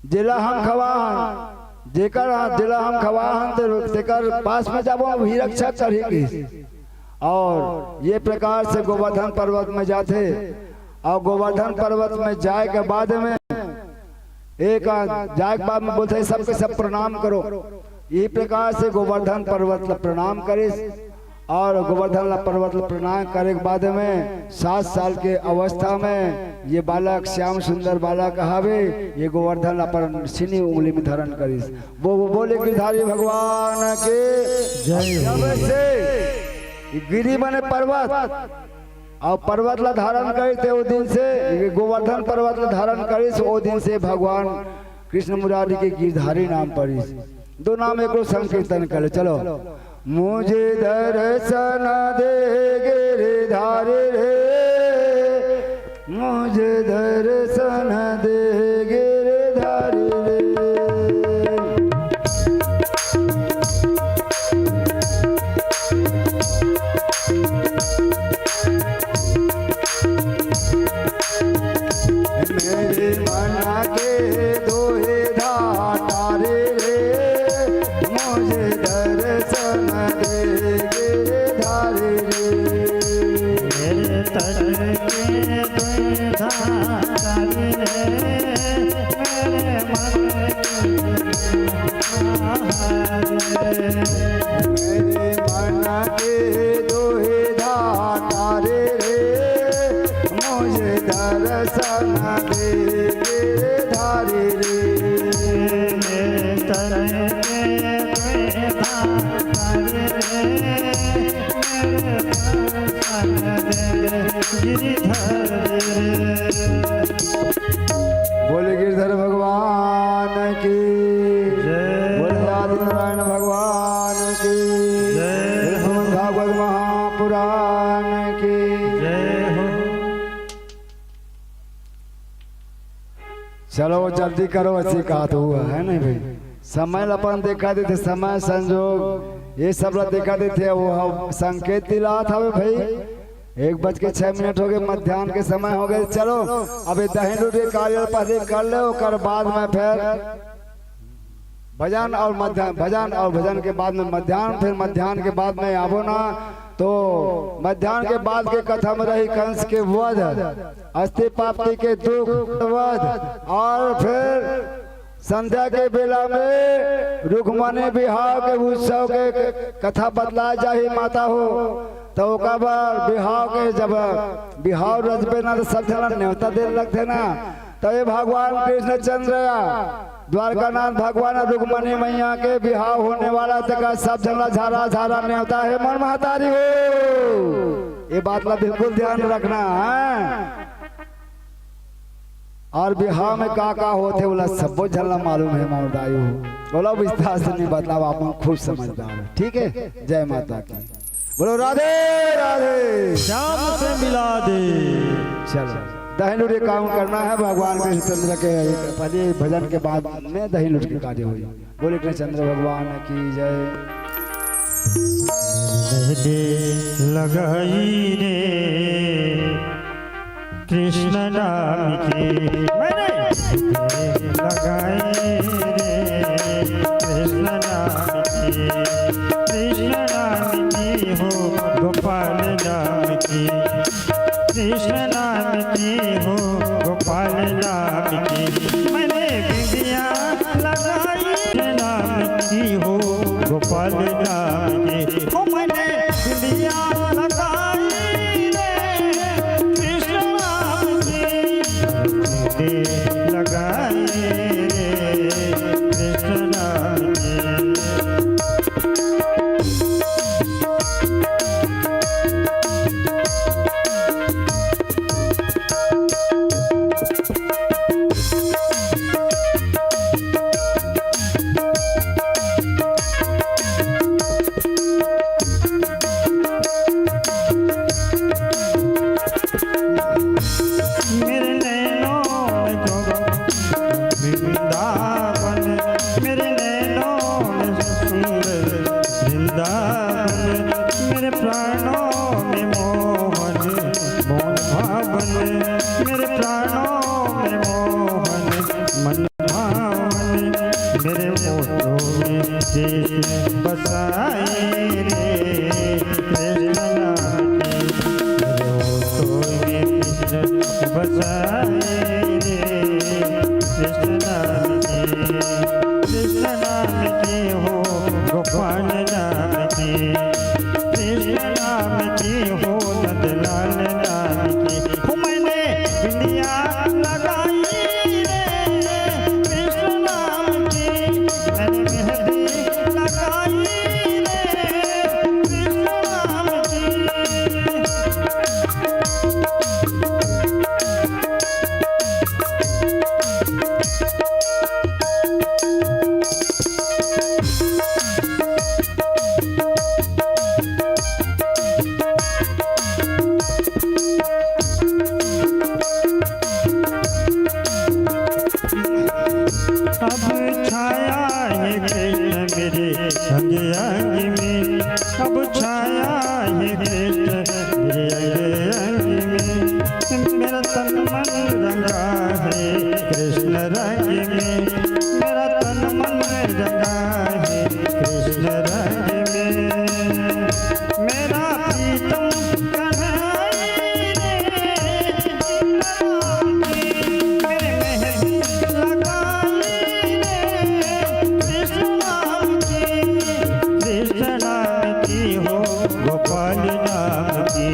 जेला हम खवाहन, जेकर, जेला हम खवाहन, ते-, तेकर पास में जाबो, वही रक्षा करही कहिस। और ये प्रकार से गोवर्धन पर्वत में जाथे, और गोवर्धन पर्वत में जाए के बाद में एक जाए के बाद में बोलथे, सबके सब प्रणाम करो। यही प्रकार से गोवर्धन पर्वत ला प्रणाम करिस। और गोवर्धन ला पर्वत ला प्रणाम करे के बाद में सात साल के अवस्था में ये बालक, श्याम सुंदर बालक हवे, ये गोवर्धन ला अपन सीनी उंगली में धारण करिस। वो, वो बोले गिरधारी भगवान के जय हो। जब से ये गिरी माने पर्वत, और पर्वत ला धारण करिस ते ओ दिन से, ये गोवर्धन पर्वत ला धारण करिस, ओ दिन से भगवान कृष्ण मुरारी के गिरधारी नाम पड़िस। दो नाम एको संकीर्तन कर ले, चलो। मुझे दर्शन दे गिरधारी रे, मुझे दर्शन दे गिरधारी रे। मेरे मन के दुविधा टारे रे, मुझे दर्शन दे गिरधारी रे। मेरे तन के दुविधा टारे रे, मेरे मन के दुविधा टारे रे। मेरे मन के दुविधा टारे रे, मुझे दर्शन दे गिरधारी रे। मेरे तन के दुविधा टारे रे, मेरे दर्शन दे गिरधारी रे। बोले गिरधर भगवान की जय। बोले आदिनारायण भगवान की जय। बोले श्रीमद् भागवत महापुराण की जय हो। चलो, जल्दी करो, ऐसी कहा तो हुआ है नहीं भाई। समय ल अपन देखा देथे, समय संजोग ये सब ला देखा देथे, वो हम संकेत दिलात हवे भाई। एक बज के छह मिनट हो गए, मध्यान्ह के समय हो गए। चलो, अभी दही लूटी के कार्य पहले कर ले, ओकर बाद में फिर भजन और मध्यान्ह, भजन और भजन के बाद में मध्यान्ह, फिर मध्यान्ह के बाद में आबो ना, तो मध्यान्ह के बाद के कथा में रही कंस के वध, अस्ति पापी के दुख, वध, और फिर संध्या के बेला में रुक्मणी बिहाव के उत्सव के कथा बतलाए जाही माता हो। तो ओकर बर बिहाव के, जब बिहाव रचबे ना, तो सब झन ला नेवता दे लगथे ना। तो ये भगवान कृष्णचंद्र या द्वारकानाथ भगवान और रुक्मणी मैया के बिहाव होने वाला, तेकर सब झन ला झारा झारा नेवता हे मोर महतारी हो। ये बात ला बिल्कुल ध्यान रखना है। और बिहाव में का का होथे, ओला सब्बो झन ला मालूम है मोर दाई हो। ओला विस्तार से नहीं बतलाव, आप मन खुद समझदार है। ठीक है, जय माता की। बोलो राधे राधे। श्याम से मिला दे। चलो, दही लूटी के काम करना है भगवान कृष्णचंद्र के। पहले भजन के बाद में दही लूटी के कार्य होई। बोले कृष्णचंद्र भगवान की जय। मेहंदी लगाई रे कृष्ण नाम की, मैंने लगाई रे कृष्ण नाम की, कृष्ण नाम की हो, गोपाल नाम की, कृष्ण नाम की हो, गोपाल नाम की। मैंने बिंदिया लगाई नाम की हो, गोपाल नाम की। ओ मैंने बिंदिया लगाई रे कृष्ण नाम की। बिंदी लगाई रे कृष्ण नाम की। मेरे नैनों में तो वृंदावन, मेरे नैनों में सुंदर वृंदावन, मेरे प्राणों में मोहन मोहन भावन, मेरे प्राणों में मोहन मन भावन, मेरे ओठों में कृष्ण बसाए रे कृष्ण नाम की, मेरे ओठों में कृष्ण बसाए रे कृष्ण नाम की, कृष्ण नाम की हो, गोपाल नाम की, कृष्ण नाम की हो, नंदलाल नाम की। हो मैंने बिंदिया लगाई रे कृष्ण नाम की, मैंने मेहंदी लगाई रे कृष्ण नाम की। अब छाया है कृष्ण मेरे अंग अंग में, अब छाया है कृष्ण मेरे अंग अंग में। मेरा तन मन रंगा है कृष्ण रंग में, मेरा तन मन रंगा है कृष्ण रंग में। मेरा प्रीतम कन्हैया रे, मेरे मेहंदी लगाई रे, कृष्ण नाम की, कृष्ण नाम की हो, गोपाल नाम की,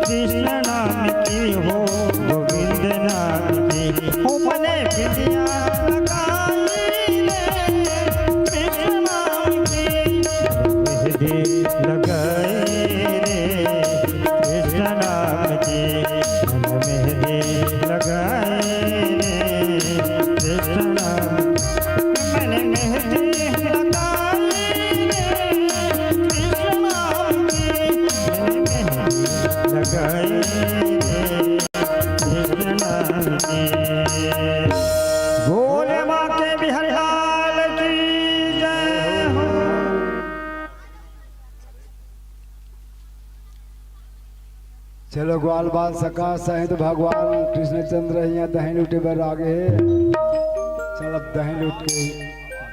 कृष्ण नाम की हो, गोविंद नाम की। ओ मने बिंदिया लगाई रे, कृष्ण नाम की। मेहंदी लगाई रे, कृष्ण नाम की। मन मेहंदी लगाई रे, कृष्ण नाम। मैंने मेहंदी लगाई रे, कृष्ण नाम की। मैंने मेहंदी लगाई रे, कृष्ण नाम की। चलो, ग्वाल बाल सखा सहित भगवान कृष्णचंद्र इहाँ दही लूटे बर आगे हे। चल, अब दही लूट के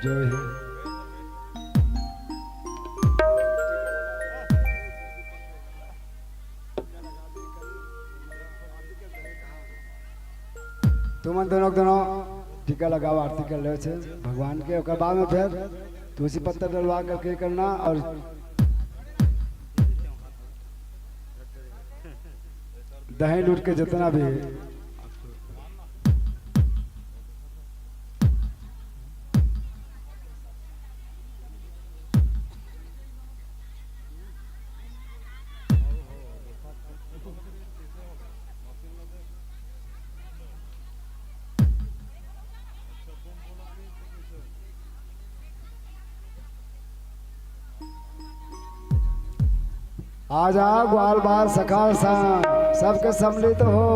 जो हे। तुमन दोनों के दोनों टीका लगाओ, आरती कर लो छे भगवान के। ओकर बाद में फिर तुलसी पत्ता डलवा करके करना और दही लूट के जितना भी आ जाओ ग्वाल बाल सखा संग, सबके सम्मिलित हो।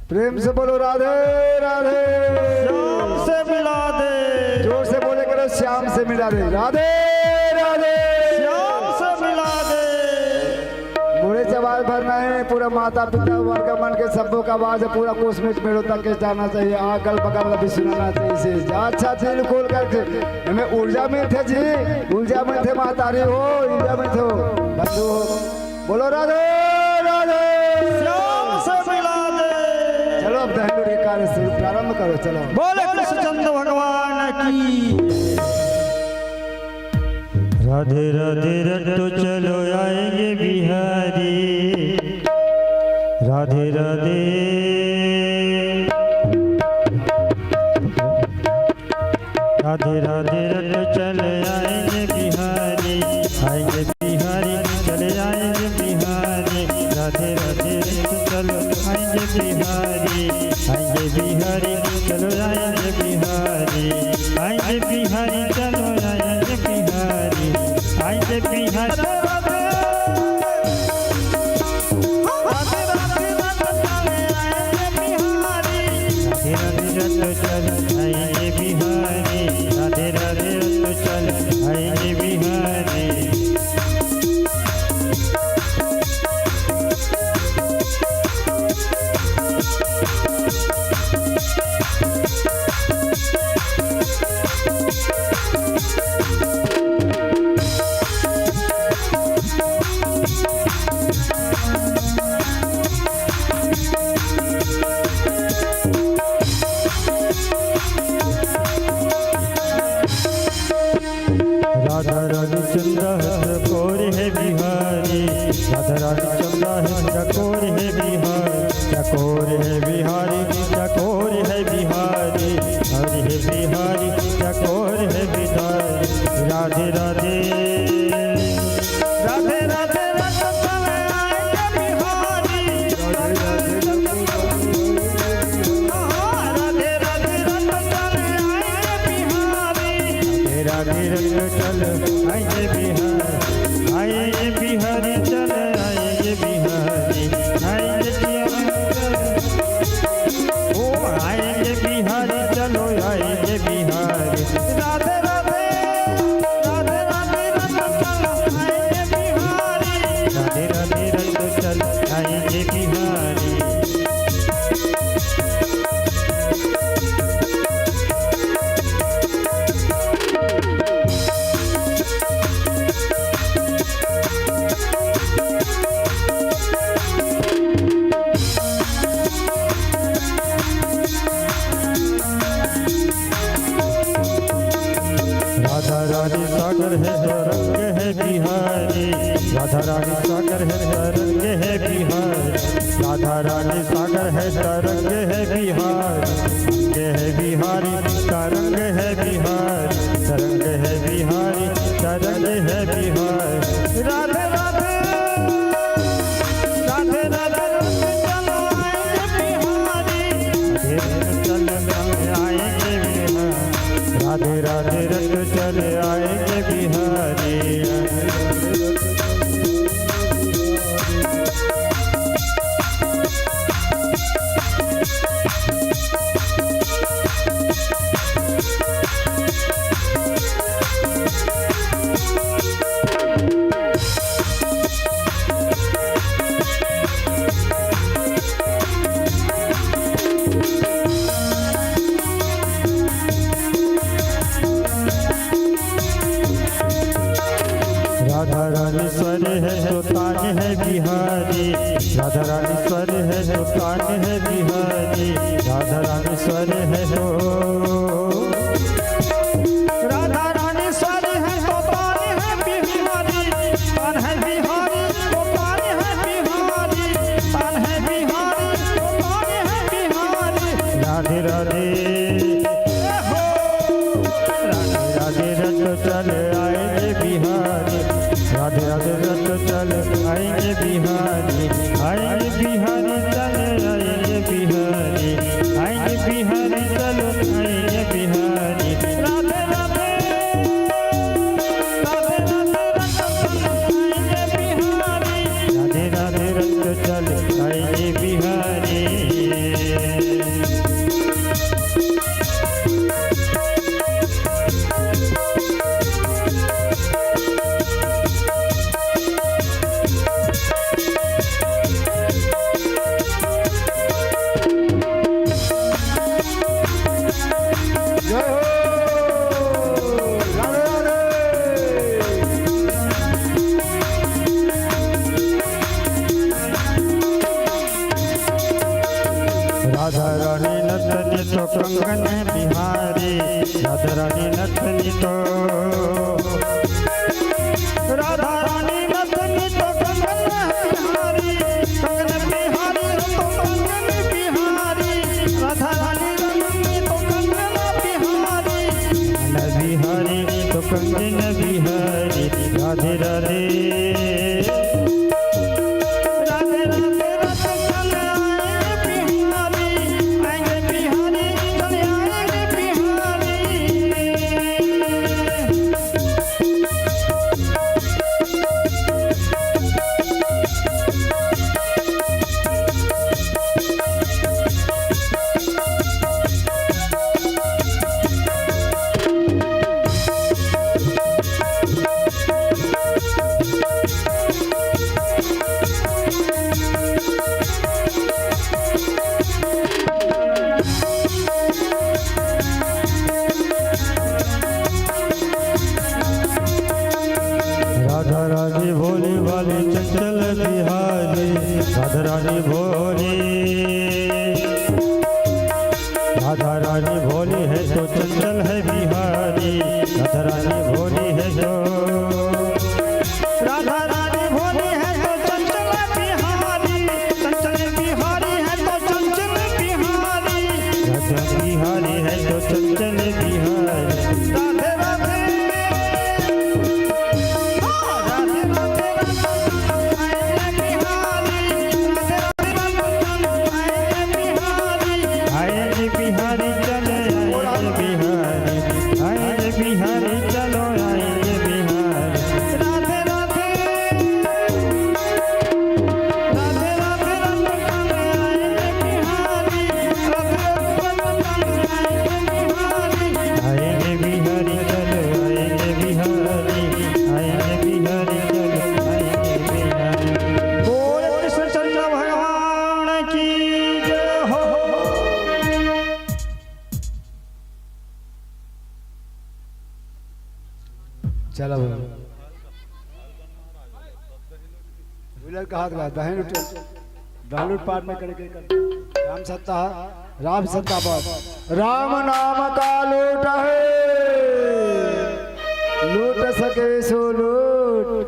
प्रेम से बोलो राधे राधे। श्याम से मिला दे। जोर से बोले करो, श्याम से मिला दे। राधे राधे। श्याम से मिला दे। मोरे से आवाज भर नहीं, पूरा माता पिता वर्ग मन के सबो का आवाज पूरा कोसमेट मेड़ो तक के जाना चाहिए, अगल बगल भी सुनाना चाहिए। से जा अच्छा दिल खोल करके, हमें ऊर्जा मिलथे जी, ऊर्जा मिलथे महतारी हो, ऊर्जा मिलथे हो। बंधु हो, बोलो राधे राधे। श्याम से मिला दे। चलो, अब दही लूट के कार्य शुरू, प्रारंभ करो, चलो। बोले कृष्णचंद्र भगवान की। राधे राधे रट्टो चलो आएंगे बिहारी। राधे राधे। राधे राधे रट्टो चलो आएंगे बिहारी। आएंगे बिहारी, चले आएंगे बिहारी। राधे राधे रट्टो चलो आएंगे बिहारी। आएंगे बिहारी, चलो आएंगे बिहारी। आएंगे बिहारी, चलो आएंगे बिहारी। आएंगे बिहारी। राधे राधे। राधे राधे रट्टो चलो आएंगे बिहारी। राधे राधे रट्टो चलो आएंगे बिहारी। राधे राधे रट्टो चलो आएंगे बिहारी। राधा रानी चंदा है चकोर है बिहारी। राधा रानी चंदा है चकोर है बिहारी। चकोर है बिहारी, चकोर है बिहारी। हरि है बिहारी, चकोर है बिहारी। राधे राधे। राधे राधे रट्टो चलो आएंगे बिहारी। राधे राधे रट्टो चलो आएंगे बिहारी। राधे राधे रट्टो चलो आएंगे बिहारी। आएंगे बिहारी, चलो आएंगे बिहारी। आएंगे बिहारी। ओ आएंगे बिहारी, चलो आएंगे बिहारी। राधे राधे। राधे राधे रट्टो चलो आएंगे बिहारी। राधे राधे रट्टो चलो आएंगे बिहारी। राधा रानी सागर है तरंग है बिहारी। राधा रानी सागर है तरंग है बिहारी। राधा रानी सागर है तरंग है बिहारी। तरंग है बिहारी, तरंग है बिहारी, तरंग है बिहारी, तरंग है बिहारी। राधे राधे। राधे राधे रट्टो चलो आएंगे बिहारी। राधे रट्टो चलो आएंगे बिहारी। राधे राधे रट्टो चलो आएंगे बिहारी। स्वर है तो तान है बिहारी, राधा रानी स्वर है तो तान है बिहारी, राधा रानी स्वर है तो। राधा रानी स्वर है तो तान है बिहारी, तान है बिहारी तो तान है बिहारी, तान है बिहारी तो तान है बिहारी। राधे राधे। राधे राधे रट चल आएंगे बिहारी, राधे राधे रट चल आएंगे बिहारी, आएंगे बिहारी चल आएंगे बिहारी, आएंगे बिहारी चल आएंगे बिहारी। राधे राधे। राधे राधे रट चल आएंगे बिहारी, राधे राधे रट चल आएंगे बिहारी। जय हो। राधे राधे। राधा रानी नथनी तो कंगन बिहारी, राधा रानी नथनी तो। राधा रानी नथनी तो कंगन बिहारी, कंगन बिहारी तो कंगन बिहारी, राधा रानी नथनी तो कंगन बिहारी। कंगन बिहारी तो कंगन बिहारी, राधे राधे। राधे राधे राधे चल आएंगे बिहारी, आएंगे बिहारी, चल आएंगे बिहारी। राधा रानी भोली भाली चंचल बिहारी, राधा रानी भोली। राधा रानी भोली है तो चंचल है बिहारी, राधा रानी भोली है तो। राधा रानी भोली है तो चंचल बिहारी, चंचल बिहारी है तो चंचल बिहारी। राधा बिहारी है तो चंचल बिहारी। राधे राधे। हाँ, राधे राधे राधे। आएंगे बिहारी, चले आएंगे बिहारी, आएंगे बिहारी, चलो आएंगे बिहारी। राधे राधे, राधे राधे, राधे आएंगे बिहारी, राधे आएंगे बिहारी, चलो आएंगे बिहारी, आएंगे बिहारी, चलो आएंगे बिहारी। बोल कृष्णचंद्र भगवान की जय हो। चलो भैया। भूलल कहा था, दहें लुट, दहें लुट पार में करके कर। राम सत्ता, राम सत्ता पर। राम नाम का लूट है, लूट सके सो लूट।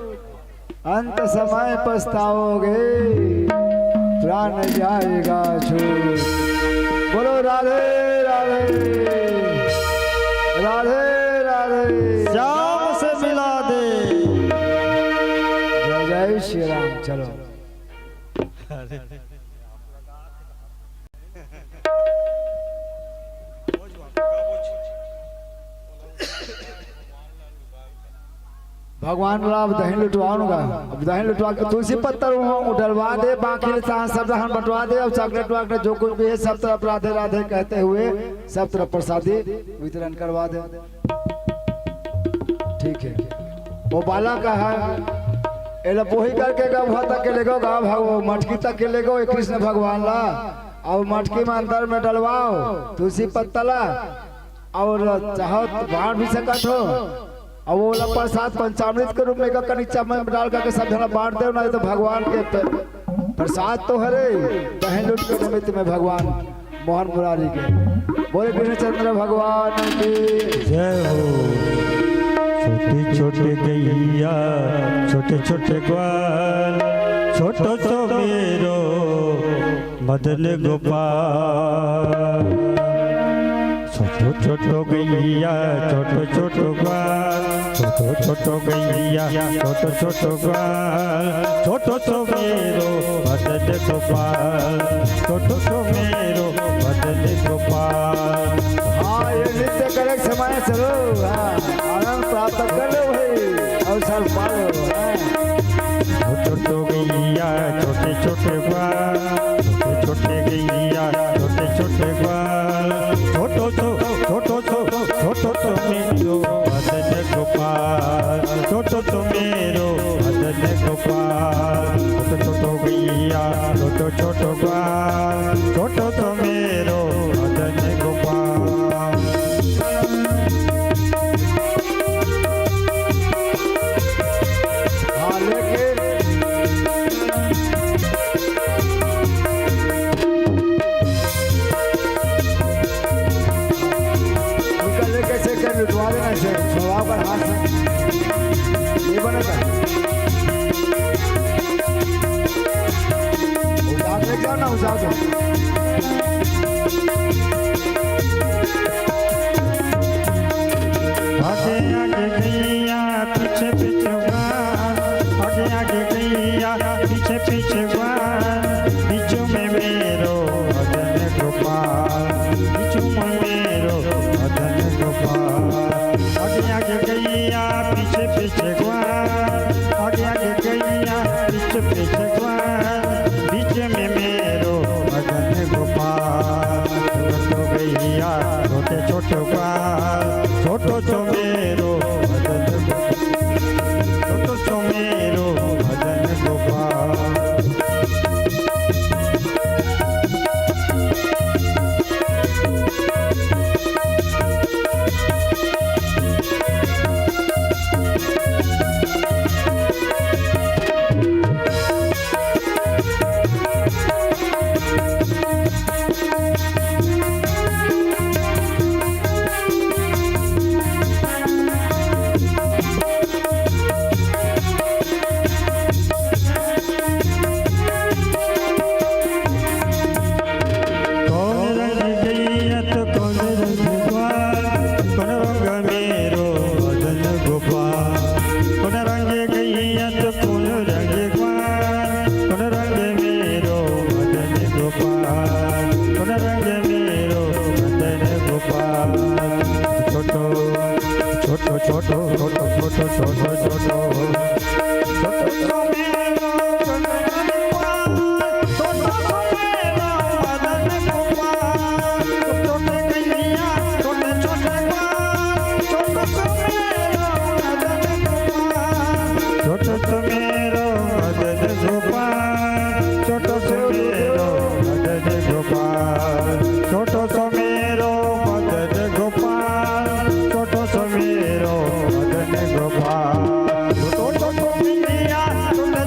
अंत समय पछताओगे, प्राण जाएगा छूट। बोलो राधे राधे, राधे राधे। श्याम से मिला दे। जय जय श्री राम। चलो। भगवान ला अब दही लुटवाओ ना, अब दही लुटवा के तुलसी पत्तर वहाँ उठलवा दे, बाकी साथ सब दहन बंटवा दे, और चॉकलेट वॉकलेट जो कुछ भी है सब तरफ राधे राधे कहते हुए सब तरफ प्रसादी वितरण करवा दे। ठीक है, वो बाला का है, एला पोही करके गभा तक के लेगो, गा भगवो मटकी तक के लेगो, ए कृष्ण भगवान ला, और मटकी में अंदर में डलवाओ तुलसी पत्ता ला, और चाहो तो बांट भी सकत हो। अब ओला प्रसाद पंचामृत के रूप में एक कनिचा में डाल करके सब झन बांट देव, नहीं तो भगवान के प-, प्रसाद तो हरे, दहें लूट के निमित्त में भगवान मोहन मुरारी के। बोले कृष्णचंद्र भगवान की। जय हो। छोटे छोटे गैया, छोटे छोटे ग्वाल, छोटो सो मेरो मदन गोपाल। छोटो छोटो गैया, छोटो छोटो ग्वाल, छोटो छोटो गैया, छोटो छोटो ग्वाल, छोटो सो मेरो मदन गोपाल, छोटो सो मेरो मदन गोपाल। हाँ, ये नृत्य करे के समय चलो, हाँ, आनंद प्राप्त कर लो भाई, अवसर पा लो, हाँ। छोटो छोटो गैया, छोटे छोटे ग्वाल, छोटे छोटे गैया, छोटे छोटे ग्वाल, छोटो सो, छोटो सो, छोटो सो मेरो मदन गोपाल, छोटो सो मेरो मदन गोपाल, छोटो छोटो गैया, छोटो छोटो ग्वाल, छोटो सो मेरो मदन गोपाल। हाँ, लेकिन उनका लेके चेक कर लुटवा लेना चाहिए, स्वभाव का हाथ से। ये बनेगा। उठा के जाओ ना, उठा के। आगे आगे गैया, पीछे पीछे ग्वाल, आगे आगे गैया, पीछे पीछे ग्वाल, बीच में मेरो मदन गोपाल, बीच में मेरो मदन गोपाल। आगे आगे गैया, पीछे पीछे ग्वाल, आगे आगे गैया, पीछे पीछे ग्वाल, बीच में मेरो मदन गोपाल। छोटो गैया, छोटे छोटो ग्वाल, छोटो सो मेरो मदन गोपाल, छोटो सो मेरो मदन गोपाल। कौन रंग गैया तो कौन रंग ग्वाल, कौन रंग मेरो मदन गोपाल। कौन रंग गैया तो कौन रंग ग्वाल, कौन रंग मेरो मदन गोपाल, कौन रंग मेरो मदन गोपाल। छोटो, छोटो, छोटो, छोटो, छोटो, छोटो, छोटो। छोटो सो मेरो मदन गोपाल, छोटो सो मेरो मदन गोपाल, छोटो सो मेरो मदन गोपाल, छोटो सो मेरो मदन गोपाल। छोटो सो मेरो, छोटो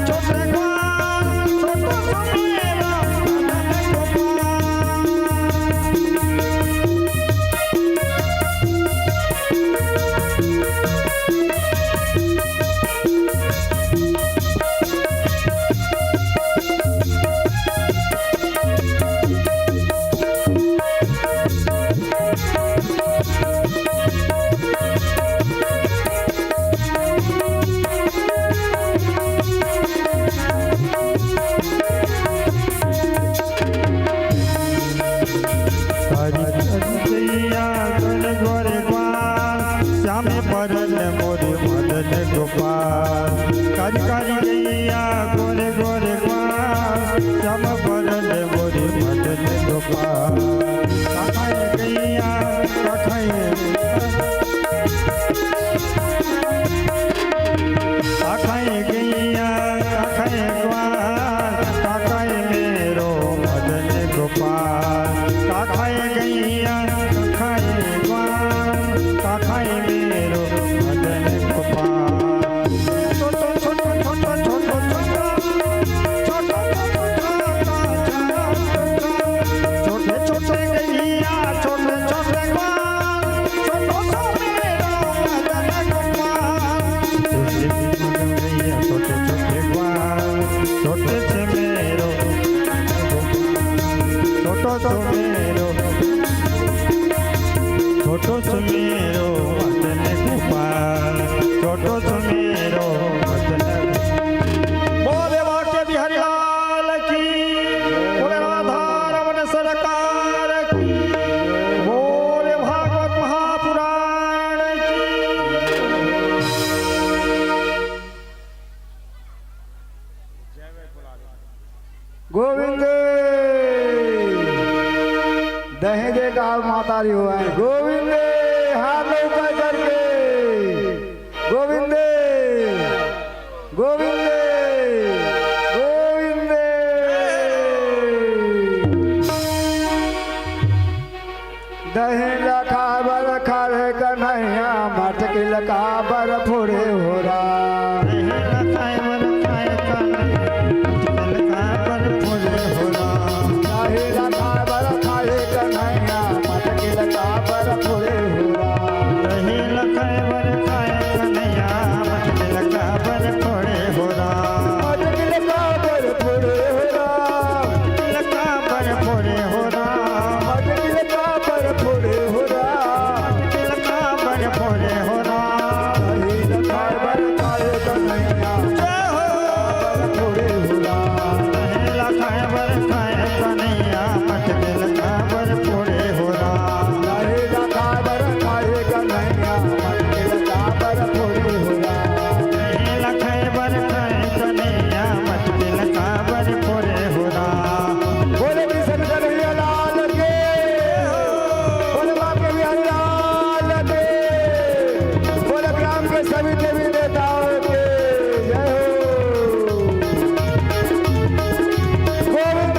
गोविंद। दहेजे का माता री हो है। गोविंद। हाथ ऊपर करके। गोविंद। गोविंद। गोविंद। दही ला खाए बर खाए कन्हैया, मटकिल काबर फोड़े हो राम। दही ला खाए बर खाए कन्हैया, मटकिल काबर फोड़े हो राम। दही ला खाए बर खाए कन्हैया, मटकिल काबर फोड़े हो राम। दही ला खाए बर खाए कन्हैया, मटकिल काबर फोड़े हो राम। मटकिल काबर फोड़े हो राम। मटकिल काबर फोड़े हो राम। मटकिल काबर फोड़े हो राम। मटकिल काबर फोड़े हो राम। दही ला खाए बर खाए कन्हैया। जय हो। फोड़े हो राम। दही ला खाए बर खाए कन्हैया, मटकिल काबर फोड़े हो राम। दही ला खाए बर खाए कन्हैया, मटकिल काबर फोड़े हो राम। दही ला खाए बर खाए कन्हैया, मटकिल काबर फोड़े हो राम। बोले कृष्ण कन्हैया लाल के, बोले बांके बिहारी लाल के, बोले ग्राम के सभी देवी देवताओं के जय हो। गोविंद।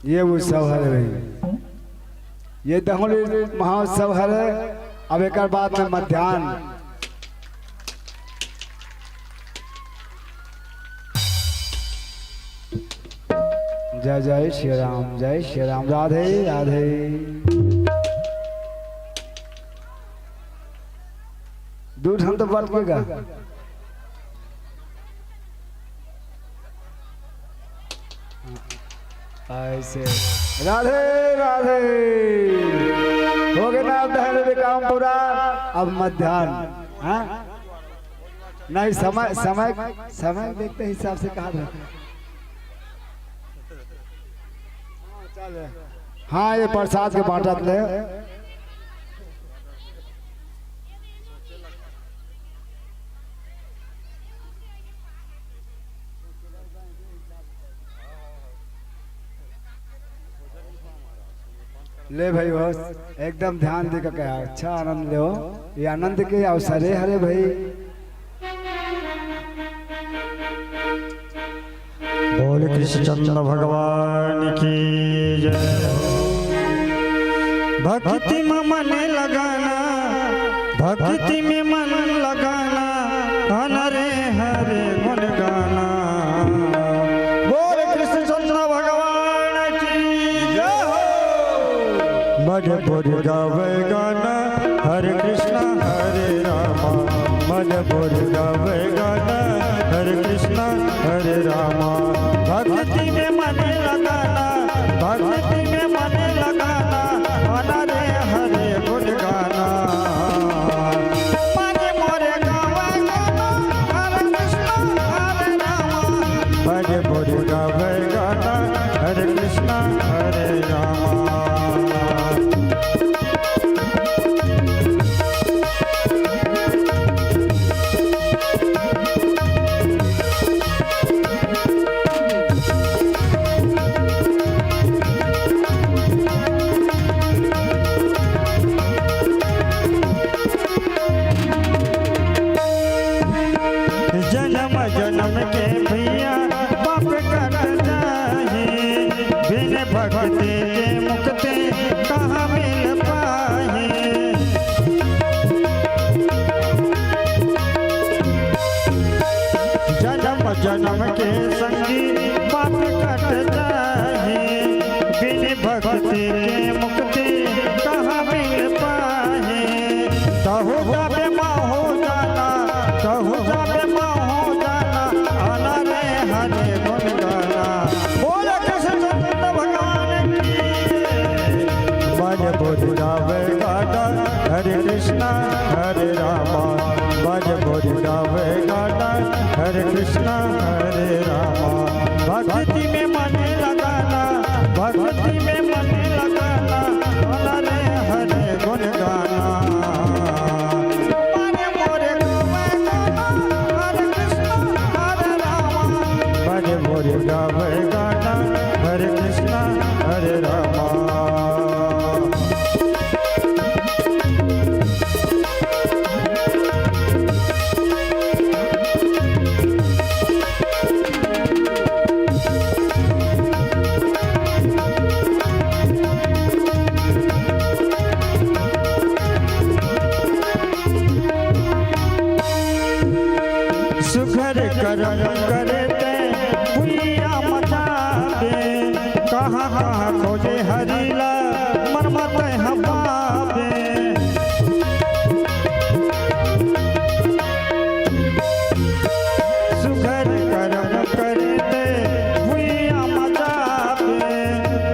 ये उत्सव हरे भाई, ये दहली महोत्सव हरे। अब एकर बाद में मध्यान्ह। जय जय श्री राम, जय श्री राम, राधे राधे। दू ठन तो बच गे गा। ऐसे। राधे राधे। हो गे ना दहली के काम पूरा। अब मध्यान्ह, हाँ? नहीं, समय, समय, समय देखते हिसाब से कहा था। हाँ, ये प्रसाद के बांटत ले। ले भाई हो, एकदम ध्यान दे के कहा, अच्छा आनंद लेव। ये आनंद के अवसर हरे भाई। बोल कृष्णचंद्र भगवान की जय। भक्ति में मन लगाना, भक्ति में मन लगाना, हरे हरे गुण गाना। बोल कृष्णचंद्र भगवान की जय हो। मन बोल गावे गाना, हरे कृष्णा हरे रामा। मन बोल गावे गाना, हरे कृष्णा हरे रामा। भक्ति में मन लगाना, भक्ति में मन लगाना, हरे हरे गुण गाना। मन मोरे गावे गाना, हरे कृष्णा हरे रामा। मन मोरे गावे गाना, हरे कृष्णा हरे रामा। जनम जनम के भैया पाप कट जाही, बिन भक्ति के मुक्ति कहाँ मिल पाही। जनम जनम के संगी पाप कट जाही, बिन भक्ति के मुक्ति कहाँ मिल पाही। तहु जाबे महु जाना, तहु जाबे महु जाना, हरे हरे गुण गाना। बोल कृष्ण चंद्र भगवान की। मन बोल गावे गाना, हरे कृष्णा हरे रामा, भज मोर गावे गाना, हरे कृष्णा हरे रामा। भक्ति में मन लगाना, भक्ति में मन लगाना, हरे हरे गुण गाना। हरे मोर गावे गाना, हरे कृष्णा हरे रामा। भज मोर गावे गाना, हरे कृष्णा हरे रामा। सुघर करम करे ते भुइयां मचाबे, कहाँ कहाँ खोजे हरि ला मन मत हबाबे। सुघर करम करे ते भुइयां मचाबे,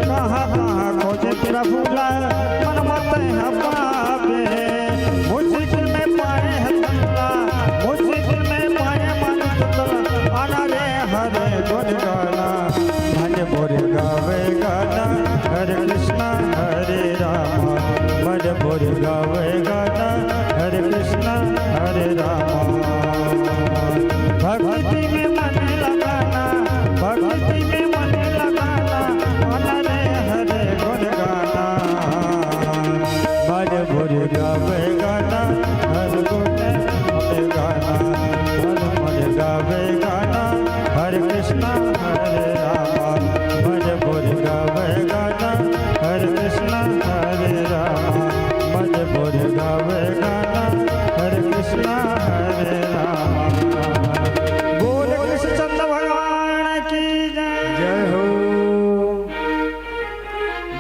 कहाँ कहाँ खोजे प्रभु ला मन मत हबाबे। मुश्किल में पाए है तुला, मुश्किल में पाए मन तुला, अनरे हरे गुण गाना। मन मोर गावे गाना, हरे कृष्णा हरे रामा। मन मोर गावे गाना, हरे कृष्णा हरे रामा। भक्ति में मन लगाना, भक्ति में मन लगाना, मन रे हरे गुण गाना। मन मोर गावे गाना, हर गुण गावे गाना। मन मोर गावे गाना, हरे कृष्णा हरे रामा। मन मोर गावे गाना, हरे कृष्णा हरे रामा। मन मोर गावे गाना, हरे कृष्णा हरे रामा। बोल कृष्णचंद्र भगवान की जय। जय हो।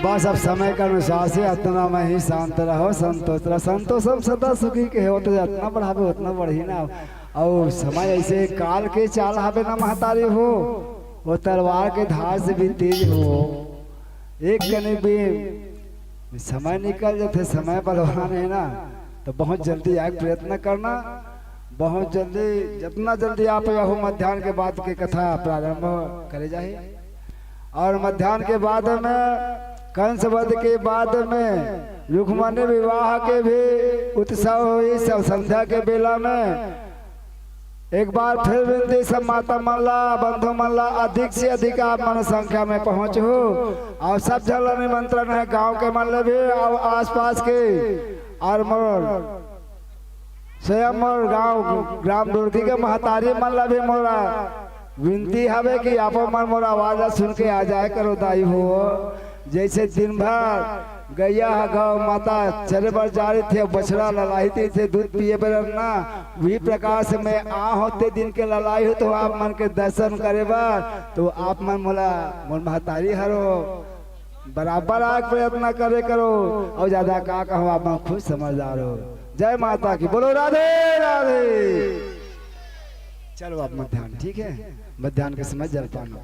बस अब समय के अनुसार से अतना में ही शांत रहो, संतोष रहो। संतोषम सदा सुखी कहे हो, तो जतना बढ़ाबे उतना बढ़ी ना। अउ समय ऐसे काल के चाल हवे ना महतारी हो, वो तलवार के धार से भी तेज हो। एक कनी भी समय निकल जाथे, समय बलवान है ना, तो बहुत जल्दी आए के प्रयत्न करना। बहुत जल्दी, जतना जल्दी आप यहो मध्यान्ह के बाद के कथा प्रारंभ करे जाही। और मध्यान्ह के बाद में, कंस वध के बाद में रुक्मणी विवाह के भी उत्सव होही, सब संध्या के बेला में। एक बार फिर विनती सब माता मन ला, बंधु मन ला, अधिक से अधिक आप मन संख्या में पहुँचहू। और सब झन ला निमंत्रण है, गांव के मन ले भी और आसपास के, और मोर स्वयं मोर गांव ग्राम दुर्गी के महतारी मन ला भी मोर विनती हवे कि आप मन मोर आवाज ला सुन के आ जाए करो दाई हो। जैसे दिन भर गैया ह गौ माता चरे बर जा रहिथे, बछड़ा ललाही थे दूध पिए बर ना, वही प्रकार से मैं आ होते दिन के ललाई हो तो आप मन के दर्शन करे बर, तो आप मन मोला मोर महतारी हरो बराबर आए के प्रयत्न करे करो। और ज्यादा का कहो, आप मन खुद समझदार हो। जय माता की, बोलो राधे राधे। चलो आप मध्यान्ह, ठीक है, मध्यान्ह के समय जलपान हो।